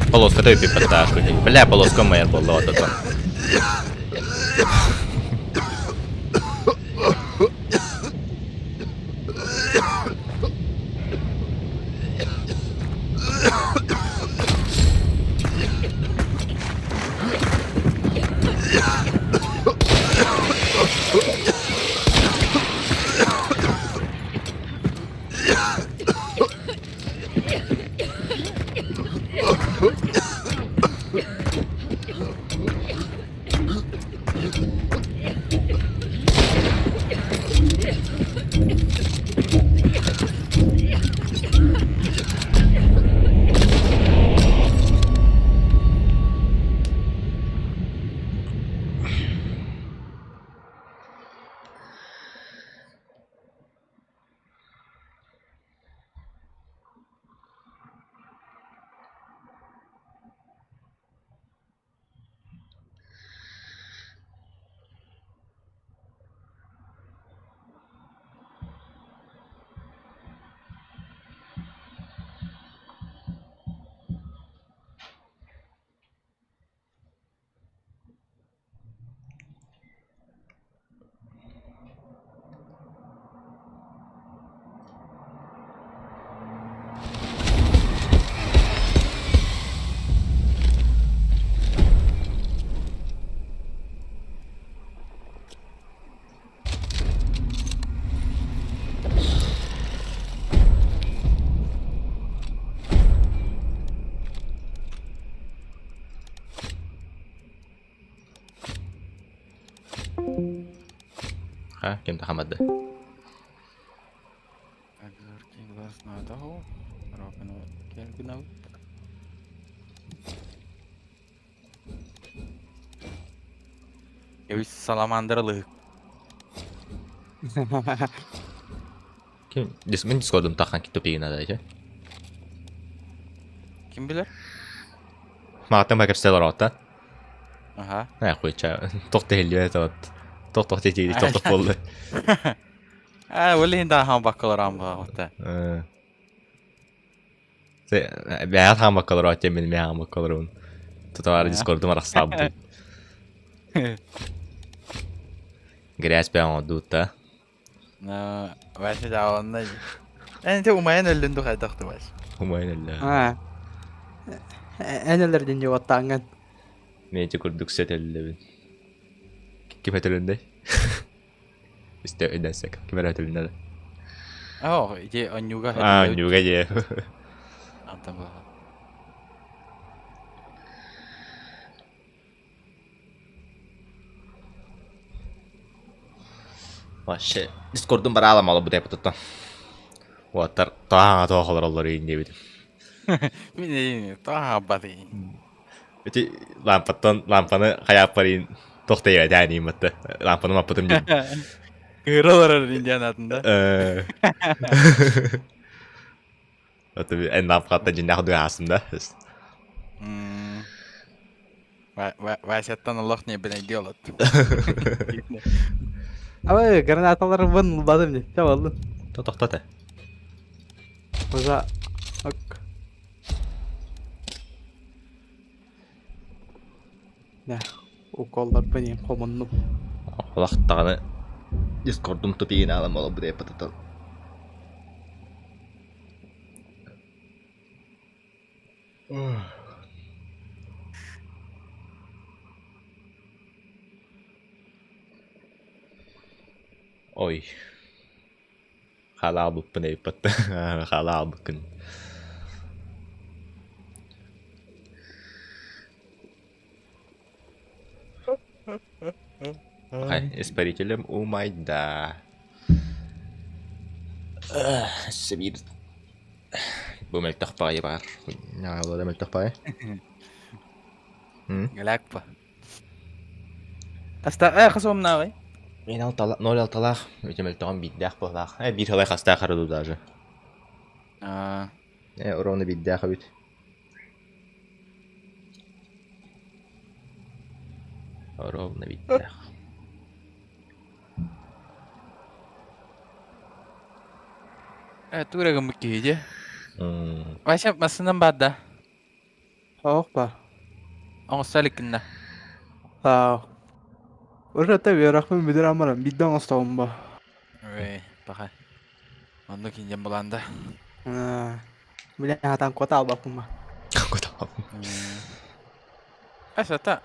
Полоска төйпү Бля, полоска майар буолла ототон. Ха, ким тахамады. Эбис саламандралы. Ким мин дискордум тахан тупигин ада Ким билэр? Мааттан бакырселер отта. Аха. Нэ хуйча. Тох tehilliye тот. Тох тох тетиги тох тох болду. А, ол иһин дахан баккалар амба отта. Се бәят хан баккалар отта мен мен хан баккалар. Тутавары дискордум арахсабды. Грязь бән одута. На, вася даонна. Эн те умайын өллүн ду хайдахты бас. Умайын өллө. Аа. Эн элэрдин жуаттаанган. Мен те курдук сетеллебин. Ким этелүндей? Исте өйдәсек. Ким этелүндей? Оо, ити онньуга. А, нюга же. Антан ба. Вообще, Дискордун бара аламалы бу деп туттан. Уаттар таа тоохолор оллор иин диэбитим. Мин таа бати. Ити лампаттан лампаны хаяппар иин тохтайа тääниин матта. Лампаны маппытым дии. Кыралар индианатында. Ото эн лампкатта жиннах дуяасым да. Васяттан Аллах не бен делать. Абы гранаталар вын бадым не. Чабалдын. Тохтата. Оза. Ок. Нә, уколлар бенем хомоннум. Олахтаганы Дискордум тупигин аламалы бу деп туттан. Ой. Халаабыппын эйппат. Халаабыккын. Испарителем умайда. Сибир. Бу мөлтөх баҕайы баар. Ньаалара мөлтөх баҕайы. Галакпа. Аста э хас уомнааҕый? Мен алтала, ноль алталаах, ити мөлтөҕүм биирдээх буолаах. Э, биир халай хастаах арыду даже. Аа, Э, ровно биирдээх эбит. Ровно биирдээх. Э, тура гыммыт киһи дии. М, Вася массыынан баар да? Суох ба. Оҥосто иликкин да? Аа. Урата үөрэхпин бүтэрэн баран биирдэ оҥостобун ба. Ой, паха. Оннук инньэн булаан да. Аа. Били хатан куота албаппын ба. Куота Асата.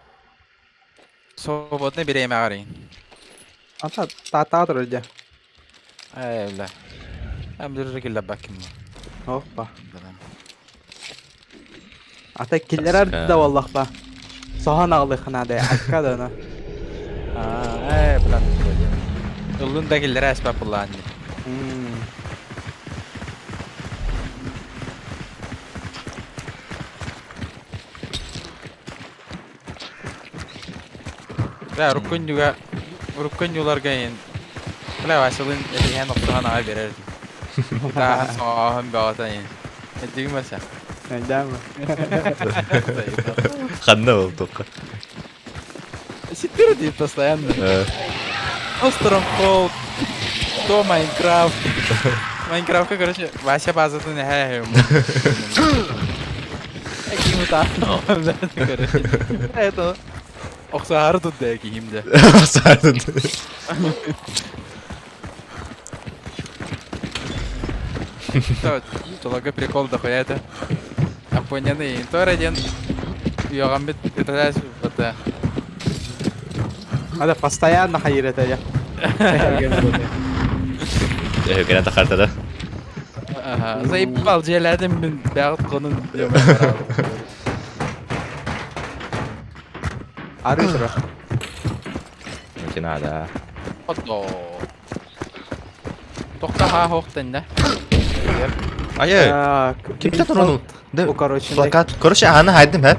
Свободный бириэмэҕэр иһин. Ата таатаа турар дьэ. Ээ, бля. Эм киллэрбэккин бу. Оппа. Ата киллэрэр да буоллахпа. Соһон аҕалыахха наада акка да ону. Аа, ээ, блан. Ыллын да киллэрэ эспэт буллаан дии. Бля, урукку урукку ньууларга иһин бля, Василын этиһэн охсуһан аҕай биэрэр Тааһан соҕооһун бөҕөтө иһин. Этигим Вася? Өйдөөн Ханна ол тоққа? Ситтер дип постоянно. Остронгхолд, то Майнкрафт. Майнкрафтка, короче, Вася базатын эһэ Ким та? Короче, это охсаары тут киһим дэ. Охсаары Толога прикол дохуя это. Аппоньяны тор один. Йоган бит это вот. Ада постоянно хайыр это я. Кэлэн тахартада. Ага, заебал дьиэлээтим мин бэҕит конун Арыы турар. Не надо. Ото. Тохта ха хох тэннэ. Айы. Кимте туруну? Да. Короче, Плакат. Короче, аны хайдым хэ.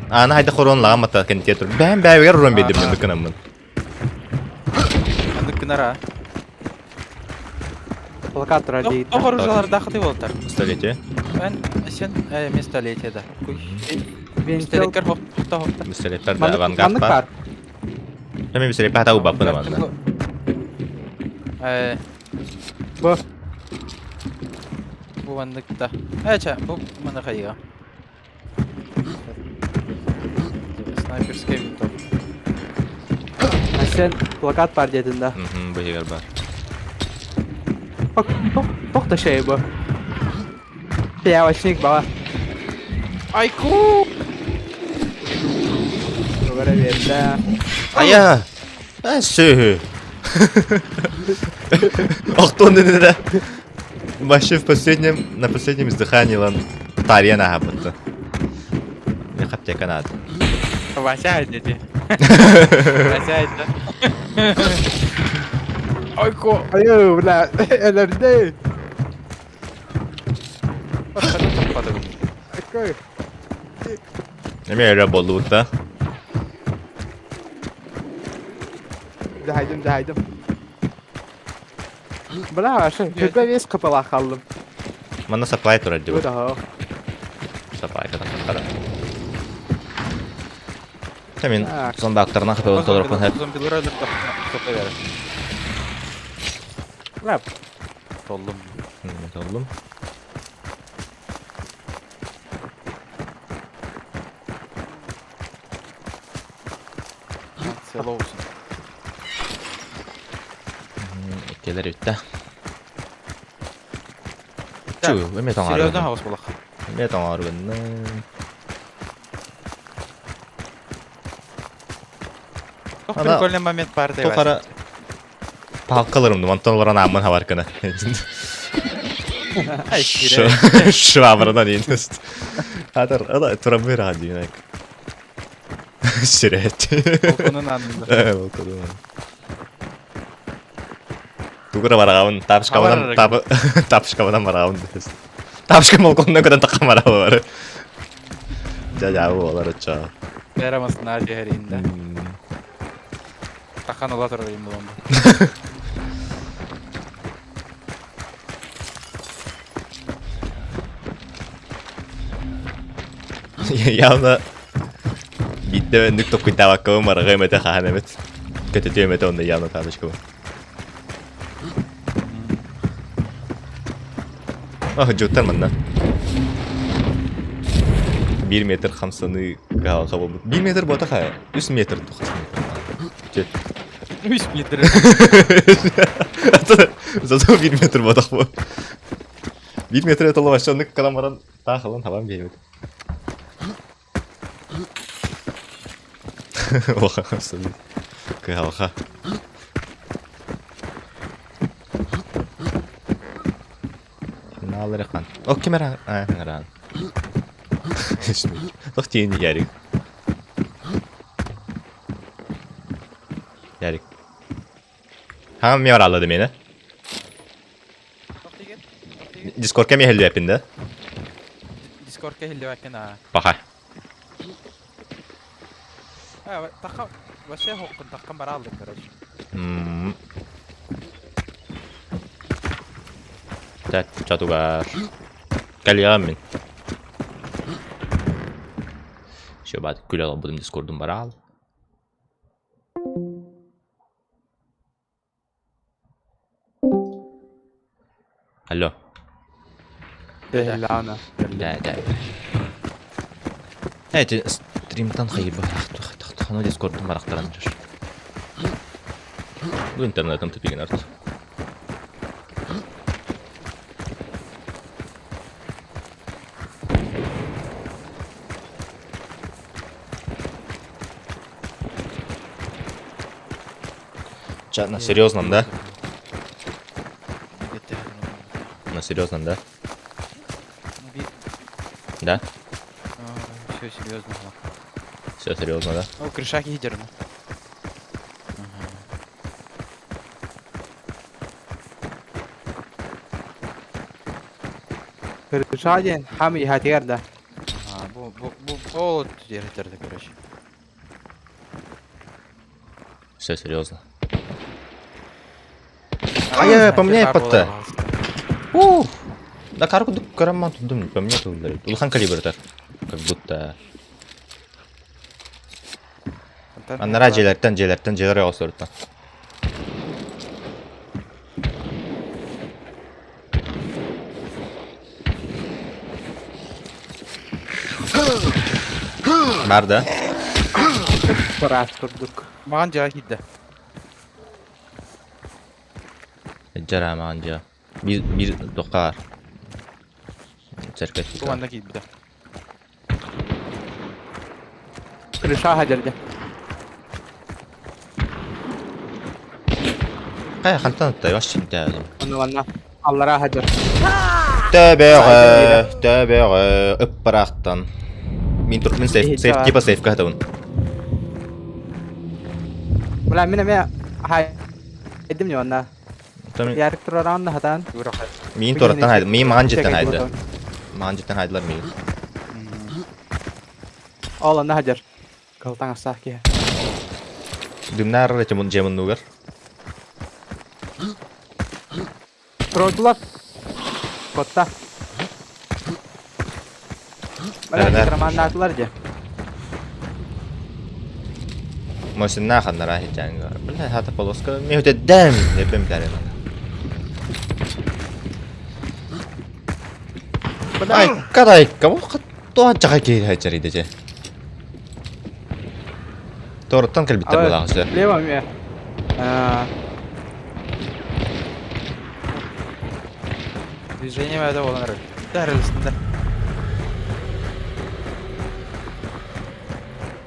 Аны хайда хорон лагам ата кенте тур. Бэм бэвигер урон бедим мен дыкынаммын. Андык кынара. Плакат турар дейт. Тоқ оружиялар дахыты болтар. Столетие. Мен сен э пистолете да. Куй. Пистолеттер хохта хохта. Пистолеттер да авангард бар. Мен пистолет бата убаппын аманда. Э. Бу. Бу вандыкта. Э, бу маны хайга. Снайперская винтовка. Сен плакат бар дедин да. Мгм, бу бар. Ток ток ток да шей бу. Пиявочник баба. Айку! Тугара берді. Ая! А, сөһү. Охтон да. Вообще в последнем, на последнем издыхании лан тарьян ахабытты. Не хаптека надо. Вася дети. Вася это. Айку! Айы, бля, ЛРД. Какой? Неме öyle болуутта. Дайдым, дайдым. Бля, вообще, көпе вес кыпала қалдым. Манна саплай турар Бу диба. да. Саплай ката ката. Мен Так. зомбактарына хапы толорпун хеп. Зомбилар өлүп топа берет. Бля, Толлум. Толлум. Село olsun. Келер үтті. Чу, эме тоңар. Серьезно хаос булак. Эме тоңар Тох Ана- прикольный момент бар деп. Тохара палкаларым мантон лоран аммын хабар кына. Ай, Швабрадан инест. Хатар, ала турамыр хади. Сирэт. Балконун аннында. Балконун аннында. Тугура бараҕабын, тапочкабынан тапочкабынан бараҕабын дэс. Тапочка балконунан көтөн таххан бараҕа бары. Дьэ дьаабы буолар оччоҕо. Бэра маснаа дьэһэриинде. Тахан ыла турар им булан. Явно биирдэ өннүк токкуйдаабаккабын бараҕыам этэ хаһан эмит. Көтүтүөм этэ онно явно тапочкабын. Ах, дьуттар манна. Биир метр хамсаныы кыһалҕа буолбут. Биир метр буотах ээ. Үс метр тухас метр. Чэ. Үс метр. Зато биир метр буотах бу. Биир метр это вообще оннук калан баран таах ылан хабан биэбит. Улахан хамсаныы. Кыһалҕа. Наалары хан. О, ким эрэ аҥараан. Тох тиийэн Ярик. Ярик. Хаҥам миэ барааллады миэнэ. Дискордка эмиэ иһиллибэппин да? Дискордка иһиллибэккин аа. Паха. Таха вообще хоккун таххан барааллык короче. Так, чатугар. Кэлиэҕим мин. Все, бат, күлэ албытым дискордум бараал. Алло. Лана. Да, да. Эти стримтан хайырба хано дискордун барахтаран жүрөр. Бу интернетым тупигин арт. Ча, на серьезном, да? На серьезном, да? Да? Все серьезно. Все серьезно, да? О, крыша киһи Крыша диэн хам иһатыгар да. Ага, бу бу бу ол директорды короче. Все серьезно. Ай, по мне подта. Ух! Да карку караман тут по мне тут ударит. Улахан калибр так. Как будто. Аннара дьиэлэртэн дьиэлэртэн дьиэлэр оҕосторуттан. Бар да? Быраас курдук. Маҕан дьиэҕэ киирдэ. Дьара маҕан дьиэ. Биир биир туохха Церковь. Бу манна киирбитэ. Крыша хадьарда. Хайа хантан оттай вообще дядим. Онно манна аллараа хадьар. Төбөҕө, төбөҕө, ыппараахтан. Мин тур мин сейф, сейф типа сейфка хатабын. Бля, мин эмиэ хайдым не онна. Ярик тураран да хатан. Мин тураттан хайдым. Мин маҕан дьиттэн хайды. Маҕан дьиттэн хайдылар мин. Ол онно хадьар. Кылтаң астаах киһи. Дымнаар эрэ дьиэ муннугар. Тройдулар. Котта. Бля, романнаатылар дьэ. Мосинна ханнара хитянгар. Бля, хата полоска. Ми хөтөддем. Епем тәрен. Ай, карай, кого тоға чаға кейді хайчар иде же. Торыттан кэлбиттэр буолаҕа сөп. Лево эмиэ. Движение это буолан эрэр. Да,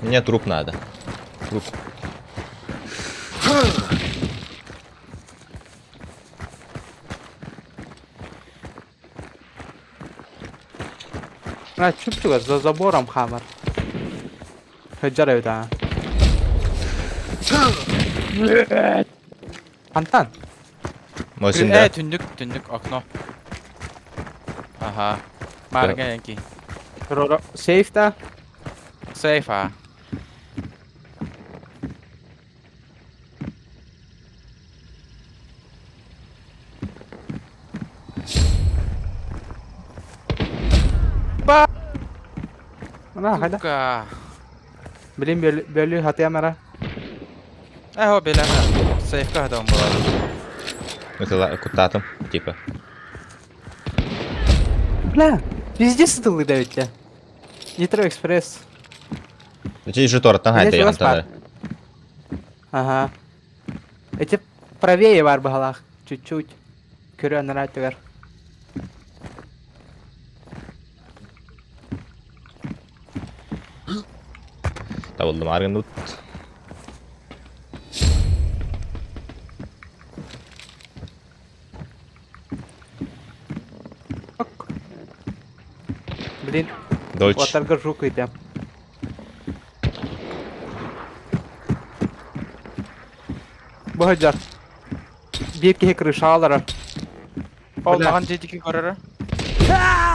Мне труп надо. Труп. Бля, чупчуга за забором хамар. Хаджар эбит аа. Антан. Мосин да. Э, түннүк, түннүк, окно. Ага. Марга янки. Сейф да? Сейф, а. Мына хайда. Сука. Билин бөлүү хатыям ара. Э, билемэ. Сейфка хатан буолар. Ытыла куттаатым, типа. Бля, везде сытылы да ведь. Нитро Экспресс. Эти же торттан Билэ хайда чугас баар. янтары. Ага. Эти правее бар баһалаах. Чуть-чуть. Көрө анараа өттүгэр. Табылдым аргын тут. Блин, Дольч. уотарга жук ыйтам. Бу сылдьар. Биир киһи крышаҕа олорор. Ол Бля. маҕан дьиэтики көрөрө.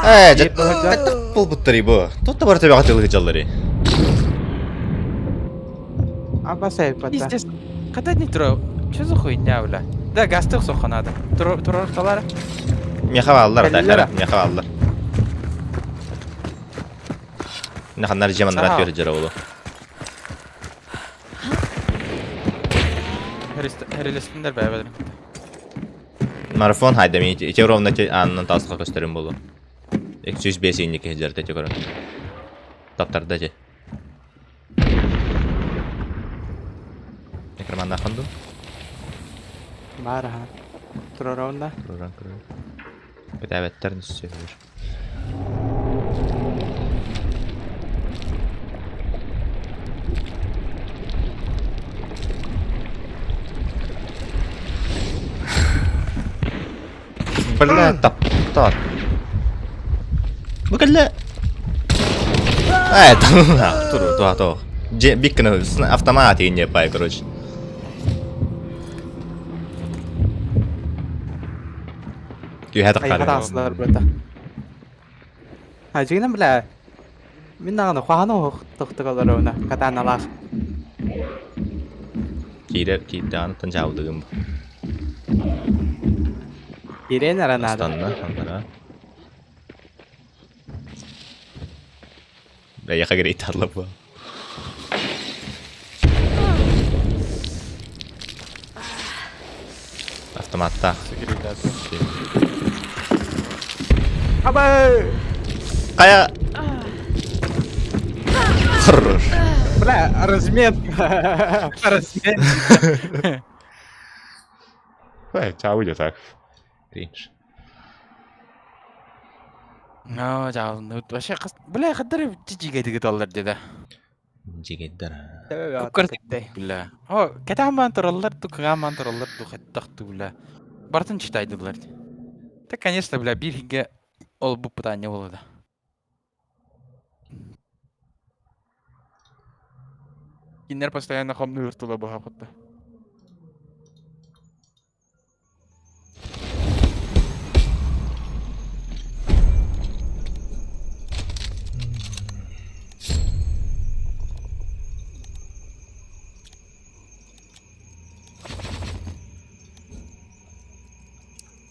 Э, Биир бу сылдьар. булбуттары бу. Тут да бар төбөҕө тылы жаллары. Аба сайпата. Пиздец. Когда нитро? Что за хуйня, бля? Да, гастых соха надо. Турор талара. Меха бааллар, Кэллилэр. да, меха бааллар. Наханнар жеманнар Саха. атыр жара болу. Херилестиндер бәбәдер. Марафон хайда мен ити ровно те аннан тасқа көстөрүм болу. 205 инники хежер те көрө. Таптарда же. Некроманда ханду. Баар аха. Турар онда. Туран көрө. Бетәбәттер нүссе көрөр. Бля, таптар. Бу кэллэ. Э, туру, туа, туа. Же, биккene автомат не пай, короче. Күйһэ Айга тахтар. таасылар бата. А жигинен бля. Мин даҕаны хуаһаны тохтугалар катаналаах. Киирер киирдэҕин тан жаабылыгым. Киирэн эрэ наада. Астанна, андара. Бля, яха грейт алла бу. Автоматтаах. Аба! Кая! Хорош. Бля, размен. Размен. Эй, чао, так. Кринж. Ну, жаалны вообще бля, хаддар жиге доллар деди. Жигеддер. Бля. О, кэтаман тураллар ду, кыгааман тураллар ду, хаттахту, бля. Бартын читайдылар. Да, конечно, бля, бир хинге ол бу пытание болду да. Кинер постоянно хомны ыртыла баха хотта.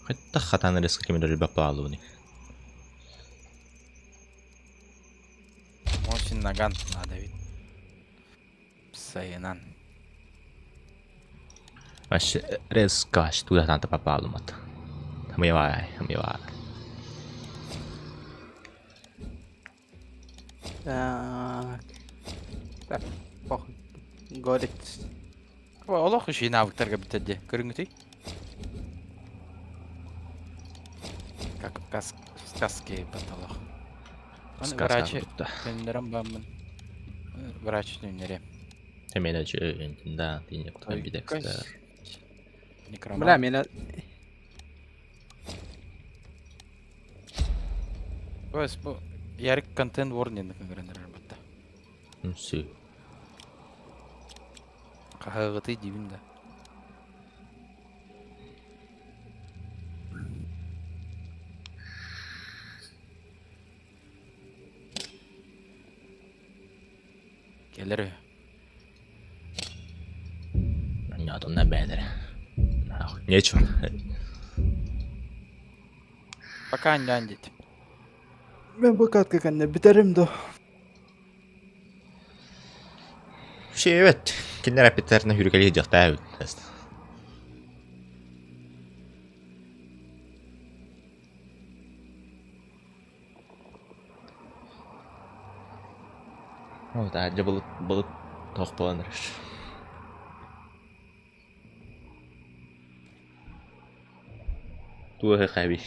Хатта хатан риск кемер бапалуни. Мосин наган надо ведь. Сайынан. Аш резко аш туда танта папалумат. Хамьявай, хамьявай. Так. Так, похуй. Горит. Олох үчүй навыктарга бүтәдде. Көрүңүтүй? Как кас сказки баталох. Сказка Врачи тутта. төннөрөн баммын. Врач төннөрө. Темена да, тине кутан бидекстер. Некромант. Бля, меня Ось бу ярик контент warning көрөнөр батта. Сү. Хаһыаҕытый диибин да. Кэлэр үһү. Онньоотунна бэйэлэрэ. Нечего. Пока анньаан диэт. Мен бу катка кэннэ бүтэрим до. Вообще, кинилэр эппиттэринэ хүрүкэлии дьахтаа эбит. О, таһырдьа былыт, былыт туох буолан эрэр. Туох эбий?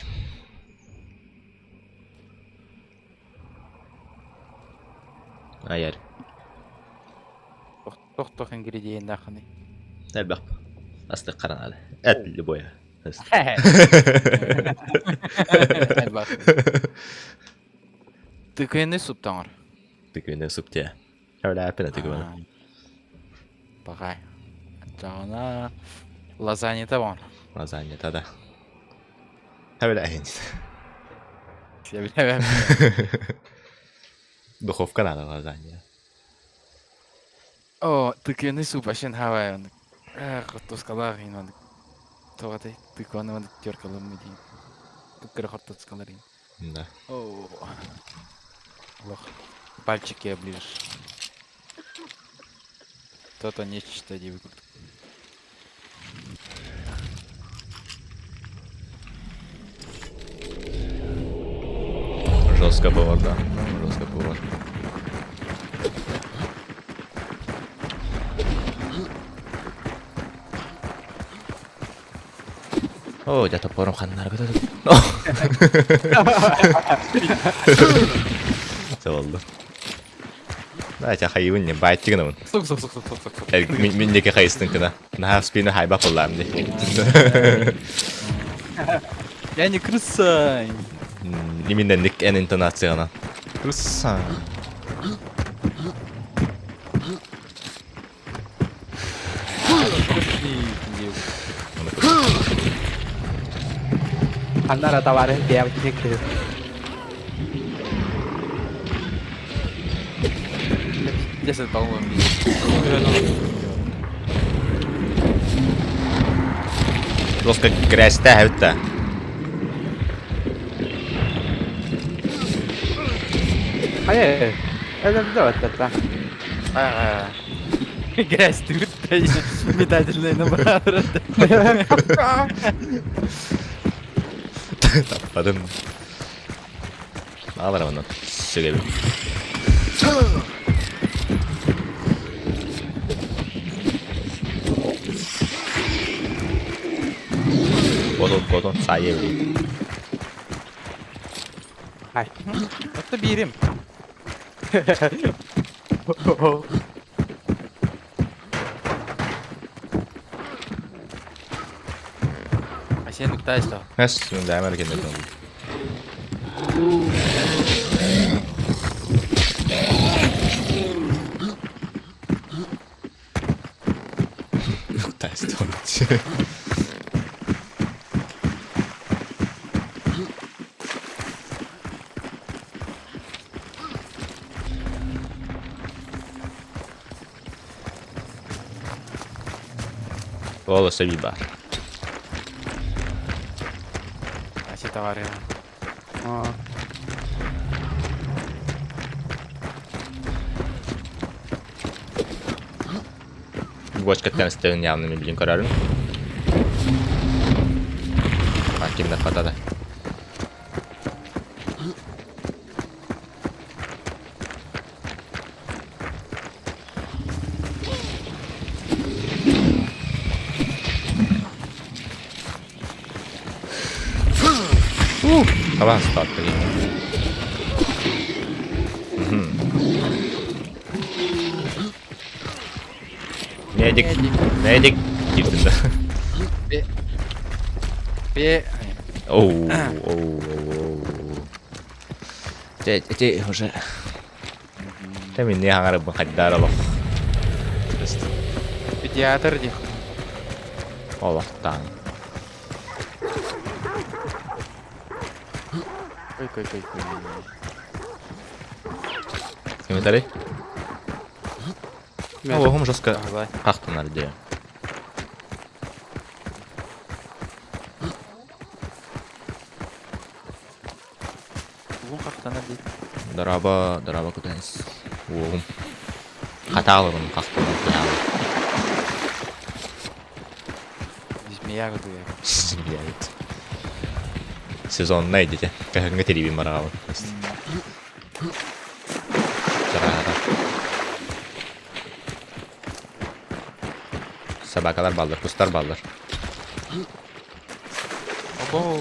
Айар. Тох-тох ингредиеннээххиний? Элбэх. Астык хараҥада. Эт любое. Элбэх. Тыкыны суптаҥар. Тыкыны суптя. Өлөөппүн тыкыны. Пахай. Чаҕына лазаньята бар. Лазаньята да. Өлөөһүн. Сөбүлэбэм. Духовка надо лазанья. О, тыкыны суп вообще хавай он. Эх, тускалаах иин он. Тоҕатай тыкваны он теркалым дии. Кыра хортускалар иин. Да. О. Лох. Пальчики оближешь. То-то нечто диэбит курдук. Жестко было, да. Жестко было. Оо, дьэ топпорум ханнары көтө Сабылды. Давайте хайыбын не байтты гынабын. Сук сук сук сук сук сук. Мин диэки хайыстын гына. Наһаа спина хайба кыллаам ди. Я не крыса. Именно ник эн интонацияна. Крыса. Ханнара товарищ бэйэбитин киһи. Десять по-моему. Жестко грязьтää häyttää. Хайа, это mitä Грязь ты метательный набрат. Таппадым. Алар онно. Сүгэбин. Кодон, кодон, сайы били. Хай. Это бирим. А сен уктайсың. Эс, бээмэр кэннэ Уктайстон. Ол өссө биир баар. Аси товарищ. Бочкаттан истэбин явно мен билин көрөрүм. А кимдер хатада. Хабан старт Медик, медик, киирдим да. Бе. Оу, оу, оу, оу. Те, те, уже. Те мен не хаҥарабын хайдаар олох. Театр диэх. Олохтаан. Кой кой кой кой. Комментарий? Оҕом жестко Давай. хахтанар дии. Угун хахтанар дии. Дорообо, дорообо кутанс. Уоҕум. Хатаалыбын хахтанар кыһаалы. Змея кутуя. Блядь. Сезонная дите. Кыһыҥҥы тириибин бараҕабын. Чараата. Собакалар баллар, кустар баллар. Обо.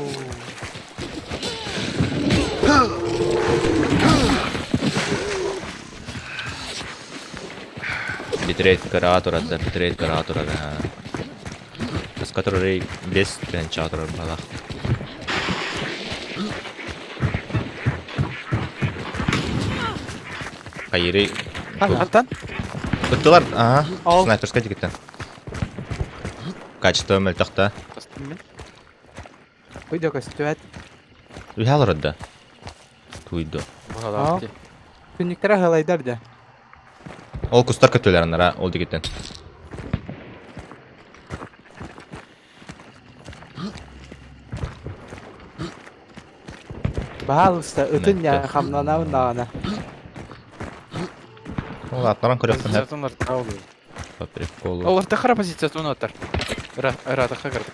Битрейт кыраҕа турар да, битрейт кыраҕа турар аа. Таска турарый без тыһыынчаҕа турар баҕалаах. Хайырый Хантан? Ыттылар, ага, Ол. снайперскай тикиттен. Качество мөлтөх да. Костюммен. Уйда көстүбэт. Үһэ олорор да. Туйду. Баҕалаах дии. Күннүктэрэ аһылайдар дьэ. Ол кустар көтөлөр анара ол дигиттен. Баһаалыста ытын я хамнанабын даҕаны. Ол аттаран көрөхпүн хэп. Позициятын артаа олуй. По приколу. Ол артахара позициятын атар. Ыраатахха кырдык.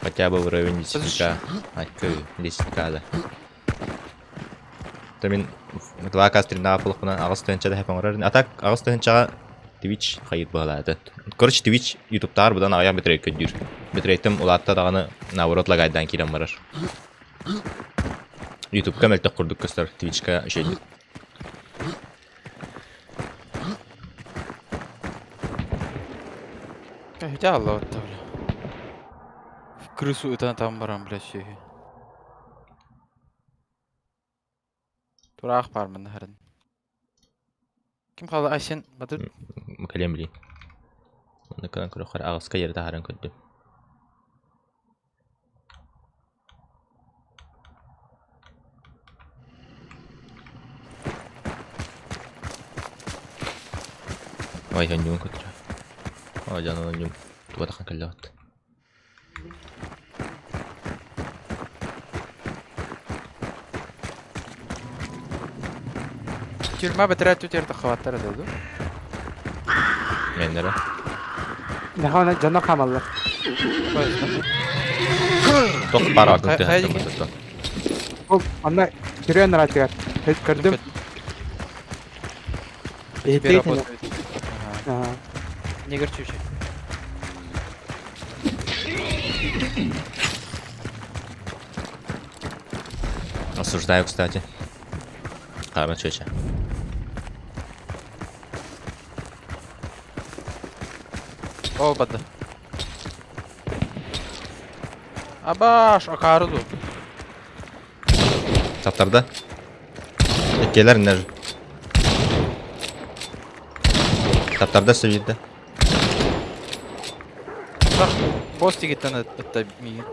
Хотя бы в районе 10к. Айкы, 10к да. То мин 2К стримнаҕа буоллахпына аҕыс тыһыынча да хэп оҥорор. А так аҕыс тыһыынчаҕа Twitch хайыт быһалаата. Короче, Twitch ютубтааҕар быдан аҕыйах битрейт көрдүүр. Битрейтим улаатта даҕаны наоборот лагайдаан киирэн барар. Ютубка мөлтөх курдук көстөр, Twitchка үчүгэй. Хотя Алла бля. В крысу ытан там баран, бля, сүөһү. Тураах баар манна харан. Ким хаалла? Айсен, Батыр. Кэлиэм билиим. Манна кынан көрөххөр аҕыска дьиэри таһааран көрдүм. Ой, онньуун көтөрө. Ой, дьон онньуун тугатахан кэллэҕит. Тюрьма бэтэрээ түтэр таххабаттар этэ дуу? Мэннэрэ. Нахана дьоно хаамаллар. Тох баар атын Хайа тыһын диэки? тыммытыттан. Ол онно күрүөн араатыгар. Көрдүм. Теперь Иһиттигит работает. Ага. Ага. Не горчучий. Осуждаю, кстати. Хаама чүөчэ. Ол бады. Абаш, акары ду. Саптарда. Иккиэлэр иннэр. Таптарда сөбүйдэ. Бах, босс тигиттен ытта миигин.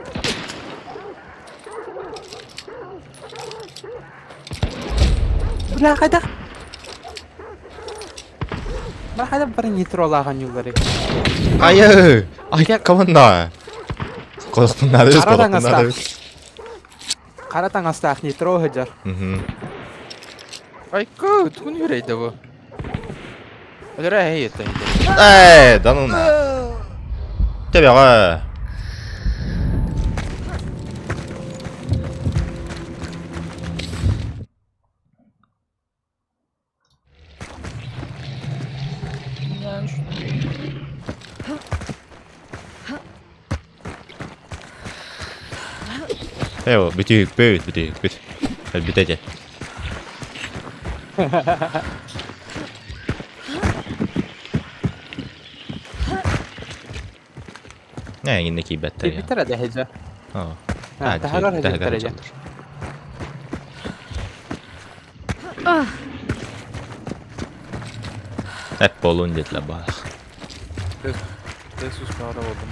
Бля, хайдах? Бля, хайдах бары нейтролаахан ньуллары. Айы! Ай, команда! Колохтуннары, Хара колохтуннары. Хара таҥастаах нитро сылдьар. Мгм. Айка, тугун үрэйдэ бу? Өлөрө эһэй это. Эй, да ну на. Тебеҕэ. Эо, бүтүһүкпүт, бүтүһүкпүт. Өлбүтэ дьэ. Ээ, иннэ киирбэттэр я. Киирбиттэрэ дэһэдьэ. Оо. Таһыгар Таһыгар сылдьыбыттар дьэ. сылдьаллар. Эп буолуон диэтилэр баҕалаах. Тес успаҕа буоллум.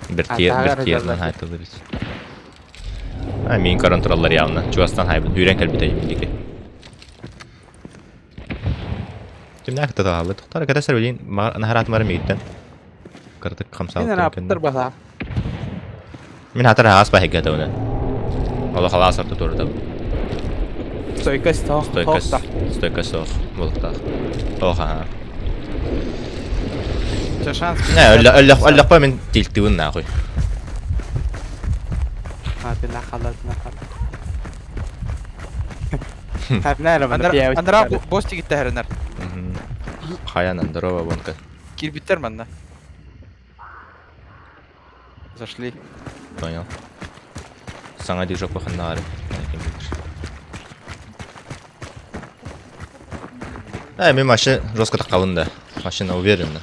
Бертиер, бертиерынан хаайтылыбыт. А, мин көрөн тураллар явно. Чугастан хайбын. Үүрэн кэлбит эйим диэки. Кимнээх кытта таҕаллы? Тохтор кэтэсэр билин наһараатымары миигиттэн. Кыратык Мин хамсаабыттарын араптар кэннэ. баһаа. Мин хатар аһаас баһыйга тауна. Олох алаас орто туорутабын. Стойкость тоох Стойкость, тоох стойкость суох буолуктаах. Тоох аһаа. Чэ, шанс. Не, өллө өллө өллөхпө мин тилтибин нахуй. Хатына халатына хат. Хатына Андра босс тигиттэ Хаян здорово, вонка. Кирбиттер манна. Зашли. Понял. Саҥа движок баханнаары. Э, мен машина жестко таққабын да. Машина уверенно.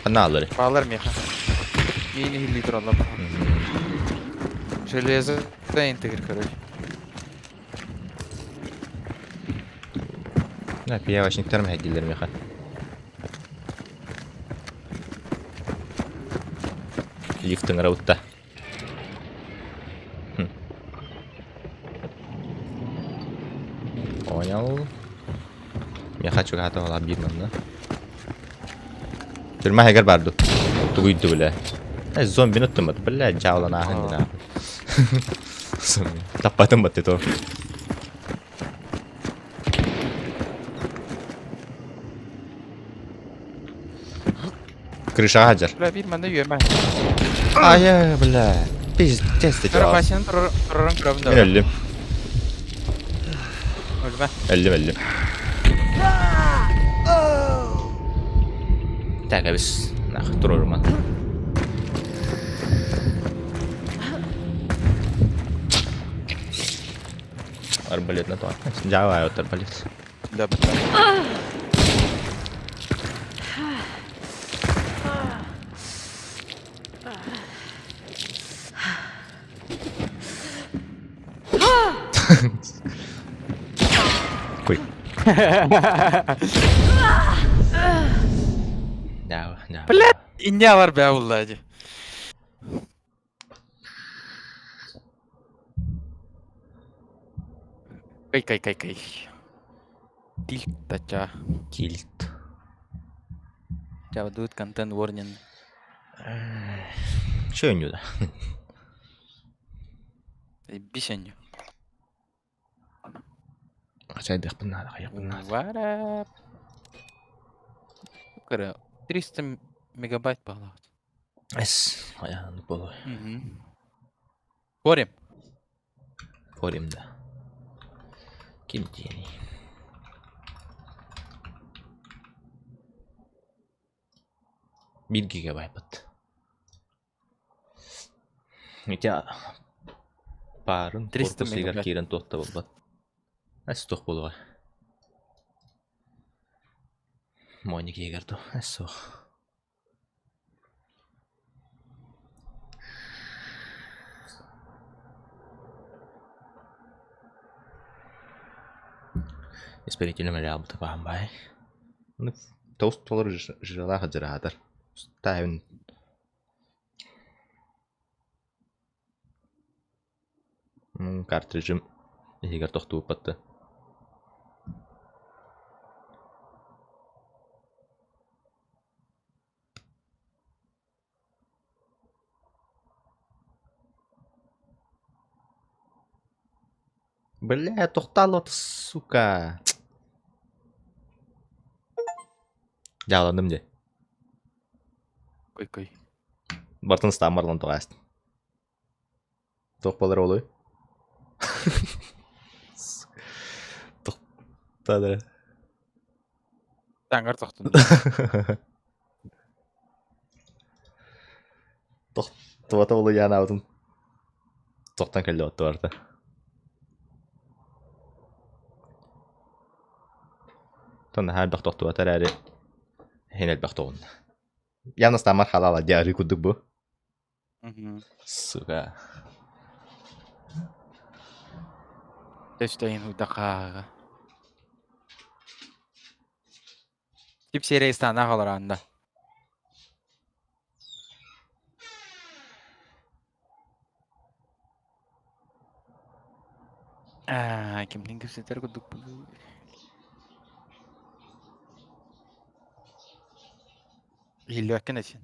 Ханна алары. Баалар меха. Миини хилли тураллар. Железо интегр, короче. Да, пиявочниктарым хәддилер меха. Лифтың раутта. Понял. Меха чугата ола бир манна. Түрмә хәгәр барды. Тугуйды бля. Э, зомби нуттумат, бля, жаулан ахын дина. Зомби. Таппатым батты то. Крышаға хаджар. Бля, бир манна үйөмә. Ая, бля. Пиздец ты Тура чувак. Васяны тураран көрөбүн Мен да. өлдүм. Өлмө. Өлдүм, өлдүм. Так, абис. Нах, турурман. Арбалет на то. Жава от арбалет. Да, бля. Куй. Да, да. Бля, инне алар бә булла ди. Кай кай кай кай. Тильт тача. Кильт. Жабдут контент warning. Че у него? Бисенью. Чайдых надо, надо. What up? Кара, 300 мегабайт баглаат. Эс, аян болу. Корим. Корим да. Ким диэний? Бир гигабайт бат. Ити парын 300 корпус игар мегабайт. киирэн туохта буолбат. Эс туох буолуға. Моник егер ту. Эс суох. Испарительный материал бахан бай. Ну, тост толор жирала хаджаратар. Тайвен. Картриджим егер тохтуу батты. Бля, тохтало сука. Жааландым де. Кой кой. Бартын стамарлан тоғаст. Тоқ болар олой. Тоқтады. Таңгар тоқтун. Тоқтуата олой яна аудым. Тоқтан кәлі отты барды. Тонна хар бақ тоқтуатар әрі. Хенел бақ тоғын. Явно стамар халала диары кудук бу. Сука. Тэстейн удакага. Тип серия станах олоранда. Аа, кимнин кэпсэтэр курдук Иһиллибэккин этин.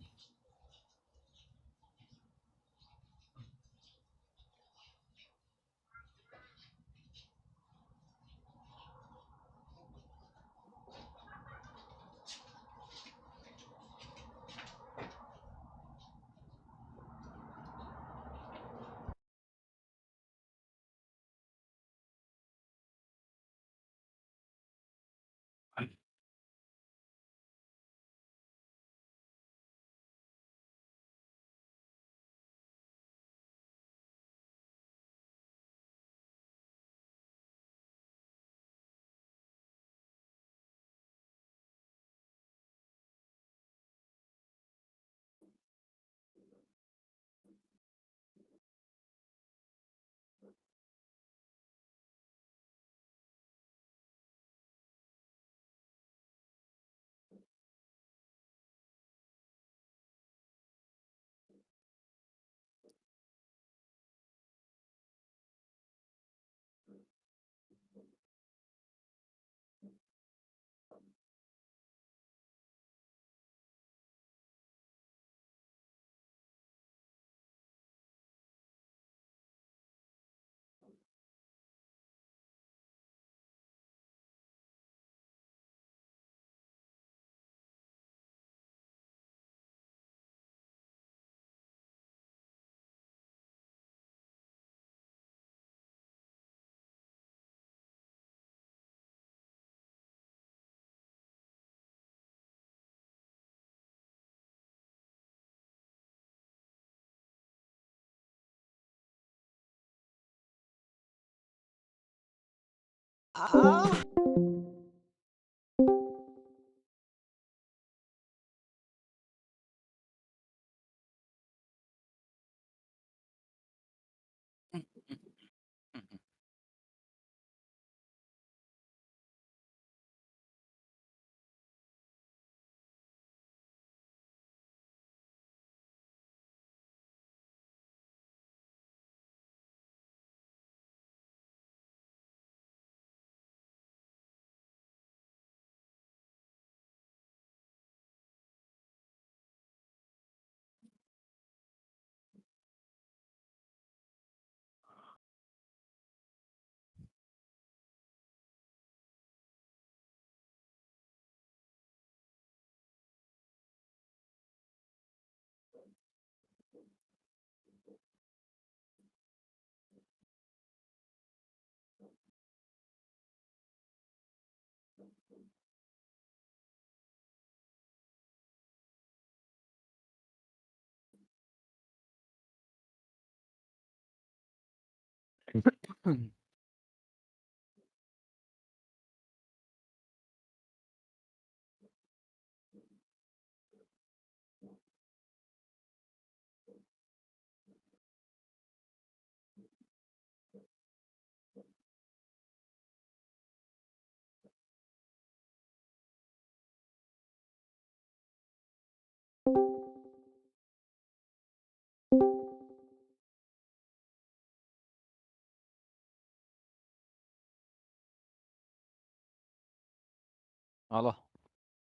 Алло.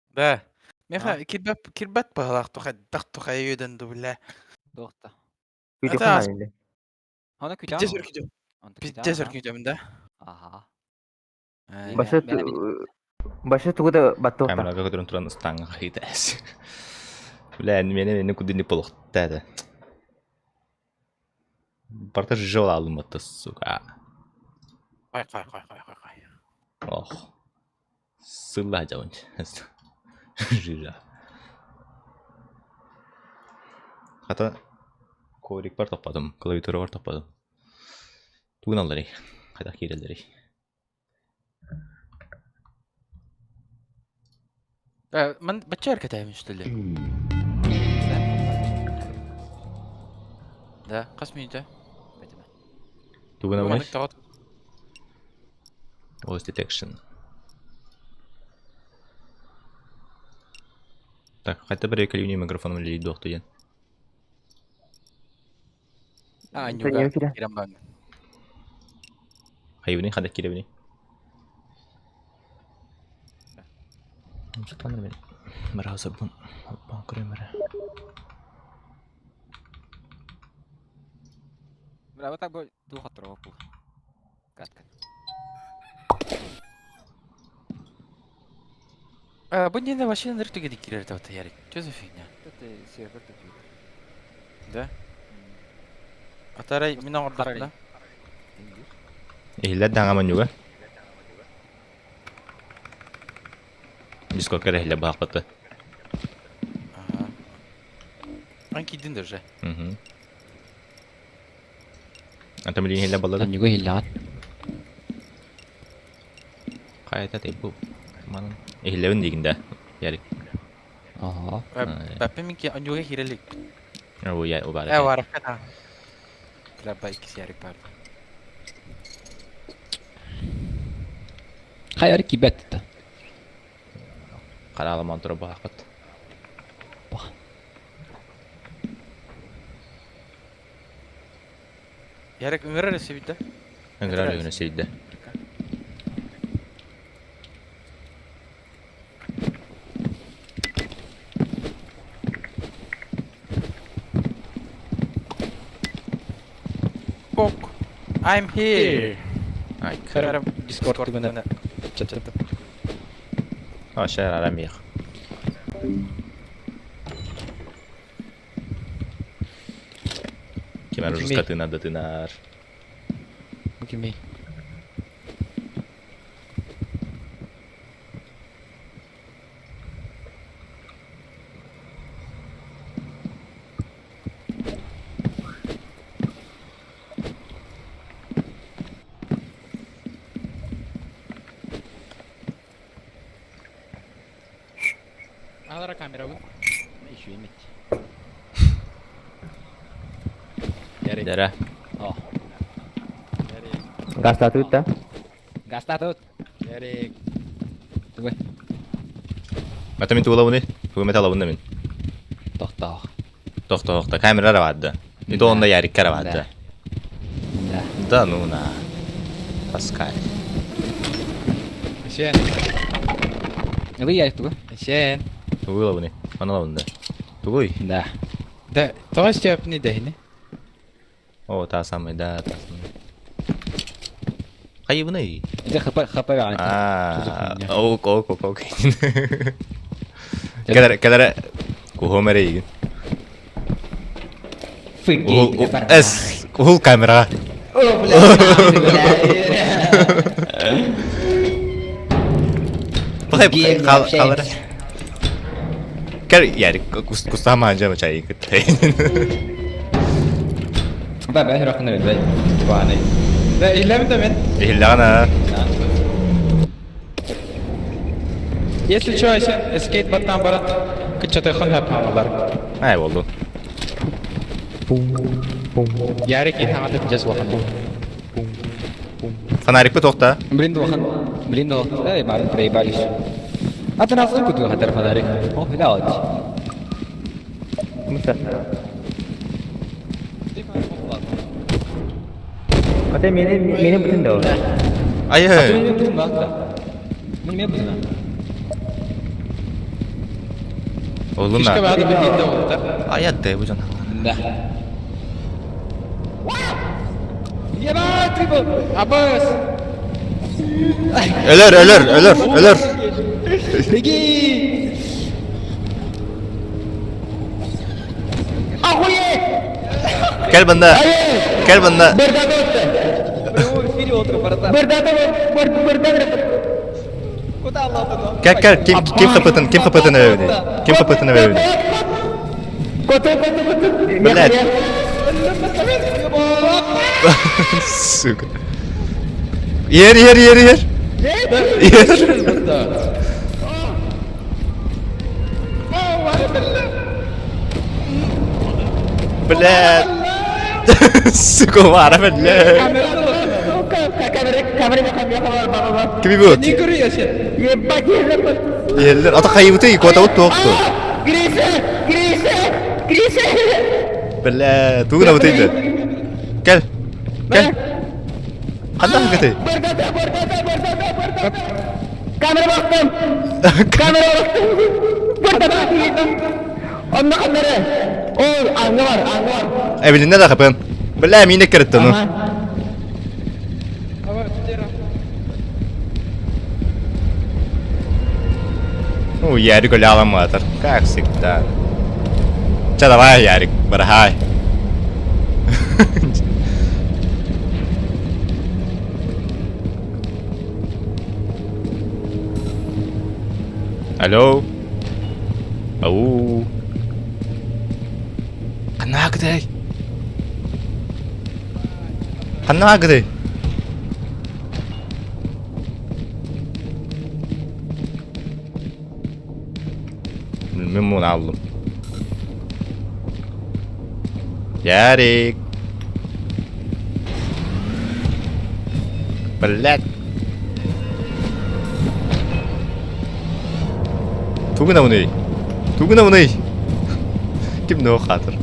Да. Меха кирбэт кирбэт баһылаах тухайдах тухайыдан дубля. Доқта. Ата Аны пиздец күтәм. өркүтүм. Аны Пиздец күтәм. өркүтүм да. Аха. Башы башы тугу да баттыахта. Камерага көтөрөн туран ыстааҥҥа хаһыытаас. Бля, мени мени кудини полохтаада. Барта жол алыммата, сука. Кай кай кай кай кай кай. Ох. Сылла жабын. Жижа. Хата коврик бар таппадым, клавиатура бар таппадым. Тугун алларый. Хайда киирэллэрий. Ман бачар катаем что ли? Да, қас минута. Тугун Маннык абынай. тоҕо Voice detection. Так, хотя бы рекалюни микрофон или дуохтуйан. А, нюга. Кирен бан. Хайыбыны хада киребини. Сатаныр мен. Браузер бун. Бан көрөмөр. Браво так бу ду хатро бу. Катка. А, бу не вообще нырк түгеди кирер тавта ярик. Что за фигня? Это сервер такой. Да? Атарай мин оңордохпуна. Иһиллэр даҥа манньуга. Дискордка эрэ иһиллэр баахпыты. Ага. Ан киирдин да уже. Мгм. Ата билигин иһиллэр буолла да? Анньыга иһиллэҕин. Хайата тайбу. Манан. Иһиллэбин диигин да. Ярик. Аха. Баппа минки анньуга киирэлик. Оо я убара. Э, варакка та. Бля, иккис ярик бар. Хайар кибет та. Хараламан тура баахпыт. Бах. Ярик ыҥырар өссө Ыҥырар өгүнэ сирдэ. Кок. I'm here. Ай, Карам Discord Discord гына. Чат-чат. А, шар арамих. Кимер уже Кими? скотына да тынар. Кими? Алара камера бу. Еще иметь. Дара. О. Гастатут да? Гастатут. Ярик. Тугай. Ата мин тугулабыны. Тугу металабын мин. Тохтоох. Тохтоохта камера равадда. Не то онда ярик каравадда. Да. Да ну на. Паскаль. Шен. Вы я тугай. Шен. Тугулабыны. Аналабын да. Тугуй. Да. Да, тоҕо степни дэһини. О, та самый, да, та самый. Хайыбыны. Это хп хп А, ок, ок, ок, ок. Кэлэр, кэлэр. Кухом эрэ Фыки. Эс, кухул камера. О, бля. Пахай, хал, халара. Кэр, ярик, кустама анжама чай кыттай. Ба, ба, рахна, бай. Баны. Да, иһиллэбин да мен. Ихиллагана. Если что, сен скейт баттан баран кыччатайхан хапамалар. Ай, болду. Ярик иһаҥаты жас улахан. Фонарик бы тоқта. Блин, духан. Блин, духан. Эй, бар, проебались. А ты нас куту хатар фонарик. О, блядь. Муса. Ата мени мени бүтүн да ол. Ай, А ты ай. меня бүтүн бакта. Мен мен бүтүн. Олуна. Фишка баады билдиин да болта. Ай, атты, бу жан. Да. Ебать, трипл! Абыс! Өлөр, өлөр, өлөр, өлөр. Беги! Кел бында. Кел бында. Кел, кел, ким ким хапытын, ким хапытын öyle. Ким хапытын öyle. Блядь. Сука. Ер, ер, ер, ер. Ер. Блядь. Сука, вара, блядь. Кими бу? Не көрү сен. Еллер, ата хайыбыты, кота вот тоқты. Гриша! Гриша! Гриша! Бля, тугу гынабытый да? Кэл. Кэл. Ханна кытай? Камера бахтым! Камера бахтым! Бардата Онно ханнары? Ол аңга бар, аңга бар. Эбилинне да хапын. Бля, мине киреттен. Ну, Ярик өлө Как всегда. Че, давай, Ярик, барахай. Алло. Ау. Ханна кытай. Ханна кытай. Мен bunu aldım. Ярик. Блять. Тугунамыный. Тугунамыный. Ким не хатыр.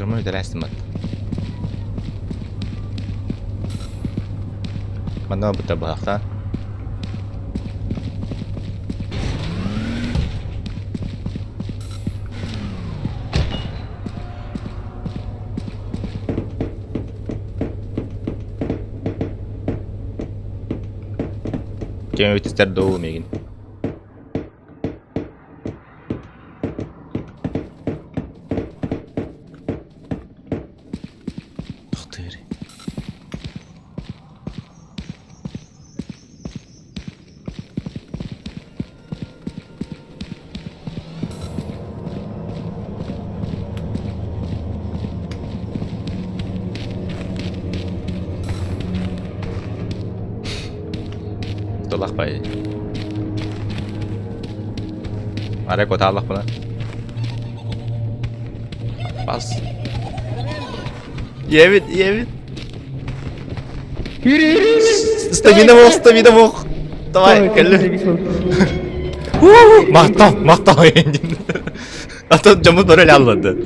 Дьоммун үтэрээстим бат. Манна быта баахта. Кем өтістер доу мегин. Тохтыр. Долах бай. Арай коталах буна. Бас. Ебит, ебит. Стамина бох, стамина бох. Давай, кэллэ. Мактал, мактал эндин. А то жамут бар эле аллады.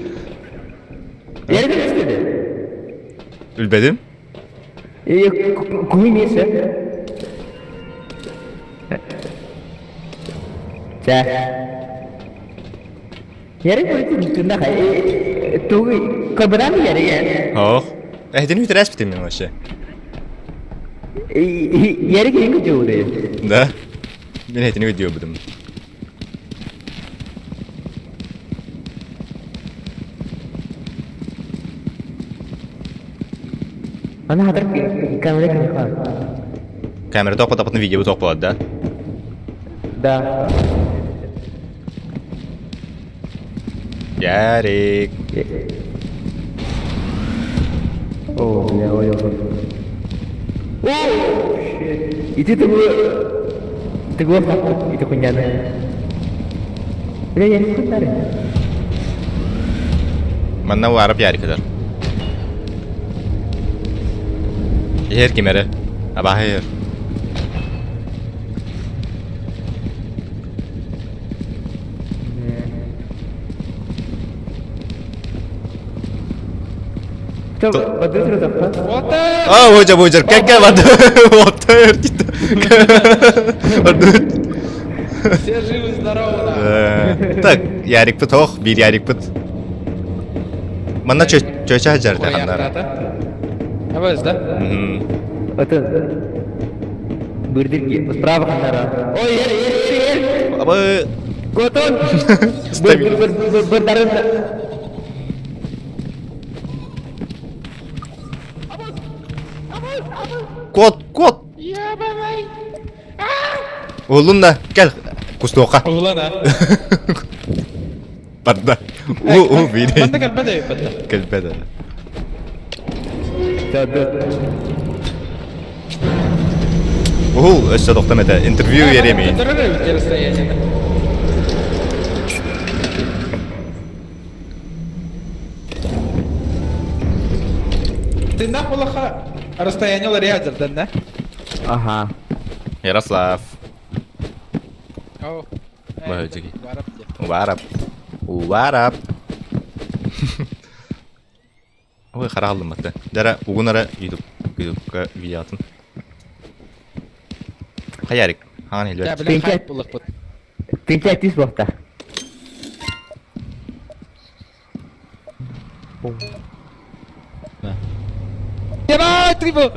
Билбедим. Куми месе. Чэ. Ярик түнда тугу кабыран ярик. Ох. Эһдин үтәрәс битим мен вообще. Ярик ең жууды. Да. Мен эһдин үтүө будум. Ана хатыр камера ким Камера тоқпа тапытын видео тоқ болады, да? Да. Ярик. О, бля, ой, ой. О, shit. Ити тугу тугу ити хуйняны. Бля, я не хуйнары. Манна арап Ярик кадар. Ер кимере. Абахыр. А, божа, божа, как вода? Вот, Все живы, здоровы, да. Так, Ярик пыт, ох, бир Ярик пыт. Манна чөчө жарды ханнар. Абаз, да? Это Бырдырки, справа ханнара. Ой, ер, ер, ер, ер. Абы. Готон. Стамина. Быр, быр, быр, быр, Кот, кот. Oğlum da gel. Кустуока. Улан, а? Барда. У, у, бир. Манна кэлбэт эбит Кэлбэт. Уһул, өссө тохтом этэ. Интервью беремин. Тыннах булаха расстояние лария да? Ага. Ярослав. О. Баһыдьыги. Убарап. Убарап. Ой, хараллымматы. Дара угун ара YouTube YouTubeка видеотын. Хаярик. Хаан Да, хэлбэт. бля, хайп булахпыт. Тынча тис буолта. Ебать, ты был!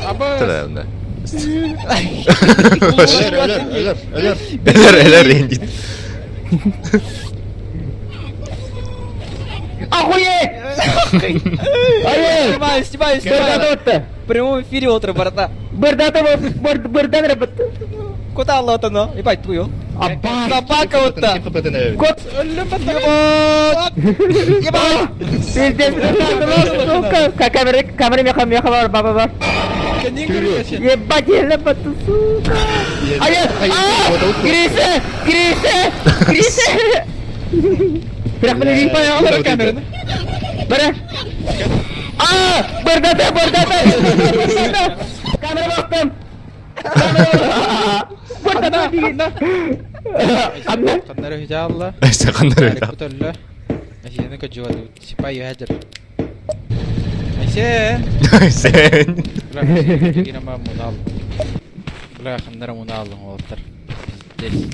Аба. Тада. Өлөр, өлөр, өлөр, өлөр. Элер, элер рендит. Охуеть! Ай! Снимаю, снимаю, снимаю. Бырдатты. В прямом эфире утро, братан. Бырдаты бырдан рабытты. Куда Аллах оно? Ебать, твою. Абба. Собака вот та. Кот. Ебать! Ебать! Пиздец, сука. Камера, камера меха, меха бар, баба бар. Ебать, ебать, сука. Ай, а, Криса, Криса, Криса. Бірақ міне дейін пай алыр камераны. Бара. А, бырдаты, бырдаты. Камера бақтым. Камера. Бырдаты деген. Анна. Каннары хүжаалла. Сақандар Ярик бутөллө. Әсиени көжүгө сипай юхажыр. Айсен. Сен. Бля, кирама мунал. Бля, ханнара мунал олтар. Здесь.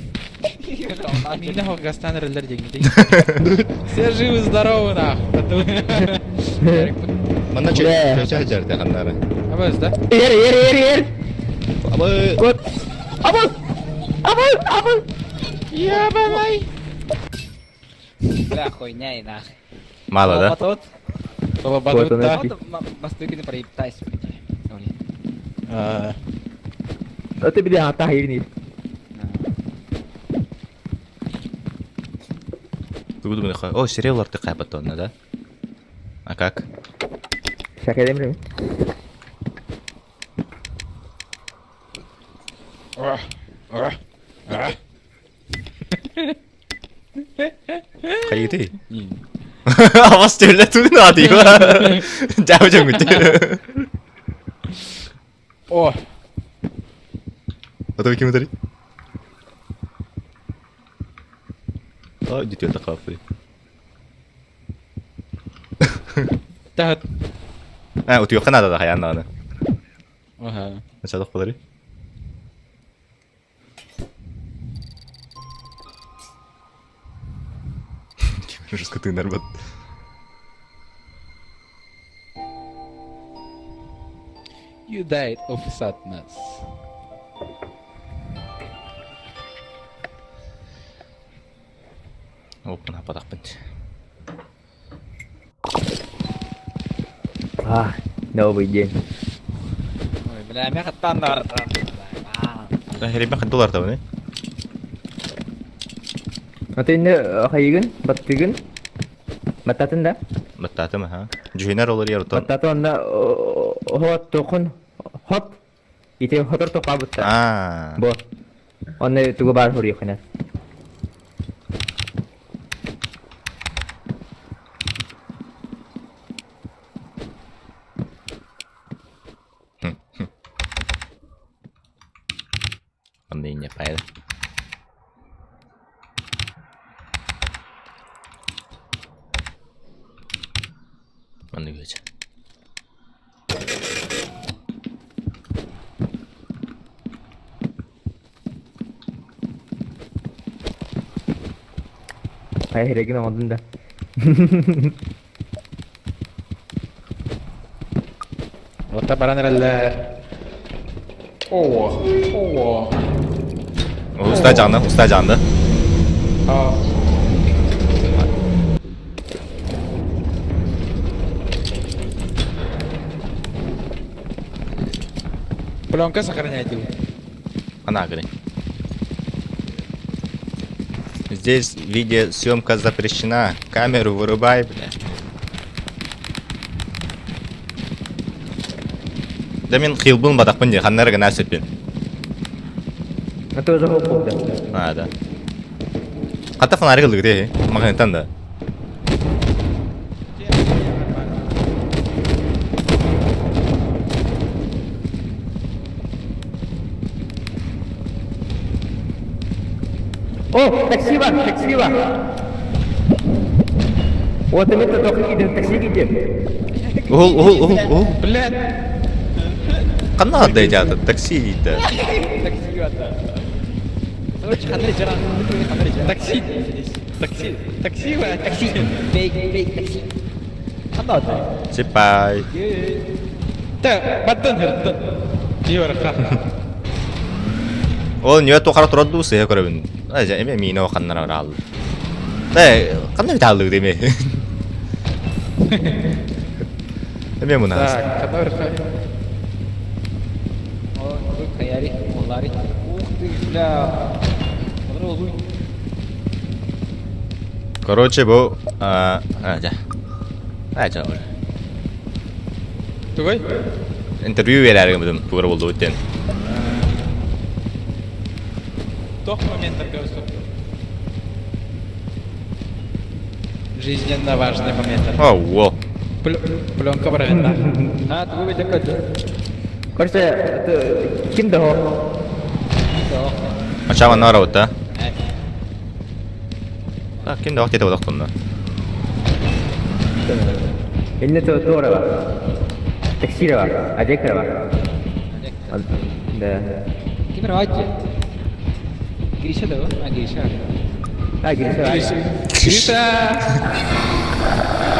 Меня Хогастан реллер деньги. Все живы, здоровы, нахуй. Ярик бут. Манна чөчө жарты ханнары. Абыз, да? Ер, ер, ер, ер. Абы. Кот. Абыл. Абыл, абыл. Ебаный. Бля, хуйня и нахуй. Мало, да? Вот, Толобадут, да? вот, Мастыкины проебтайся, блядь. А, Өте біле ата хайырнир. Тугу О, сериаллар ты кайбатонна, да? А как? Шакалем Хайыты. Авас төлө түн адыва. Жау жөнгүт. О, А то ким өтөр? А, дитё капы. тахат. А, утуё канада да хаяннаны. Ага. Начадык болары. Жестко ты нарбат. You died of sadness. Опа, нападак бит. А, новый день. Ой, бля, меха таннар. Херебе доллар табы, не? Аты инде хайыгын, баттыгын. Баттатын да? Баттатым, ха. Жүхинер олар ер отон. Баттаты онда хот токун хот. Ите хотор тока бутта. А. Бо. Онда тугу бар хури хына. Анда не пайда. Анда көчө. Хай херегин оңдун да. Вот та баран реллер. О, о. Уста жанды, уста жанды. А. Пленка сохраняйте. Она говорит. Здесь видеосъемка запрещена. Камеру вырубай, бля. Да мин хилбын батахпын дии, ханна эрэ гына сиппин. А то уже хоп А, да. Хата фонарик ыллыгыт ээ, маҕаһыынтан да. О, такси бар, такси бар. Вот это только идет, такси идет. Уһул, уһул, уһул, уһул. Блядь. Ханна отдайте такси да. Такси это. Короче, хандры жара. Такси. Такси. Такси, блядь. Такси. Бей, бей, такси. Ханна отдай. Сипай. Та, баттан хырттан. Диорха. Ол ньүө тухара турар дуу сыһа көрөбүн. Ажа эме миинэ ханнара барааллы. Э, ханна битааллы деме. Эме мунаас. Так, ханна барха. О, хаяри, олари. Ух ты, бля. Короче, бу а, ажа. Ажа уже. Тугай? Интервью берәргә бүтүн тугры булды үттен. Тох момент көрсө. Жизненно важный момент. О, во. Пленка правильно. А, тугу бит көтө. Короче, ким да Ача манна барабыт Да, ким да вакыт этеп тонна. Инне то тора ба. Такси ба. Ажекра ба. Да. Ким рвать? Гриша да, а Гриша. А, Гриша. Гриша!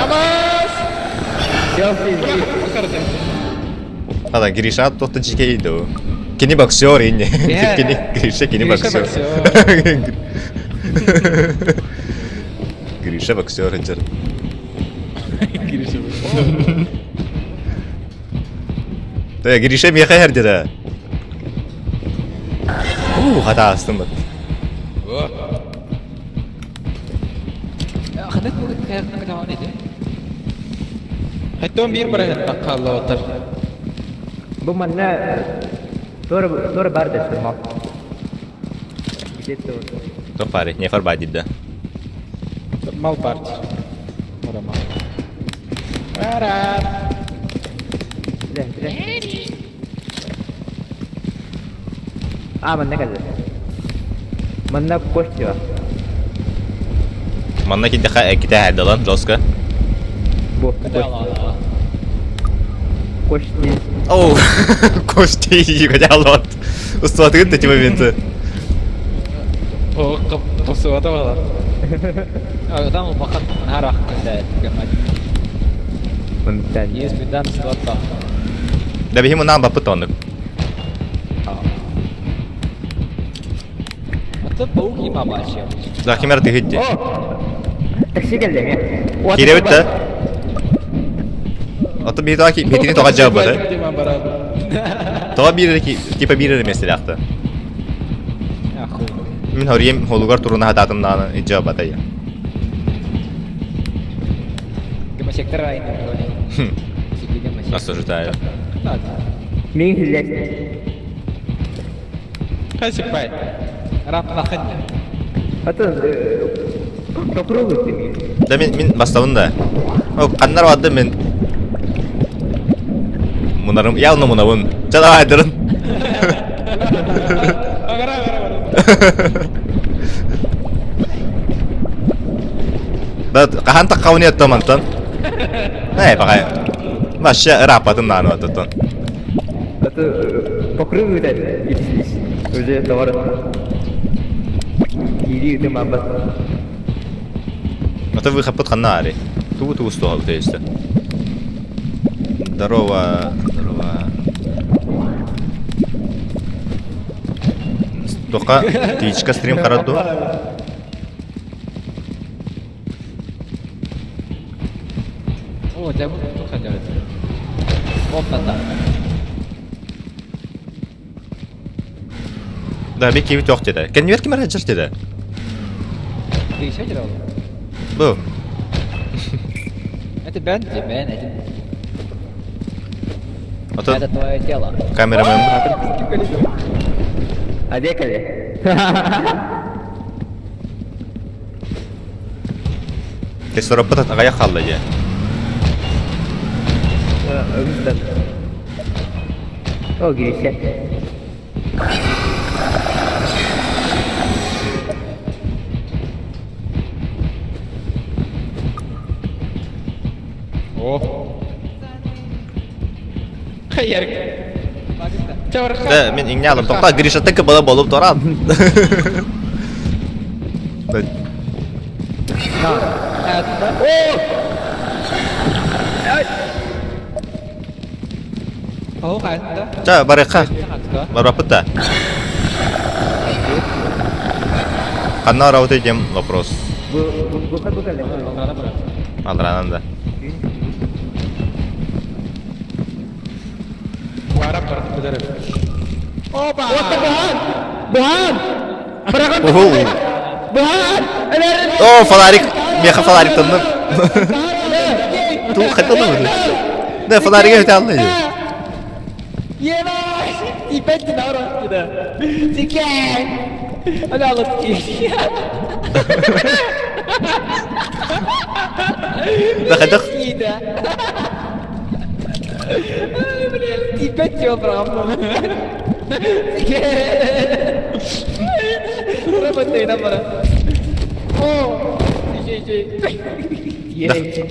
Амас! Хада Гриша тотты жике иду. Кини боксер инне. Кини Гриша кини боксер. Гриша боксер инжер. Гриша боксер. Да, Гриша меха хердера. У, хата астым бат. Ханат бу кайрны гана иде. Хайтон бир барахет таккалла отар. Бу манна тора тора бар десем ма. Где-то. Тофари, не фарбадит да. Мал парти. Мурама. Барат. Да, да. А, манна калды. Манна костива. Манна кидеха ките хайдалан жестко. Бу кости. Оу, кости хотя лот. Устуатыгын эти моменты. О, капсуата бала. Адам бакат нарах көндә гамат. Мамтан. Есть бедан суата. Да бихим нам бапы тонны. Аты паук има бачы. Да кимер ты хитти. О! Такси келди ме. Кире бит да. Аты бир таки битини тога жабы да. Тога бир типа бир меселе акты. Аху. Мин хорием холугар туруна хататым наны ижабата я. Гамасектор айны. Осуждаю. Мин хиллек. Кайсы пай. Рап нахын. Аты попробуй ты. Да мин мин бастабын да. О, каннар барды мин. Мунарым, явно мунабын. Жада айдырын. Агара, агара, агара. Да, кахан таккауны аттамантан. Най, багай. Вообще рапатын наны атытын. Аты покрывы да. Уже товар. Кири ты мамба. Аты выход под ханари. Ту ту стол, то есть. Здорово, здорово. Тока, птичка стрим хараду. О, да бу туха делает. Опа, да. Да, бек киви тоқ деді. Кәнвер кім жыр деді. Гриша делал? Бу. Это бен, бен, это. Атын Это твое тело. камерамен. А декали? Кесороппут аҕайах хаалла дии. О, Гриша. О. Хайарк. Да, мин иҥнэ алым. Тоқта, Гришаттан кыбала болуп туран. Ча, барыха. Бараппыт да. Ханна работает тем вопрос. Алдранан да. О, фонарик! Меха фонарик тонну. Ту хатылы. Не, фонарик это алны. Да хадах.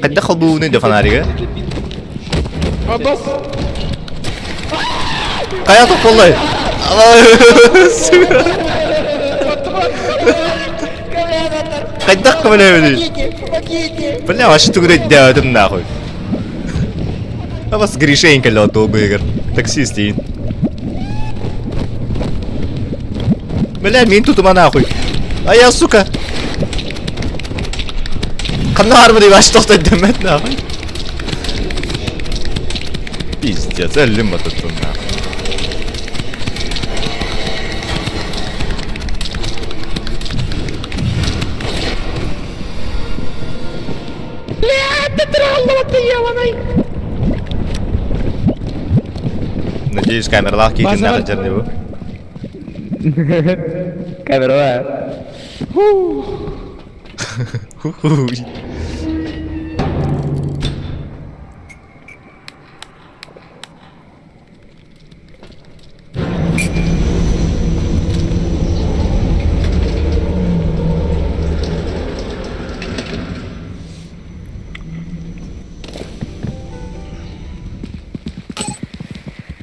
Хайдах холбууну да фонарига? Хайа тохтоллой? Хайдах көмөлөбүнүй? Бля, вообще тугу дәвәтим нахуй. А вас Гришенька лётал быгар. Таксист дейін. Бля, мин тутума нахуй. А я, сука. Ханна армы вообще тохтой демет нахуй. Пиздец, әлім батыттым нахуй. Надеюсь, камералар кейтин нахуй жерде бу. Камера. Хуй.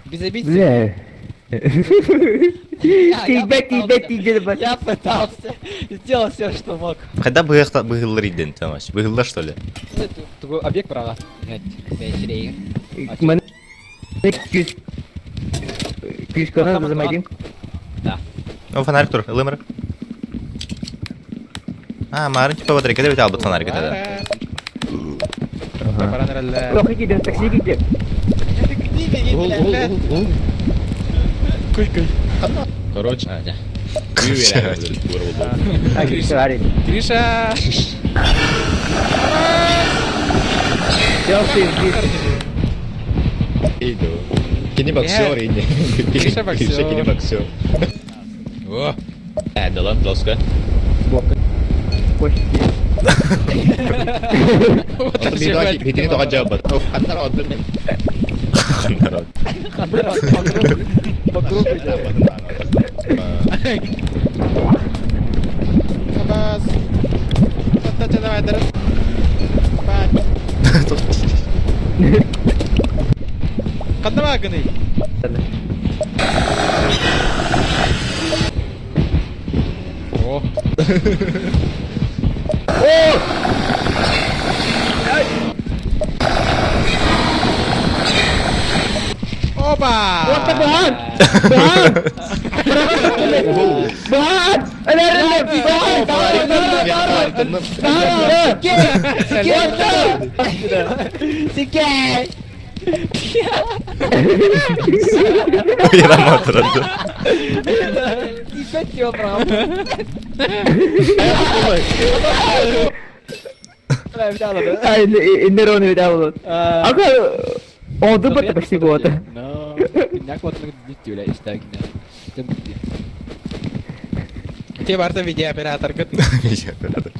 Без обид. Бля. Я Ты бэти, Я пытался. Сделал все, что мог. Когда быһыллар иден тамаш? Быһыллар что ли? Такой объект права. Мен күз күз кана замайдым. О, фонарик тур, ылымыр. А, марын типа батарейка деп албыт фонарик это. Тохи киден, такси киден. Короче, а, да. А, Гриша, Гриша! Кини боксер ини. Гриша боксер. Кини боксер. О, Ә, дала, доска. Битини тоға жабат. Ханнар отдым мен. Ханнар. О, Уйрама отырады. Ай, нейроны видал. Ага, он дуб такси вот. No. Те барда видеооператоргыт. Видеооператор.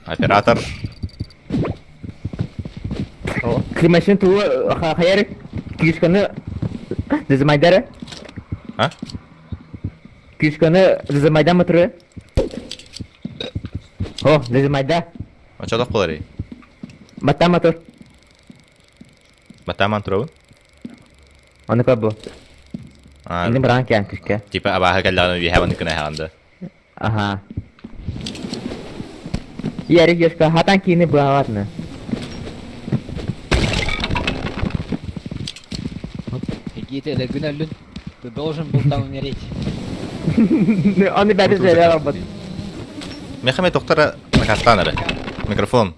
Оператор. Кремашин тугу хайар кишканы дызымайдары? А? Кишканы дызымайдан мытыры? О, дызымайда. Очодох болар Баттан мотор. Баттаман турабын? Ону көр бу. Инде быран кээн күскэ. Типа абааһы кэллэҕинэ үөһэ маннык гына аһаҕын да? Аха. Ярик Ёшка, хатан киини быһаҕатны. Гита, өлөргүн өллүн. Ты должен был там умереть. Оны бәрі сөйлей албат. Мехаме тоқтара накастан эрэ. Микрофон.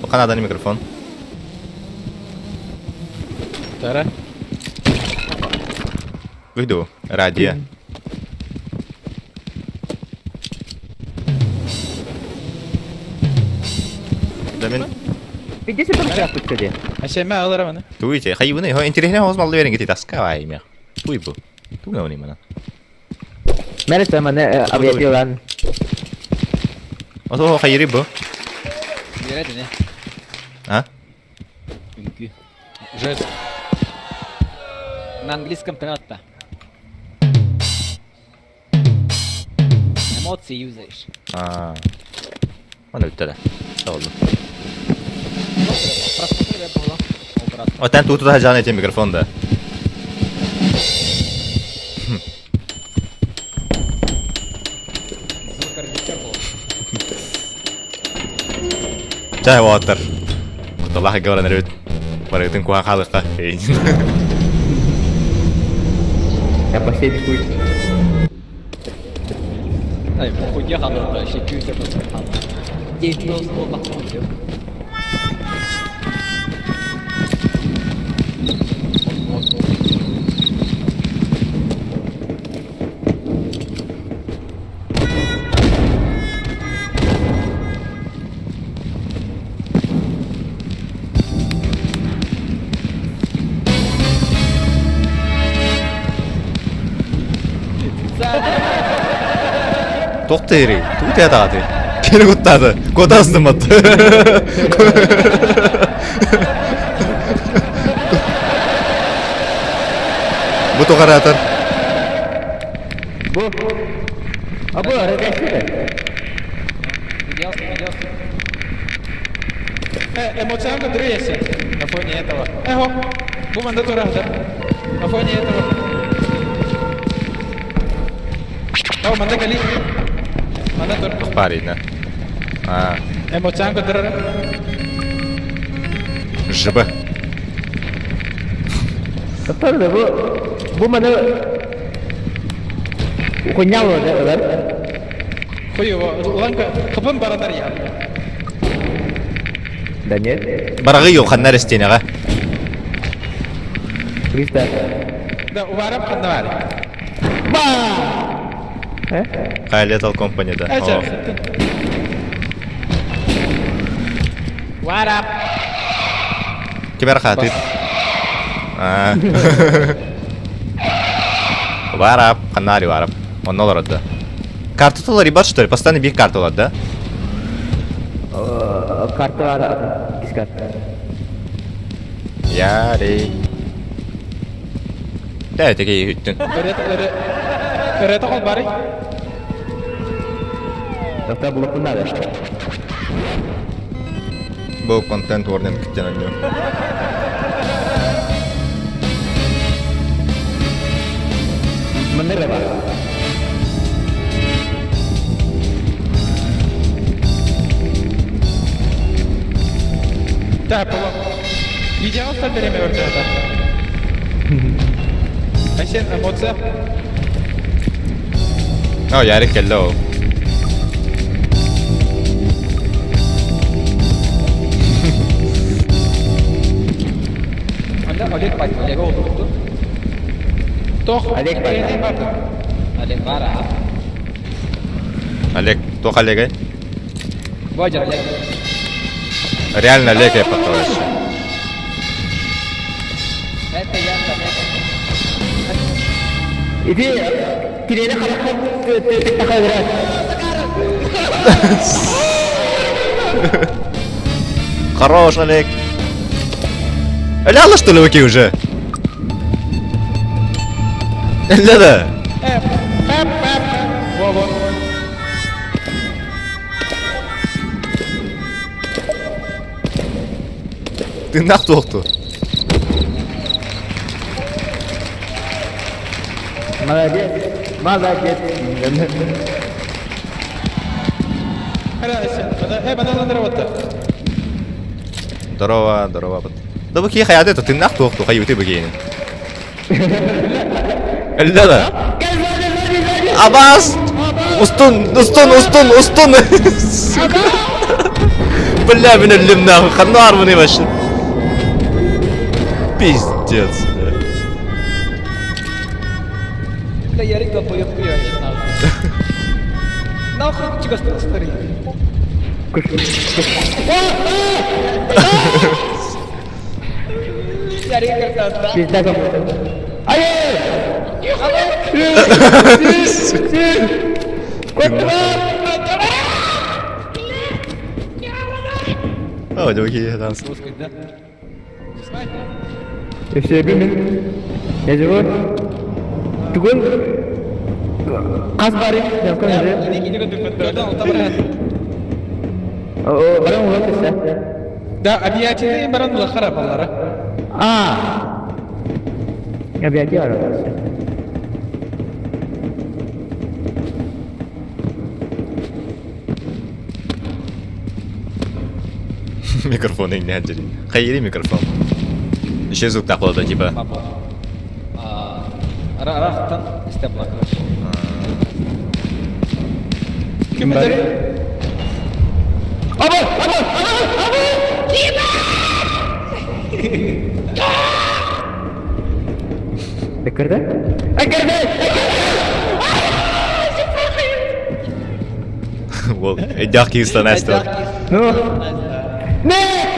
Канаданы микрофон. Тара. Выйду. Радио. Да мен Иди сюда, пожалуйста, Ашеме алыр маны. Туйте, хайыбыны, хо интересне хоз малды берин гити таска вай мех. Туй бу. Туй на мана. Мәрі маны авиатилан. Ото хайыри бу. Береді не? А? Үнкү. Жесть. На английском тенатта. Эмоции юзаешь. А. Мана үттэ да. Oldu. Отан туту да жан этен микрофон да. Чай уоттар. Куталаха говоран эрбит. Барыгытын куха халыкка. Я последний путь. Ай, похуй, я хадал, да, еще чуть это День просто Тоқтайры, туут ятааты. Кини куттаады. Кутастым ат. Бу тоҕараатар. Бу. А бу арада Эмоциям көтүрү на фоне этого. Эхо, бу манда турахта. На фоне этого. О, манда кали. Манда тур. Парина. А. Эмоциям көтүрөр. ЖБ. Тоқтар да бу. Бу маны Хуйня да? Хуй его, ланка, хапын баранар я. Да нет. Барагы yok ханнар стенега. Криста. Да, уварап ханна бар. Ба! Э? Хай Lethal Company да. What up? Кибер хатыр. А. Варап, ханари варап. Он олар да. Карта толар ебать что ли? Постоянно бих карта олар, да? Карта кис карта. Яри. Да, теге үттүн. Өрөтө кол бары. Тоқта булып надо. Бу контент warning күттен ойноо. Мындыр бар. Да, было. Видео время өртөтө. Айсен эмоция. О, Ярик hello. Ханна Олег баар, Олег олорду. Тох, Олег бар. Олег бар. Олег баар, аха. Олег, туох Олегай? Божер Олег. Реально Олег я потоваще. Это я с Олегом. Иди, кинини харахха тахагыра. Хорош, Олег. Ляла что ли окей уже? Ля-да. Во-во. Ты нах туохту. Молодец, молодец. Здорово, здорово. Да бу киһи хайаата это тыннах туохту хайыты бу киһини. Ля-да. Абас! Устун, устун, устун, устун! Сука! Бля, мин өллүм нахуй, ханна армыны вообще. Пиздец, бля. Да Ярик долбоёб хуй вообще нахуй. Нахуй чугас старый. Ярик картата. Пизда кому-то. Ай! О, да окей, танц. Өсөбү мин. Языгы. Тугун Кас бары. О, баран улан кессе. Да, объятия баран була харап аллара. А. Объятия бар. Микрофон не отдели. Хайри микрофон. Еще звук так вот, типа. Рахтан истеп короче. Ким это? Аба, аба, аба, аба! Эккерде? Эккерде! Вот, эдях киста настил. Ну? Нет!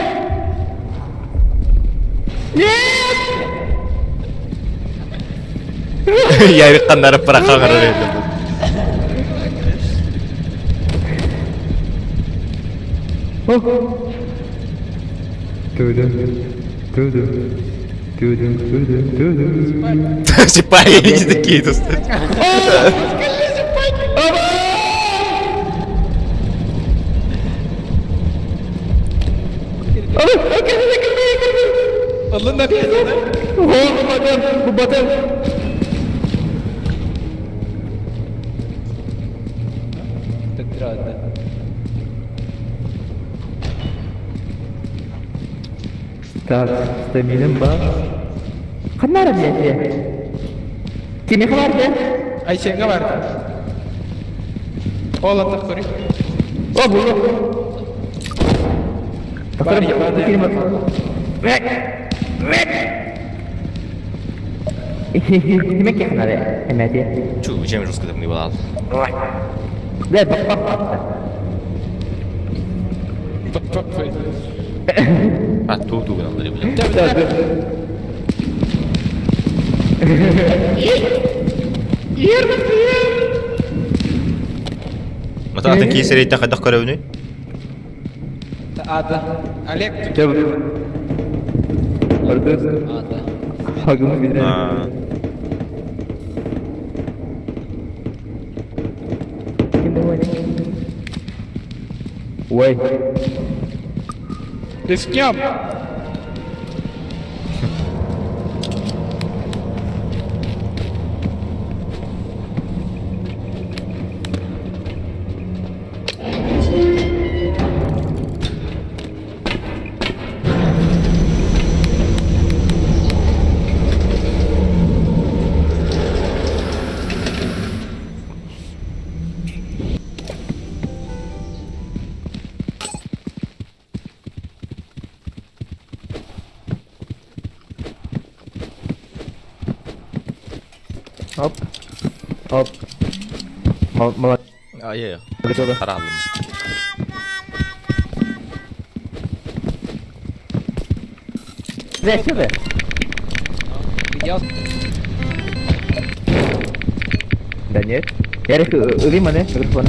Нет! Ярик каннары парахаңар Тудум, тудум, тудум, тудум, тудум. Сипаи они такие тут. Аллах О, бу батым, Тетраdı. Так, стаминам бар. Ханнара билете. Кими хабарды? Айсенге барды. Ол аттақ көрей. О, бу. Бар, бар. Химек ханнара. Химете. Чу, чем жестко там не было. Да, бак бак. А ту ту гынан бля. Мата атын кейсер ейттен қайдақ көрөбүнүй? Ада. Олег, Ада. Хагымы биле. Ой. Рискнем. Оп. Оп. Молодец. Ай-яй. Харааллым. Зачем? Да нет. Ярик, ылый маны, микрофон.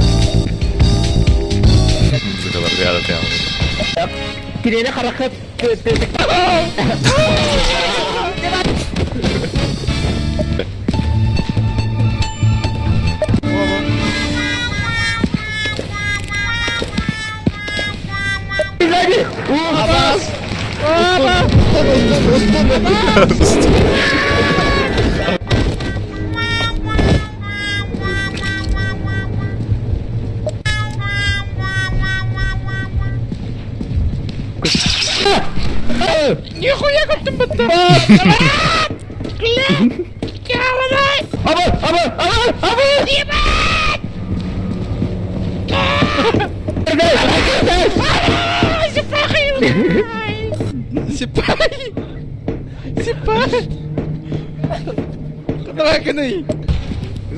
Кинини харахат Нихуя көптүм бытты! Аба, аба, аба, аба! Сипай! Сипай! Кытаракыный!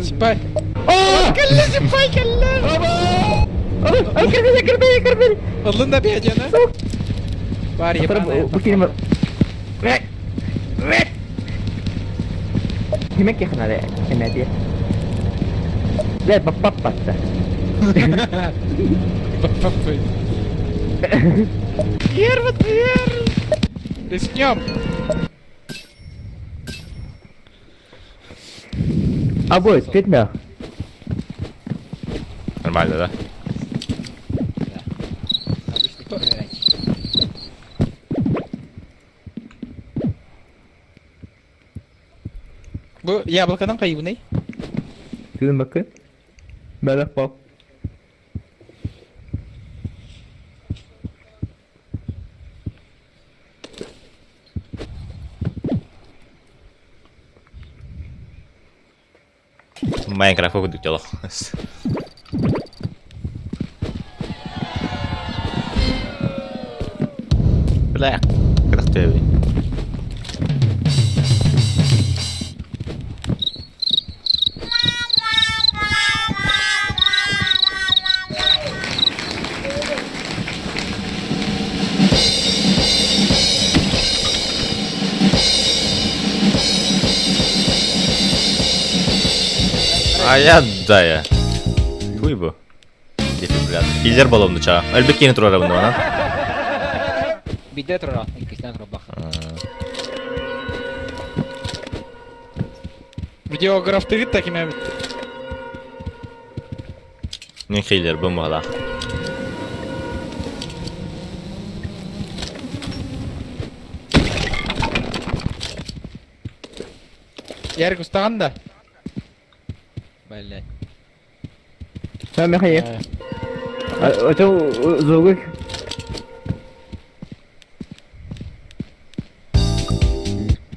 Сипай! Кэллэ, сипай, кэллэ! Аба, кирбили, кирбили, кирбили! Ыллын да бэйдиэнэ. Бар, ебаная. Кимек кехнare, эмэди. Ле, паппаппатта. Паппаппы. Первый дверь! Рискнем! Абой, петмя. Нормально, да? Бу яблокодан кайыбыный? Күн бакы. Бәләк бак. Майнкрафт курдук дьолох. Бля, кытахтыабый. А я да я. Туй бу. Дефибриллятор. Киллер баллонну чаа. Өлбүт киини турарабын дуона. Биде турара, иккисинэн турбах. Видеограф тыгыт таким эбит. Мин киллер бу муһалаах. Ярик устаҕын да? Блять. Ха, Михаил. Очо звук.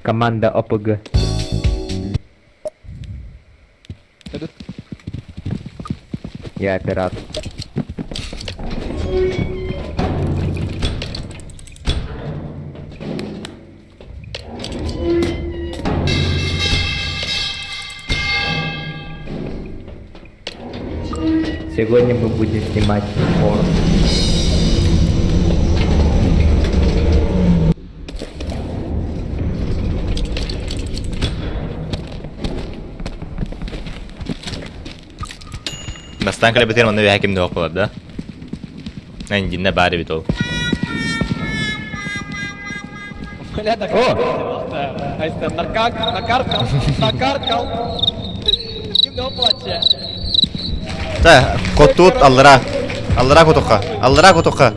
Команда ОПГ. Я оператор. Сегодня мы будем снимать порно. Бастаан кэлэбитигэр манна үөһэ ким да суох буолар да? Эндиннэ баар эбит ол. О! Айста, накаркал, накаркал. Ким плаче? Та, котут аллара. Аллара котуха. Аллара котуха.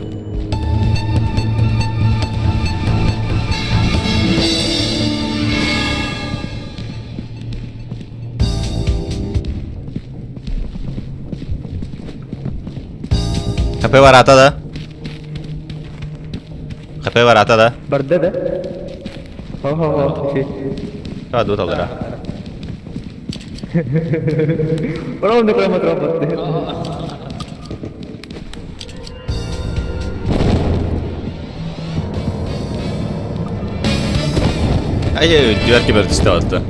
ХП барата да. ХП барата да. Барда да? Хо-хо-хо. Та, дуут аллара. Ровно прямо работает. Ай, дверки бер түстэ отто.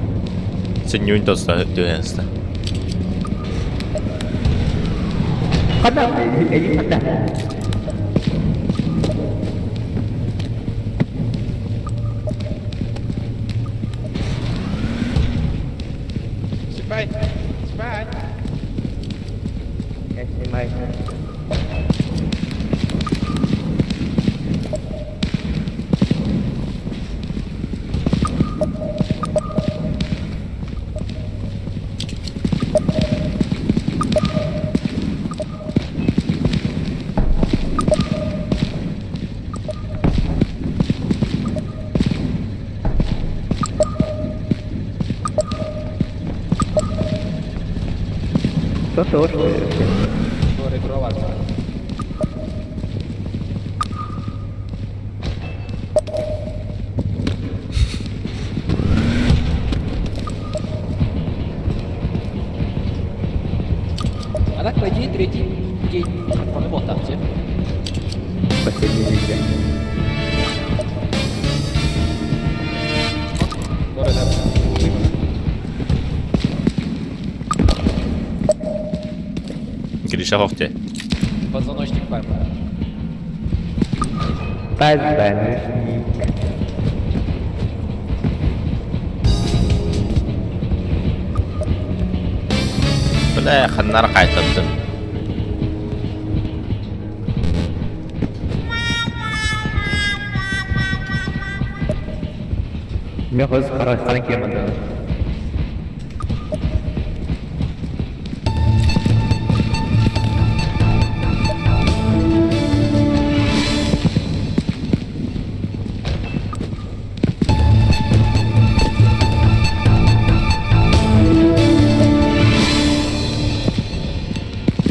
Синньүүн тоста түһэн сыта. Ханна? Эйигин ханна? Спать! Спать! Я снимаю. Что А так, по идее, третий день по-любому так, тебе. Последний день. Гриша хохте. Позвоночник поймал. Позвоночник. Бля, ханнар қайтырдым. Мен қыз қарастан келмеді.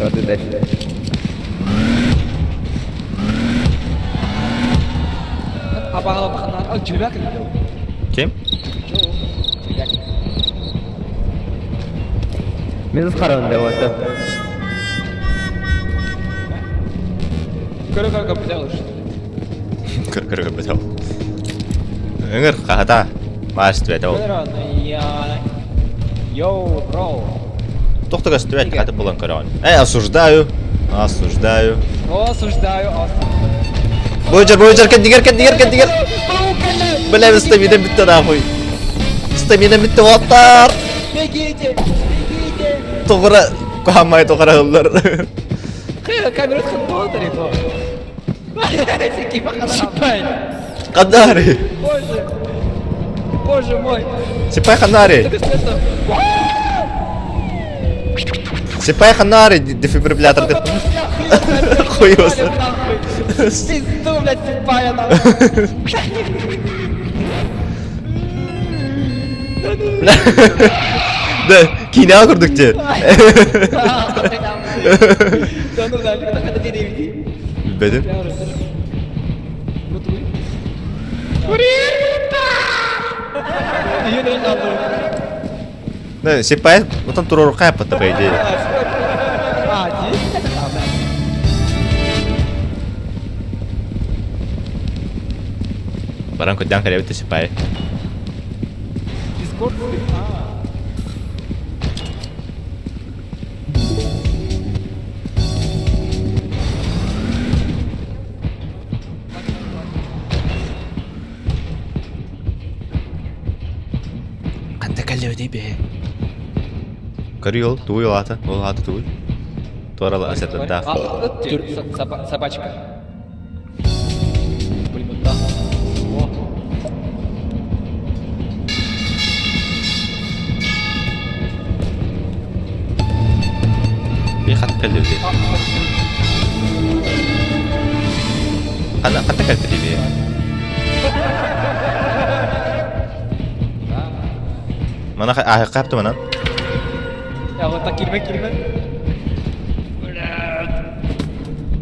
Давайте дальше. Ким? Мен қарауында вот. Көрө-көрө көпүтэ Көр-көр көпүтэ. Өңір қағата. Маш түбәт ол. Йоу, бро. Тоқтыға түбәт қаты болан көрөҕүн. Эй, осуждаю. Осуждаю. Осуждаю, осуждаю. Бойжар, бойжар, кәдігер, кәдігер, кәдігер. Бля, стамина бітті нахуй. Стамина бітті, оттар. Бегите, бегите. Тоғыра, кухамай тоғыра ыллар. Камера тхантотари, Қандари. Боже. Боже мой. Сипай ханари. Это смешно. Сипай ханари, дефибриллятор. Хуй его знает. Пизду, блядь, сипая нахуй. Да, кине көрдік те. Да ну нафиг, так это деревья. Білбедім. Ну твой. Да, сипай, вот турор қаяппа, по идее. А, здесь? Баран көддән кәребітті сипай. Дискорд? А. Қанда кәлі бе. Көрі ол, туй ол аты, ол аты туй. Туаралы асетті А, собачка. Блин, вот да. О. Би хат кәлі бе. Қанда қанда кәлі бе. Мана қапты манан. Я вот так кирме кирме.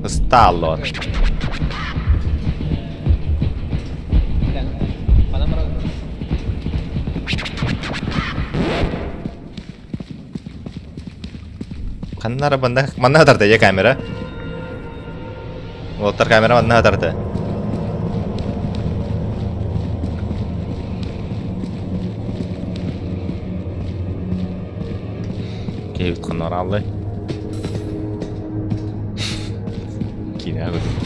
Сталло. Қаннара банда манна тарды я камера. Олтар камера манна тарды. Киһибит ханна барааллай? Киинэҕэ курдук.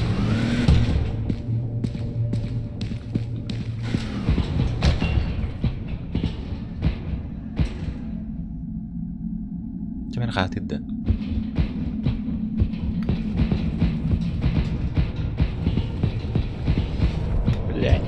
Ким эрэ хаатырда? Блядь.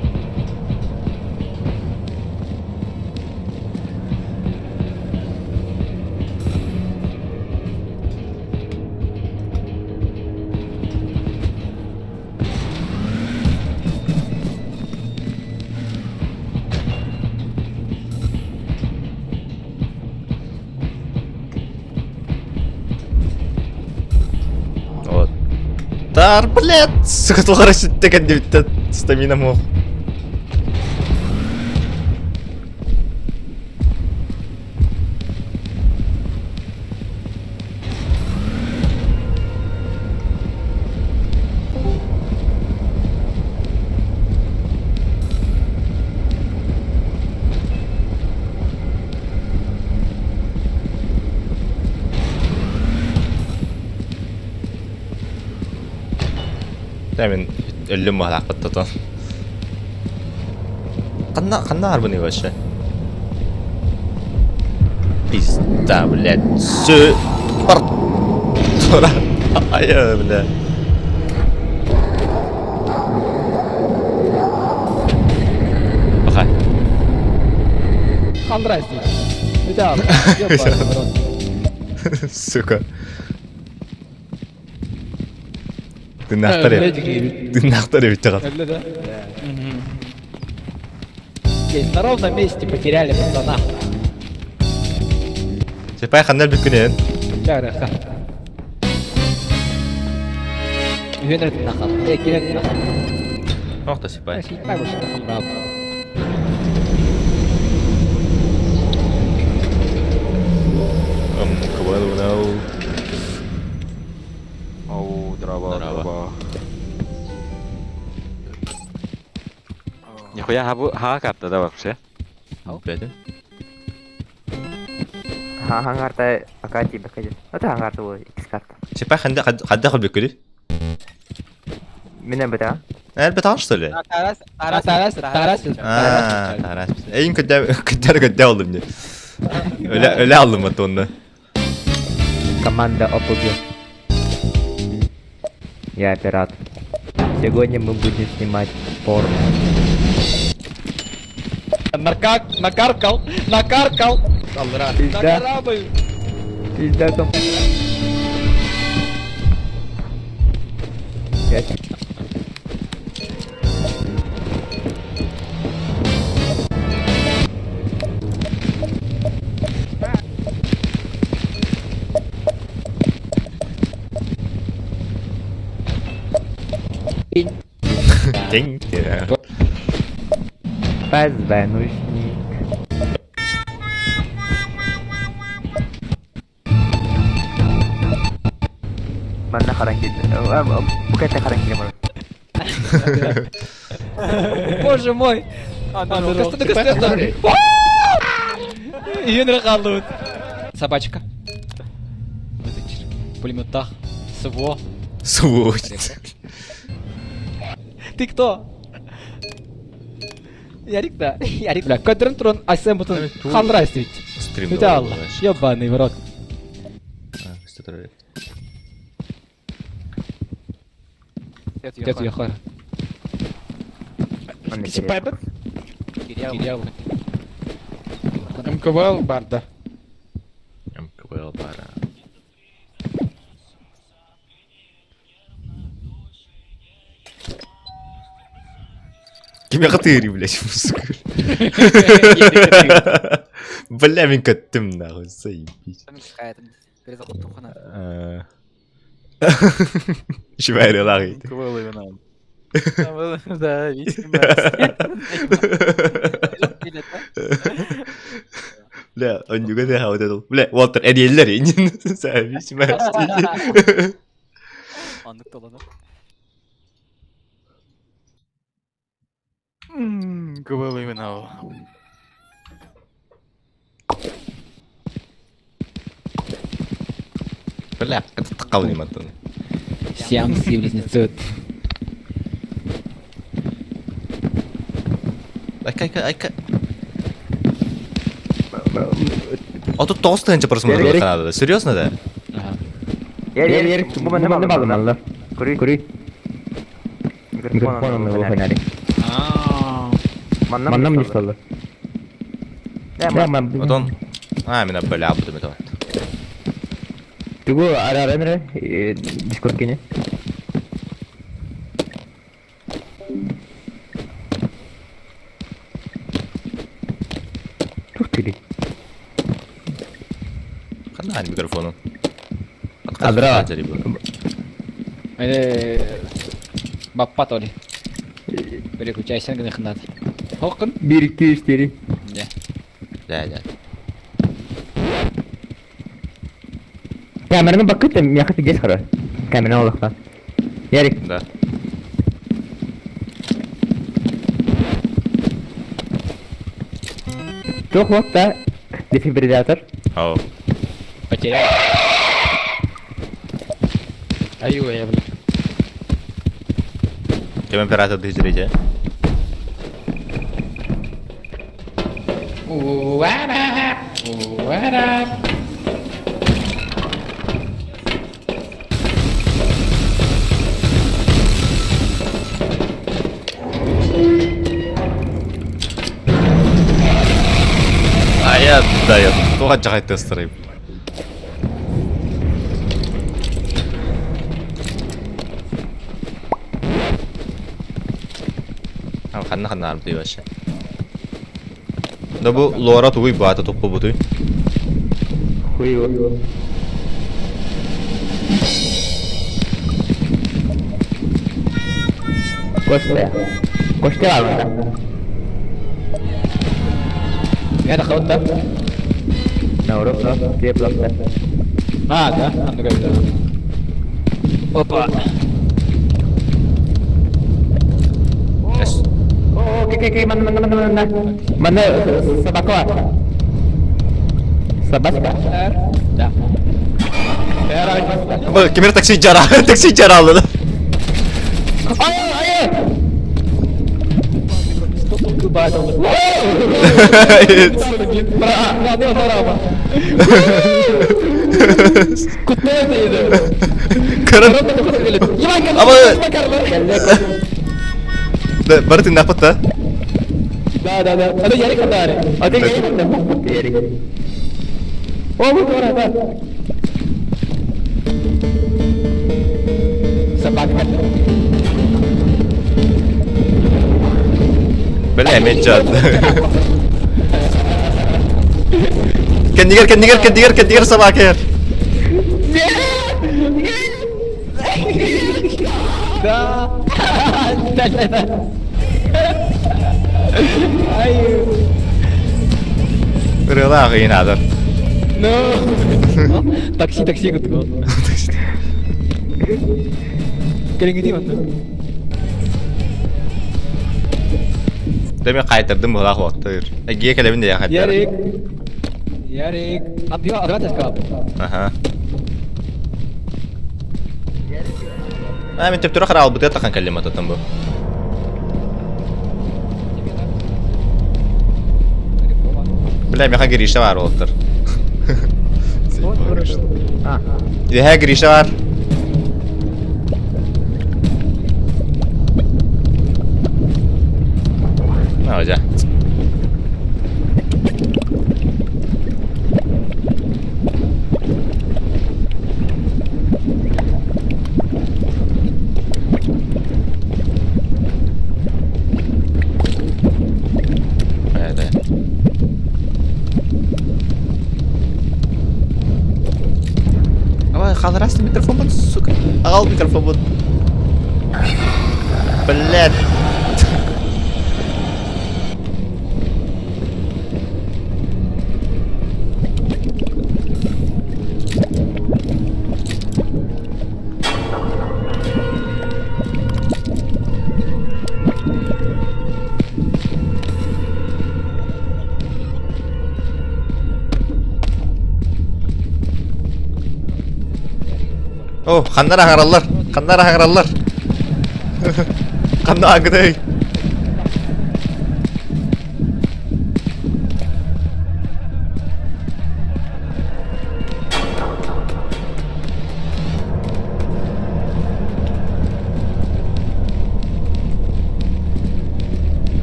Вот. Тар, блядь, сука, туохара сүттэ кэннибиттэн стамина муох. Мин өллүм баһалаахпыт тотон. Ханна ханна арбыный вообще? Пизда, блядь. Сö... Тура. Ай, бля. Пока. Хандрайся. Сука. Тыыннаахтар эбит. Тыыннаахтар эбит дьаҕар. Өллө да? На ровном месте потеряли пацана. Сепай ханна өлбүккүнэн? Чарыха. Үһүн өртүнахал. Эккин өртүнахал. Охта сепай. Сепай больше тахамрап. МКВЛ. Оу, дрова, Здорово. дрова. Нихуя хабу ха карта да вообще? Блядь. Ха хангарта акати бакади. Это хангарта был X карта. Сепай ханна хадда хөлбүккүнүй? Меня бета. Элбет что ли? Тарас, Тарас, Тарас. Аа, Тарас. Эйин көдө көдөр көдө алдым не. Өлө өлө алдым вот онно. Команда ОПГ. Я пират. Сегодня мы будем снимать порно. Наркак, накаркал, накаркал. На Пизда, корабль. пизда ком... Я Динг. Позвоночник. Манна харан килде. Букетте харан килде мана. Боже мой. Үйін қалды. Собачка. Пулеметах. СВО. Сволочь. Ты кто? Ярик да. Ярик. Бля, көтөрөн туран Айсен бутун хандрайс ведь. Стрим. Бүтэ алла. Ебаный в рот. Где ты ехал? Сипайбыт? МКВЛ барда. МКВЛ бара. Кимге кытыырый, блядь, сука. Бля, мин көттүм, нахуй, заебись. Шибайры лаги. МКВЛ именно. Да, видите, Бля, он не гадай вот этот. Бля, Уолтер, эриэллер инин. Заебись, Аннык толаны. МКВЛ именно. Бля, қалай мантан. Сиамские близнецы. Айка, айка, айка. А тут 9 тысяча просмотров надо. Серьезно, да? Ер, ер, бу манна балымаллар. Кури. Кури. Микрофон онно фонарик. Манна мне стало. Потом... А, меня бля, буду это. Тугу араран Дискорд кине. Тух ты. Хана микрофону. Адра. Баппат оли. Переключайся на хнат. Хокын? 1, 2, 4. Да. Да, да. Камераны бакыт, я хочу здесь хорошо. Камера олохта. Ярик. Да. Тух вот та дефибриллятор. Ау. Потерял. Аю, я, блядь. Кем оператор дызрите? What up? What up? А я, да, я туға жағай тестерайып. Ханна ханна арбы вообще. Да бу лора тугуй бата топпу бутуй. Хуй Кошта. Кошта var Я доход, да? Наурок, но, где блокта? А, да? А, ну как да. Опа. О, окей, окей, манна, манна, манна, манна. Манна, собака. Собачка. Да. Кемер такси жара, такси жара алды. Ай, ай! Кырын. Ама Да, бары тыңдап да? Да, да, да. А Ярик хатаре. А ты Ярик. О, вот он, да. Собака. Бля, мен жат. Кендигер, кендигер, кендигер, кендигер собака. Да. Да, да, да. Ай. Рыла гыйнадыр. No. Такси, такси кутку. Келиңити манна. Деме кайтырдым була хоттыр. Эге келебин де якат. Ярик. Ярик. Абдига адват эскап. Аха. А мен төптөрө карал бутет тахан калем ататым бу. Бля, меха Гриша бар олтыр. Иде Гриша бар. На, жа. Да. Давай, халрас микрофон бут, сука. Ағал микрофон бут. Блядь. О, ханна аһараллар? Ханна аһараллар? Ханна агыдай?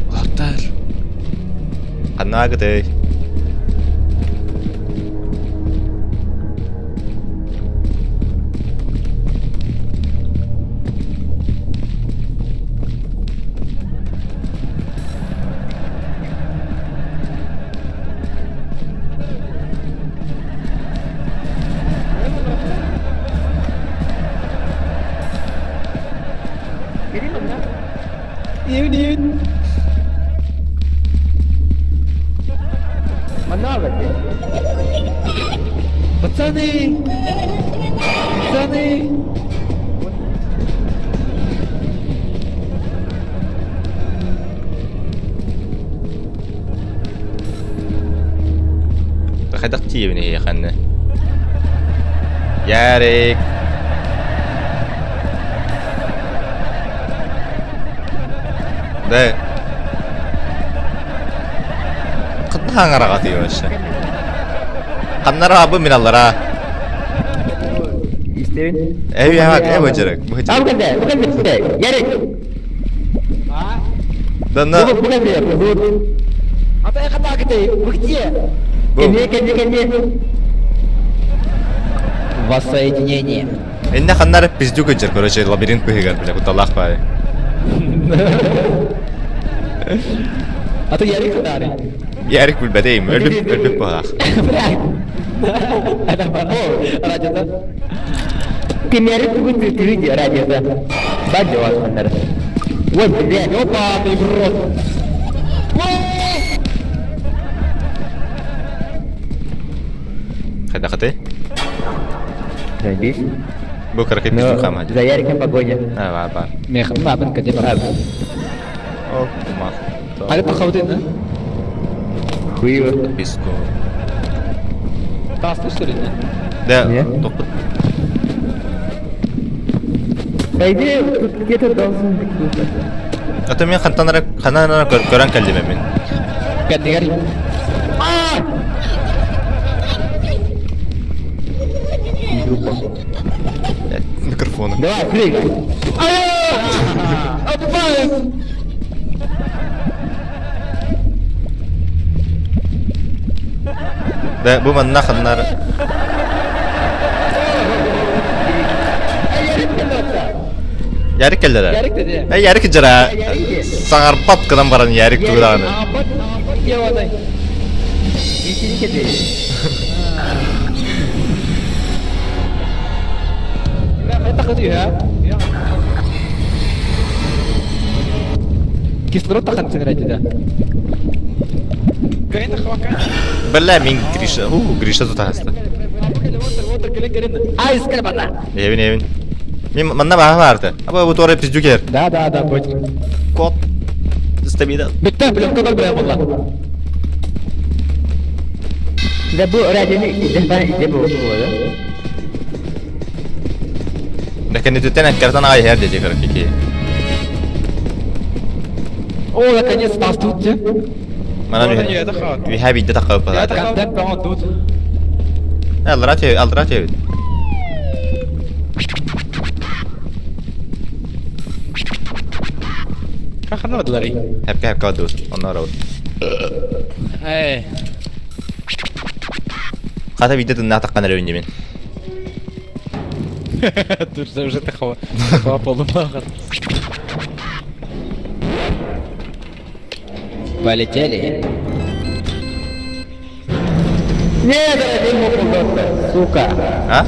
Улаттар. Ханна агыдай? Пацаны! Пацаны! Хайдах тиийэбин эһиэхэннэ? Ярик! Да. Ханна хаҥараҕа вообще? Ханнара абы мин аллара. Истэбин. Эй, я бу дьарык, бу А, дьарык. бу кэллэ, бу кэллэ, Ярик! Да на. Бу кэллэ, бу. А ты хатакты, вы где? Бу. Кэнниэ, кэнниэ, кэнниэ. Воссоединение. Инне ханнара пиздюк дьэр, короче, лабиринт быһыгар, бля, куталаах баай. А ты Ярик хатары. Ярик билбэтейм, өлбүт өлбүт баах. Радиода. Кимнери тугун тыытыы радиода. Бар дьоҕос ханнары. Ой, блядь. Ёбаный в рот. Хайдахаты? Надеюсь. Бу кыракый пиздюк Но хаама. за Яриком погоня. А, бар, бар. Мех, мабын каде О, кумах. Қайда тақауды енді? Хуево. Писку. Тасты что ли? Да, Не? топпут. По идее, тут где-то должен быть выход. А то мен хантанара хананара көрөн кэллим мен. Кәдігер. Микрофона. Давай, прыгай. Да, бу манна ханнара. Ярик кэллere. Ярик dedi. Эй, Ярик жара. Саңарбат кынан баран Ярик тугдааны. Апат, апат девадай. Кислород таққан радиода. Бля, мин Гриша. У, Гриша тут аста. Ай, скребата. Эвин, эвин. Мен манна баха барды. Аба бу торы пиздюкер. Да, да, да, будь. Кот. Стамина. Бітті, пленка бар білем болла. Да бу радионы иде бу да? Ләкин түтен әккәртан ай һәр деди кырык ике. О, наконец нас тут. Мана ви хәби дә тақып бара. Контент по тут. Алра те, алра те. Хәпкә хәпкә дус. Оннар ул. Эй. Хата виде тынна таққан әрәвин мен. Тут уже такого полумага. Полетели. Нет, радио доктор, сука. А?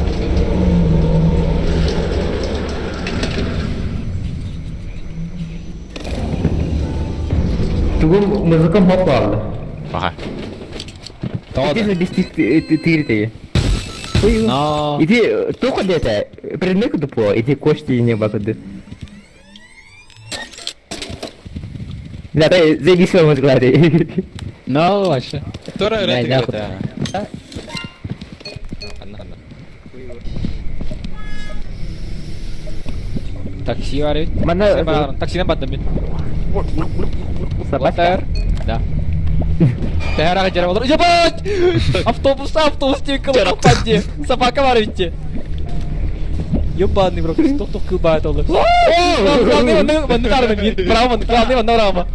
Тугум музыкам попал. Баха. Иди без ты Но. Иди, только где-то, предмет тупо, иди кости не бакуды. Да, ты заебись свой мозг, Но вообще. Тора Да, нахуй. да. Такси бар эбит. Манна Таксинан бардым мин. Собачка. Да. Тэһэр аҕа дьэрэ олор. Ебать! Автобус, автобус диэн кылаппат дии. Собака бар эбит дии. Ебаный в рот, тох-тох кылбаат олор. Главный манна манна тарына мин. Браво, манна главный манна браво.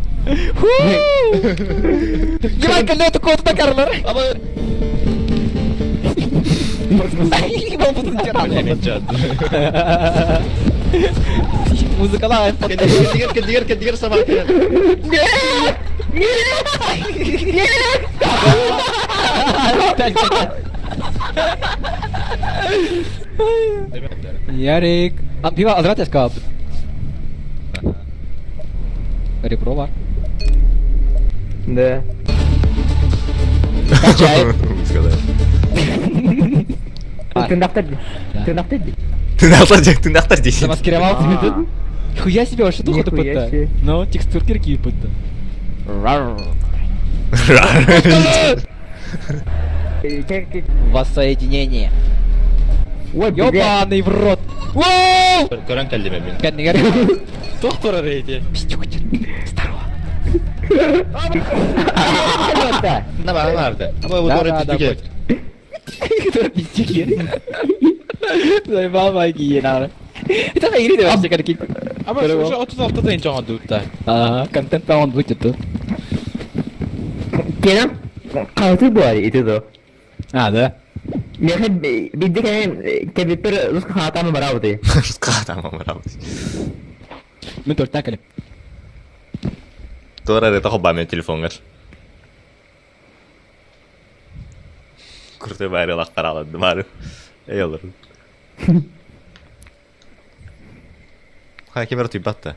Ебать, кэллэ куоту да карлар. Музыкалаах Кэлдигэр, кэлдигэр, кэлдигэр собака. Ярик. А, пиво азрат я сказал. Ребро бар. Да. Качает. Сказал. Тынахтар. Тынахтар. Тынахтар, тынахтар здесь. Замаскировал тебе тут? Хуя себе, вообще духа Нихуя себе. Ну, текстурки какие будто. Воссоединение. Ой, блядь. Ёбаный в рот. Воу! Көрөн кэллим мин. Кэннигэр. Доктор рейди. Здорово. На баар баарда. Аба бу Да, туора да, да, түстүгэ. Пиздюки. Заебал мои гиенары. Это игры вообще какие. Ama уже 36'da ince оңдуутта. Ага, контент по будет тут. Кенем қалты бар ити до. А, да? Мехе бидде кенем кебиппер руска хатамы барабыты. Скатама барабыт. Мен төрттен кэлим. Туора эрэ хоббамен телефонгар. Курты бары лақтар алады бары. Эй олар. Ха кемер туйбатта.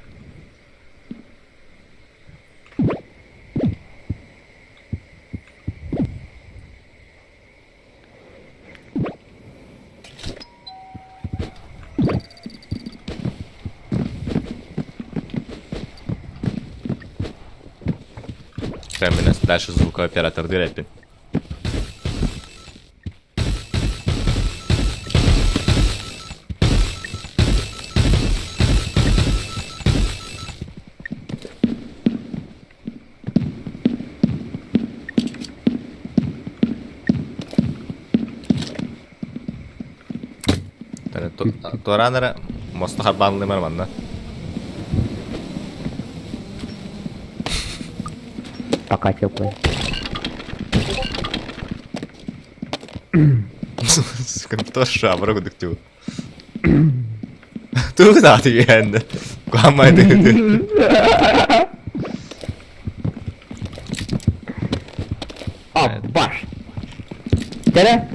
Прям дальше звукооператор дырепин. Туранара моста харбанлымар манна. Пока теплый. Сука, шабра кудук тю. Тугда тиген. Куамай ты. А, баш. Тере?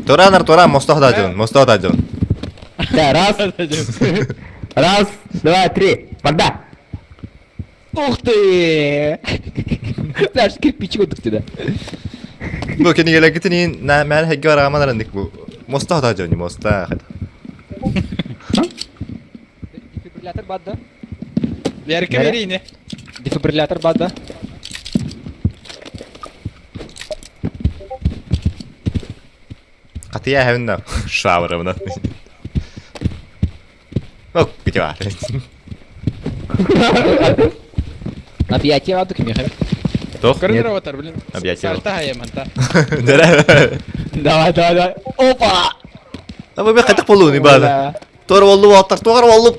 Туранар туран моста хадажун, моста хадажун. Да, раз. Раз, два, три. Вода. Ух ты! Знаешь, кирпичик вот сюда. Бу кени келекитини на мен хегге бараман бу. Моста хадажун, моста хад. Дефибриллятор бад, да? Ярик берейне. Дефибриллятор бад, да? Катия хевна шабра мына. Ок, битва. Объятия радуг, Михаил. Тох? Көрдүр аватар, блин. Объятия. Сальта хаяманта. Давай, давай, давай. Опа! Аба бе катык болуну бада. Тор болду аттар, тор болду.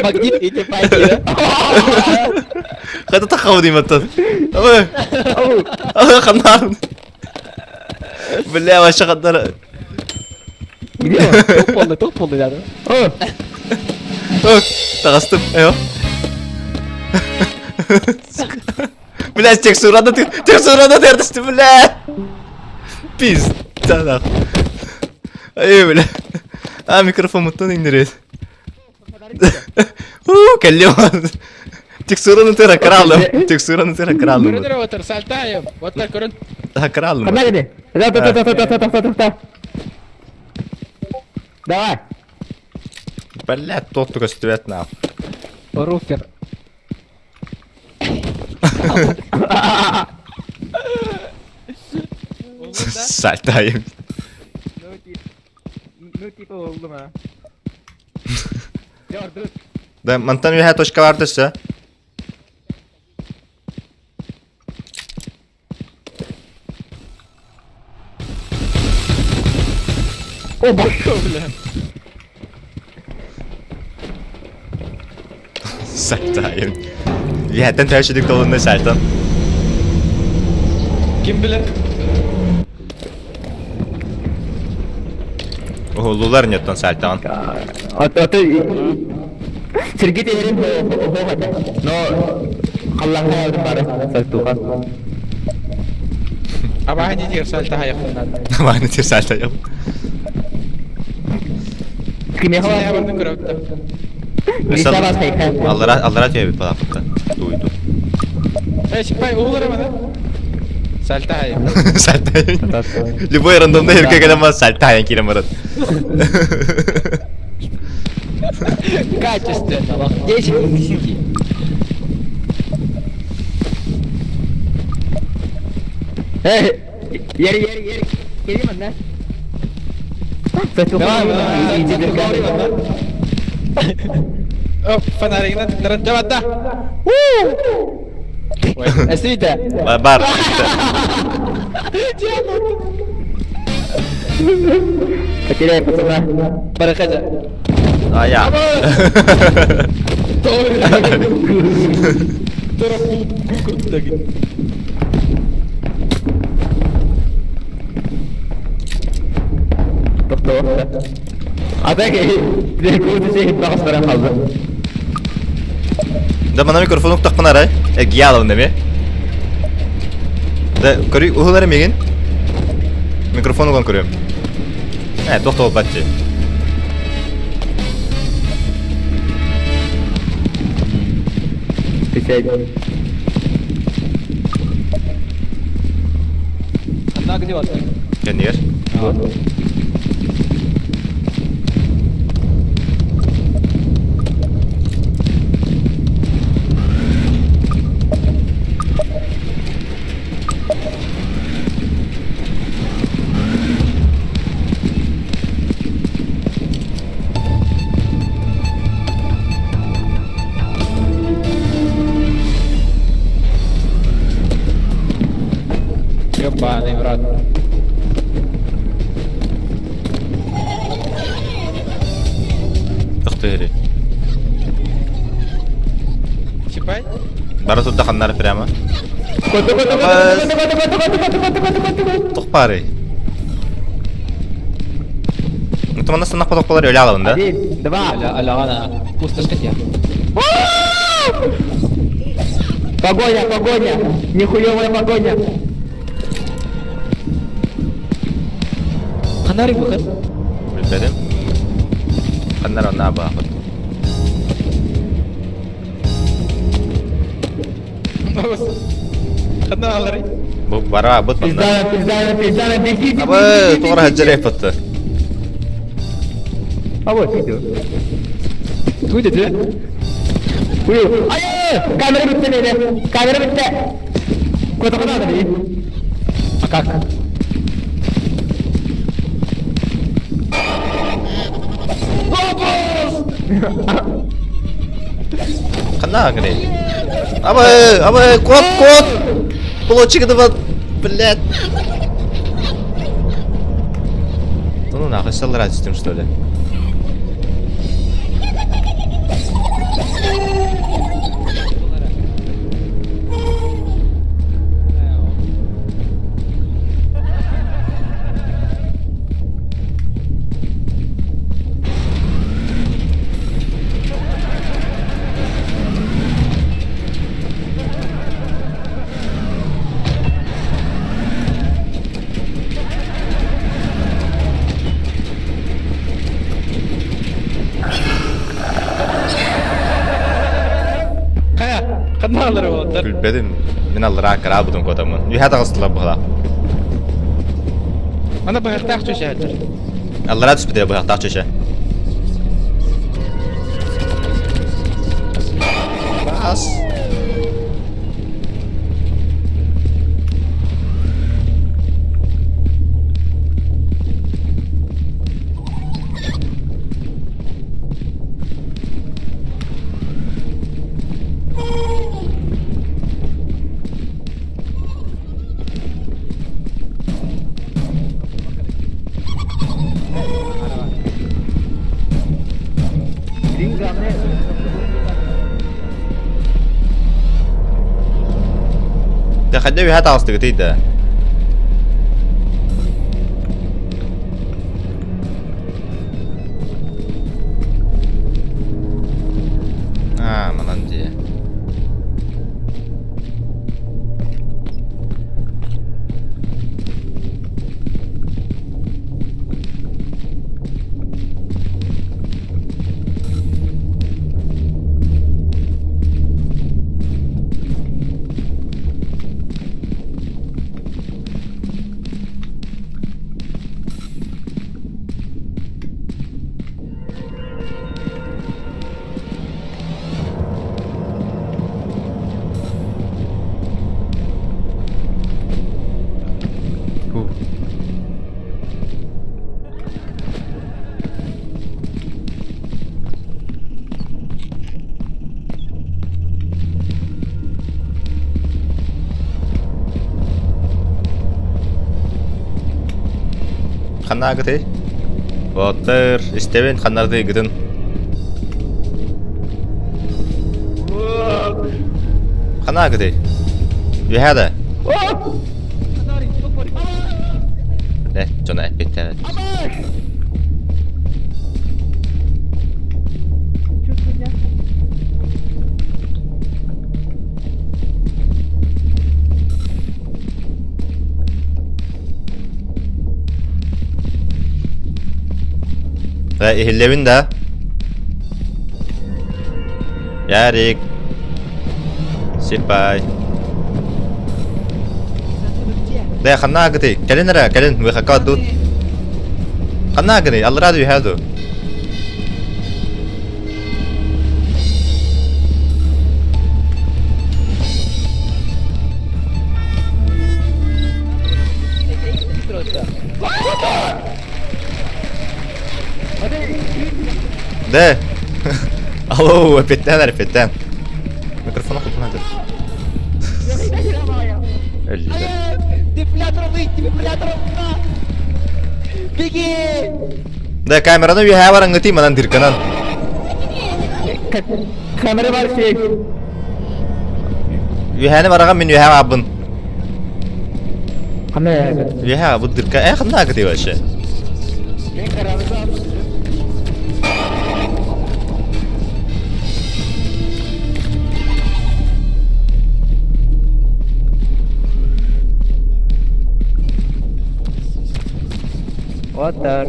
Магнит и не пойди, да? Кайда тахау дейм аттан. Аба. Аба канар. Бля, вообще кандар. Где он? Топ полный, топ полный, да. О, Тагастым. Эйо. Бля, текстурада текстурада тердисти, бля. Пизда нахуй. Ай, бля. А, микрофон муттан индирет. У, кэллем. Текстураны тера кралым. Текстураны тера кралым. Көрдүр аватар, сальта хаям. Оттар көрүн. Та кралым. Куда где? Да, да, да, да, да, да, да, да, да. Давай. Бля, тот только стюет нахуй. Руфер. Сальтайым. Ну типа болдум а. Да, мантан үһэ точка бар төссө. О, башка, бля. Сайтайын. Үһэттэн төһө толунна сайтан. Ким билэр? Уһуллулар неттон сайтан. Аты Сергей Терин Но халлаҥҥа бары сальтуха. Абаһа дии сальта хайахтанан. Абаһаны тир сальта Кимиэхэ Сине барны көрөптө. Аллара аллара төбүт балаппыта. Дуйду. Эй, сипай уһулар эмана. Сальта хайа. Сальта. Любой рандомный ерке келем бар сальта хайан кирем барат. Качественно. 10 из 10. Эй, ери, ери, ери. Кели манна. Давай, давай, давай. О, фонаригынан тыктыран жабатта. Эсвита. Бар. Потеряй пацана. Барахажа. А я. Тохтоо. А так, курсы қалды. Да мана микрофон уктакпын арай. Э, гиалов неме. Да, көрүй уһулары мегин. Микрофон уган көрөм. Э, токтоо батчы. Одна где вас? Кеннигер. Ёбаный в рот. Тохтоо. Сипай? Бара тут ханнар прямо. Тохпары. Ну там нас нахуй тохпалар өлө алабын да? Один, два. Аля, аля, ана. Пустошка я. Погоня, погоня. Нихуевая погоня. Фонарик выход. Билбедим. Ханнар онна баахыт. Ханна алары. Бу бара бут манна. Пизда, пизда, пизда, беги, Абы тугара хаджар эппетти. А вот видео. Туйда, да? Ой, ай, камера бітті мені. Камера бітті. Куда куда надо? А как? Ханна гри. Абы, абы, кот, кот. Получик два, блядь. Да ну нахуй, сел түстүм что ли? Хая, ханна алары болаттар. Билбедим. Мен аллара кара будум котамын. Юха тагыстылар була. Ана быһахтаах чөшәһәллэр. Аллара түспүтэ быһахтаах чөшө. Бас. Дэ хайда үһэ таҕыстыгытый да? А, манан дии. Ханна агытый? Боттор, истэбин ханнарды ыгытын. Ханна агытый? Үһэ да? Э, дьоно эппиттээбэт. Э, иһиллэбин да? Ярик. Сипай. Да, ханна агытый? Кэлин эрэ, кэлин, выхакка тут. Ханна агыный? Аллара үһэ ду. Да. Алло, эпиттен, эпиттен. Микрофон купнады. Беги! Да, камераны үһэ бараңгытый манан дырканан. Камера бар şey. Үһэни бараҕан мин үһэ баабын. Камера. Үһэ бу дырка. Э, ханна агытый вообще? Вот так.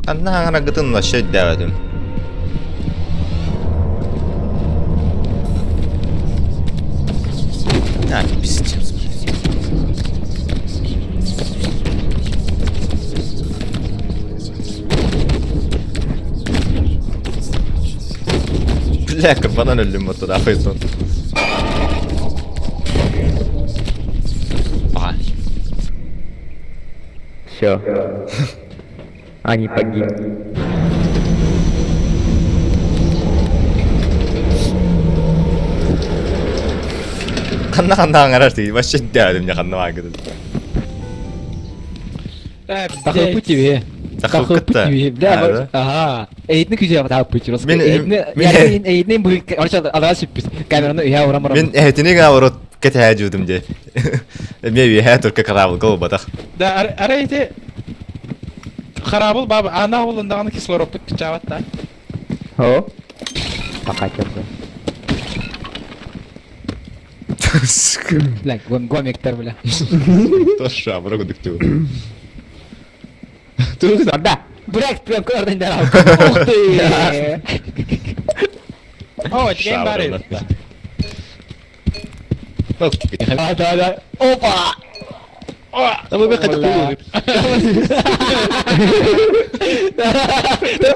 Ханна аҥарагытын вообще өйдөөбөтүм. А, пиздец. Бля, кабанан өллүм мотода ахайсон. Ага. Все. Они погибли. Ханна ханна аҥарар тии, вообще өйдөөбөтүм дьэ ханна бааргытын. Тахыппыт тебе. Тахыппыт тебе. Бля, ага. Эйтни күзә тахыппыт. Мин Эйтни эйтни бу орча алга сүппүт. Камераны үйә урам Мин эһитини гына урут кэтэһэ дьуудум дии. Эмиэ үөһээ турка кораблга ылбатах. Да, арай ити хараабыл баба ана булундаҕына кислородпут кычаабат да. О. Покатился. Бля, гомиктер, бля. Тоша, вроде дыктю. Да. Блядь, прям көрдүн да. Ух ты! О, деген бар edi. Да, да, да. Опа!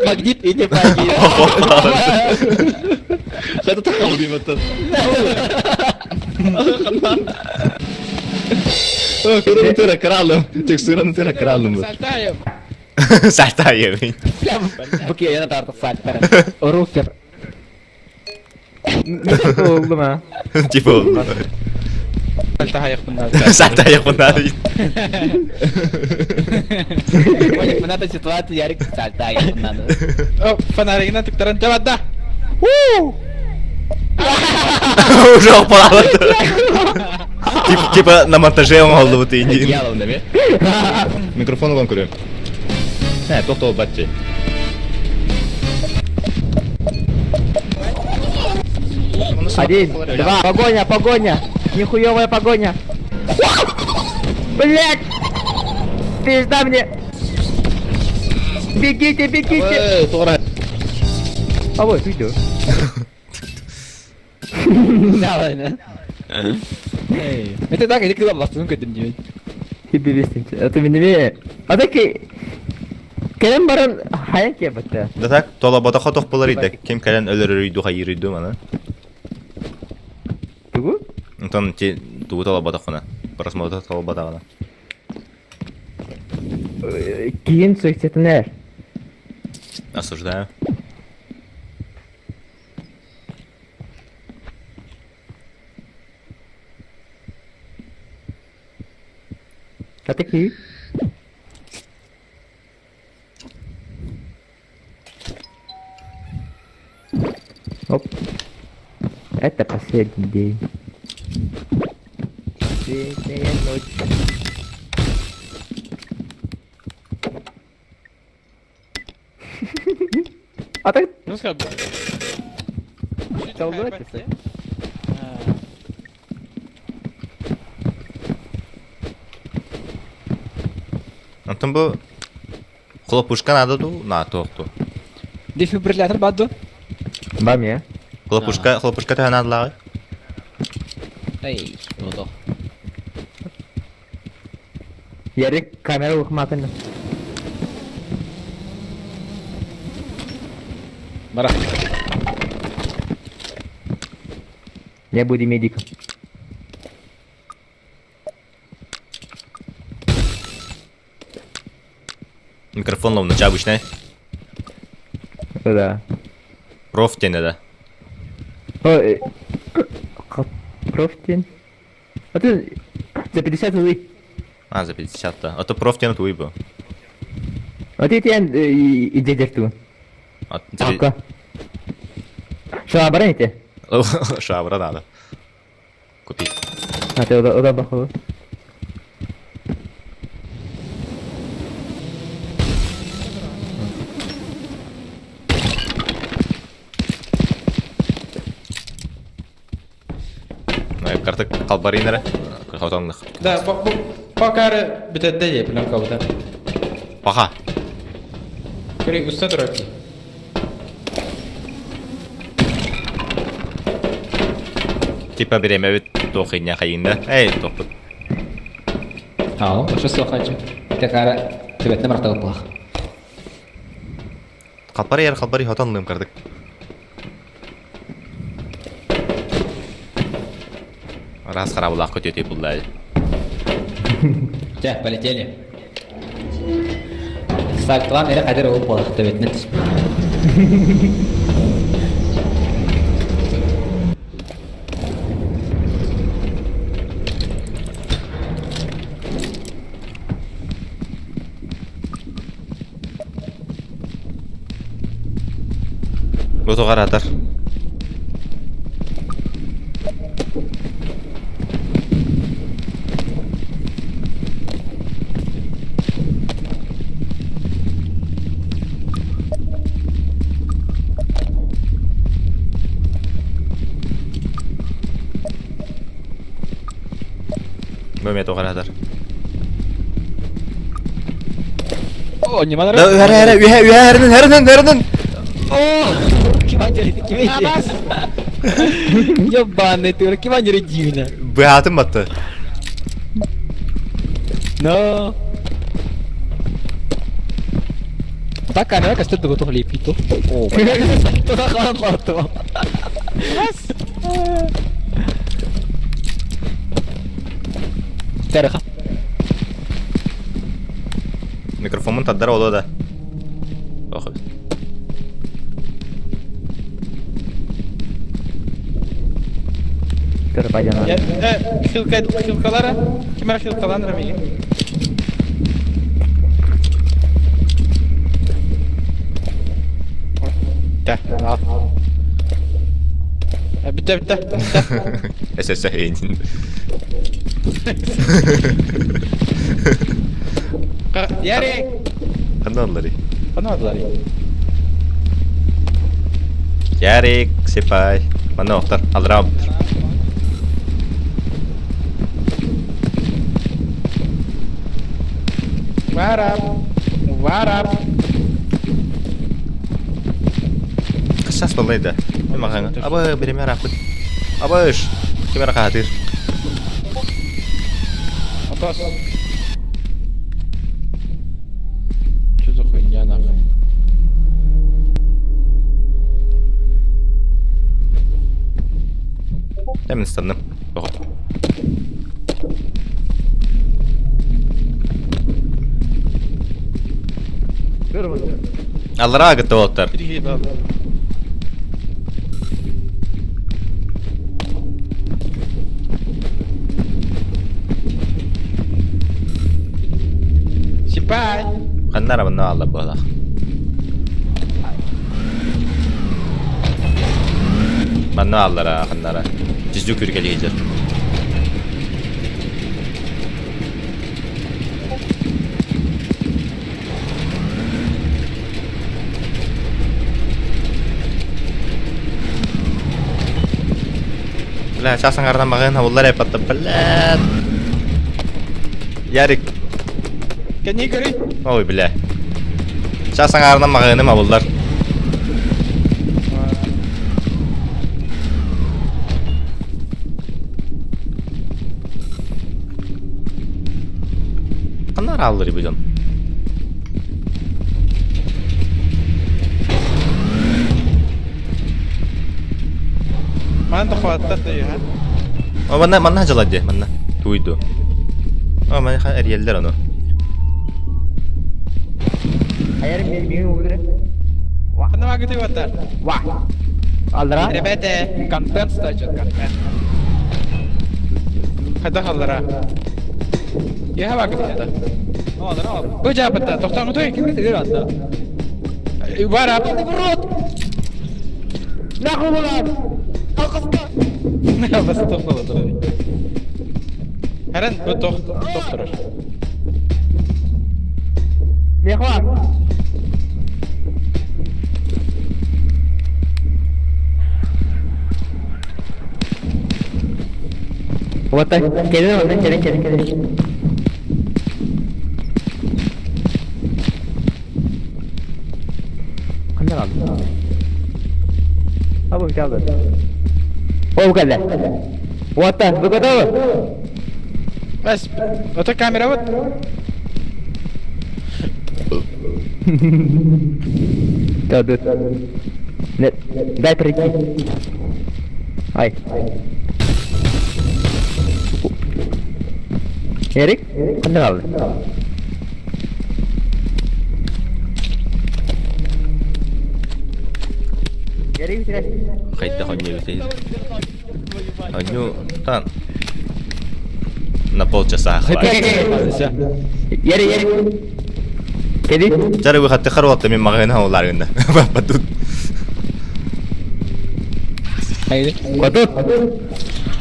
Магнит и не погиб. Сальтаев. Сартаевин. Бу киһи тартық сальтар. Руфер. Oldu mu? Типа. Сальтахайықпын надо. Сальтахайықпын надо. Мына ситуация Ярик сальтахайықпын надо. Фонаригынан тыктаран жабадда. Уже опалады. Типа на монтаже оңолду бут инди. Микрофон улан көрөм. Ә, тоқтол батчы. Один, два, погоня, погоня! Нихуевая погоня! Блять! Пизда мне! Бегите, бегите! А вот, видео. Давай, да. Это так, это когда бастын көтүм деймін. Это меня. А таки... Кэлэн баран хайа киэбэтэ. Да так, тола ботаха тох болар иде. Ким кэлэн өлөр үйду хайыр үйду мана. Тугу? Онтон ти тугу тола ботахына. Просмотр тола ботахына. Кийин сөйтетинер. Осуждаю. А таки? Оп. Это последний день. Последняя ночь. А так Ну скажи. Толгайтесь. Онтон бу хлопушка надо ду, на тоқту. Дефибриллятор бадду. Бам я. Хлопушка, хлопушка та надо лагы. Эй, вот Ярик камера ухмакын. Бара. Я буду медиком. Микрофон ловно чабычный. Да. Проф тене да. Ой, Профтин. А ты за 50 рублей. А, за 50 да. А то проф тен туйбу. А ты тен и дедерту. Пока. Шабра эти. Шабра надо. Купить. А ты ода баху. Карта калбаринера. Хотонных. Да, пока битетте же пленка бута. Паха. Кери уста дураки. Типа береме бит тохыня хайында. Эй, тохпут. Ау, ошо сохачы. Текара төбәтне мартабы булах. Калбари яр калбари хотонлым кырдык. Раз харабылах көтөтөй буллай. Тә, полетели. Сальтлан эре кадер ол булах төбәтне. Бу тогаратар. Бөме тогаратар. О, не мадара. Да, әре, әре, үһә, үһә, әрнен, әрнен, әрнен. О, ким Ебаный ты, ким дивно. Быһатын батты. Но. Так камера кастет дугу лепито. О, туда халат Тереха. Микрофонун таддар оло да. Ох. Пойдем. Хилка, хилкалара? Ким эрэ хилкалаан эрэ миигин. Да, ал. Бүттэ, бүттэ, бүттэ. СССР. Ярик! Ханналлары. Ханналлары. Ярик, сипай. Манна охтар, алра оптор. What up? What up? Сейчас баллайда. Махаңа. Аба биремер апыт. Абыш. Кемер хатыр. Атас. Что за хуйня нахуй? Hemen standım. Yok. Аллара гытта оттар. Сипай! Ханнара манна алла буолах. Манна аллара ханнара. Жүздүү күргели жер. Бля, часаңардан багын олар эпатты, бля. Ярик. Кәне көрей. Ой, бля. Часаңардан багыным абылдар. Канар алыр бу Ман тохватта тыйha. О, манна манна жалады, манна. Туйду. О, манна эрьеллер ону. Ханна вагы тыйваттар. Ва. Алдыра. Ребята, контент стачет, контент. Хада халлара. Я вагы тыйватта. Бу жабытта, тоқтаңы той. Барап. В рот! Нахуй булар! Алқыста! Бас тоқтала Харан, бу тоқ тоқ тұрар. Мехвар! Вот так, келin oradan, kelin, kelin, kelin. Қандай қалды? А, бұл қалды. О, бұл қалды. Вот так, вы готовы? Бас, ото камера вот. Да, да. Нет, дай пройти. Ай. Эрик, қандай қалды? Эрик, Хайда хонью битей. Хонью тан. На полчаса хватит. Ярик, Ярик. Кеди? Жары выхатты харватты мен магына олар гында. Батут. Батут.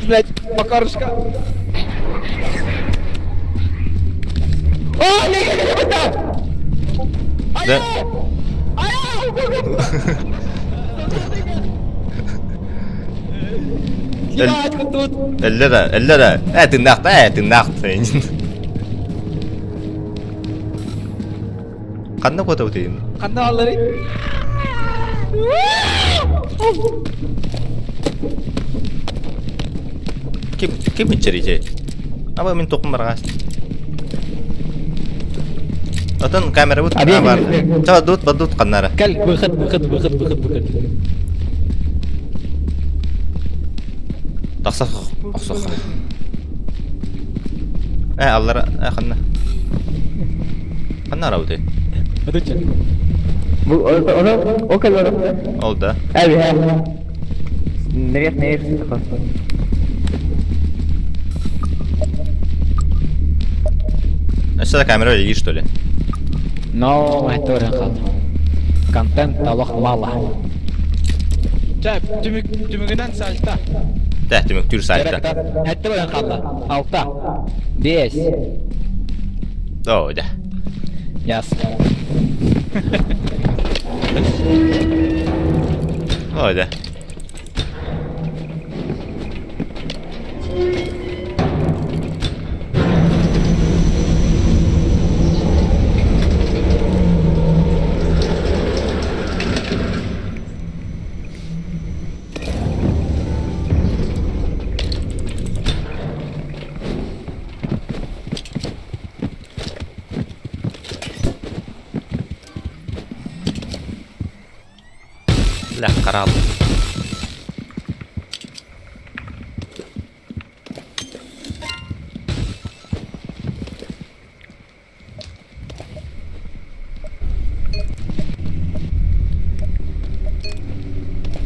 Блять, покарушка. О, не, не, не, не, Да. Ебать, тут. Эллера, эллера. Э, тыннахта, э, тыннахта. Ханна кота утейин. Ханна аллары. Ким ким ичериче? Аба мен токум баргас. Отон камера бут бар. Ча дут бадут каннара. Кел, выход, выход, выход, выход, выход. Тахса охсох. Э, аллара, э, ханна. Ханна раути. Бадуча. Ол кел Ол да. Әби, ә. Наверх, наверх. Өссө да камера үлэлиир что ли? Но, это уже Контент олох мало. Чэ, түмүк, түмүгүнэн сальта. Тэ, түмүктүүр сальта. Этте баран хаалла. Алта. Биэс. Оо, да. Ясно. Оо, да. Бля, карал.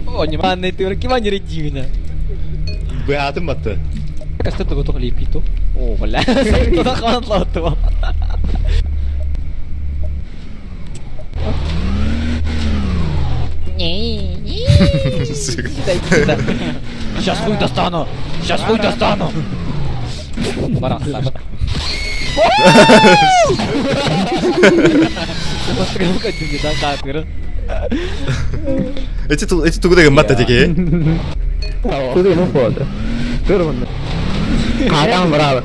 О, не ты киман редивина. Быһаатын батты. Касты тугу тух липиту. О, бля. Туда хватлату. Сейчас хуй достану! Сейчас хуй достану! Баран, Саша. Эти эти тугу деген батта теке. Туду ну фото. Катан браво.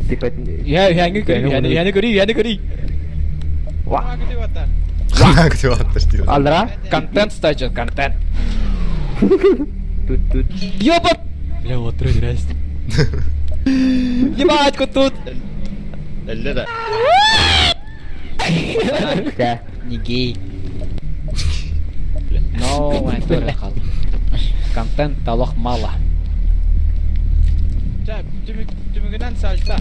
Типа Я я не көрі, я не я не көрі, я не көрі. Алдыра. Контент стачет, контент. Тут тут. Ёба! Бля, вот здрасте. Ебать, тут! Әллә да. Да. Не гей. Но, это Контент олох мало. Чэ, түмүк, түмүгүнэн сальта.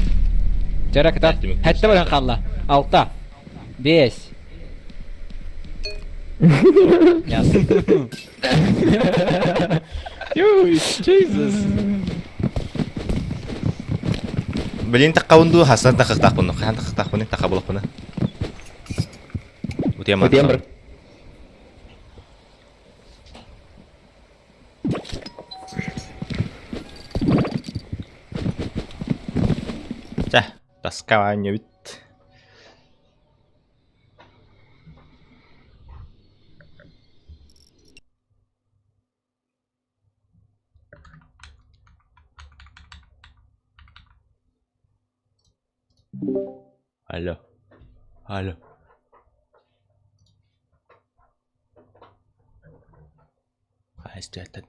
Чара кытат. Хәтта баран қалла. Алта. Бес. Ясно. Jesus. Блин, таққауынду хасан тақықтақпын. Хан тақықтақпын, тақа болықпын. Утиям Утиям бір. Чә, таскаванья бит. Алло. Алло. Хайстуэтта.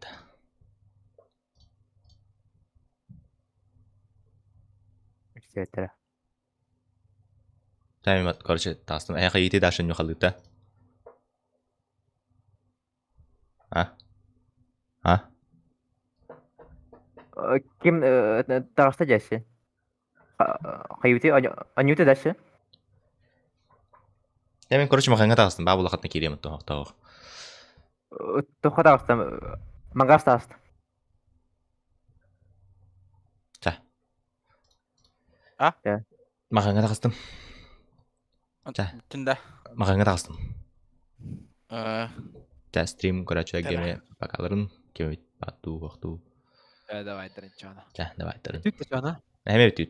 Эттера. Таймат, короче, тастым. Аяқа ете дашын юқалыта. А? А? Ким таҕыста дьэсси? Хайути анюты дальше? Я мен, короче, маханга тағыстым. Бабы лақатна керемін тоқ. Тоққа таҕыста. Мангас таҕыста. Ча. А? Маханга тағыстым. Ча. Түнде. Маханга тағыстым. Э, Ча, стрим, короче, геме бакаларын. Кеме бату, вақту. Давай, тренчана. Ча, давай, тарын. Түт чана. Әме бит.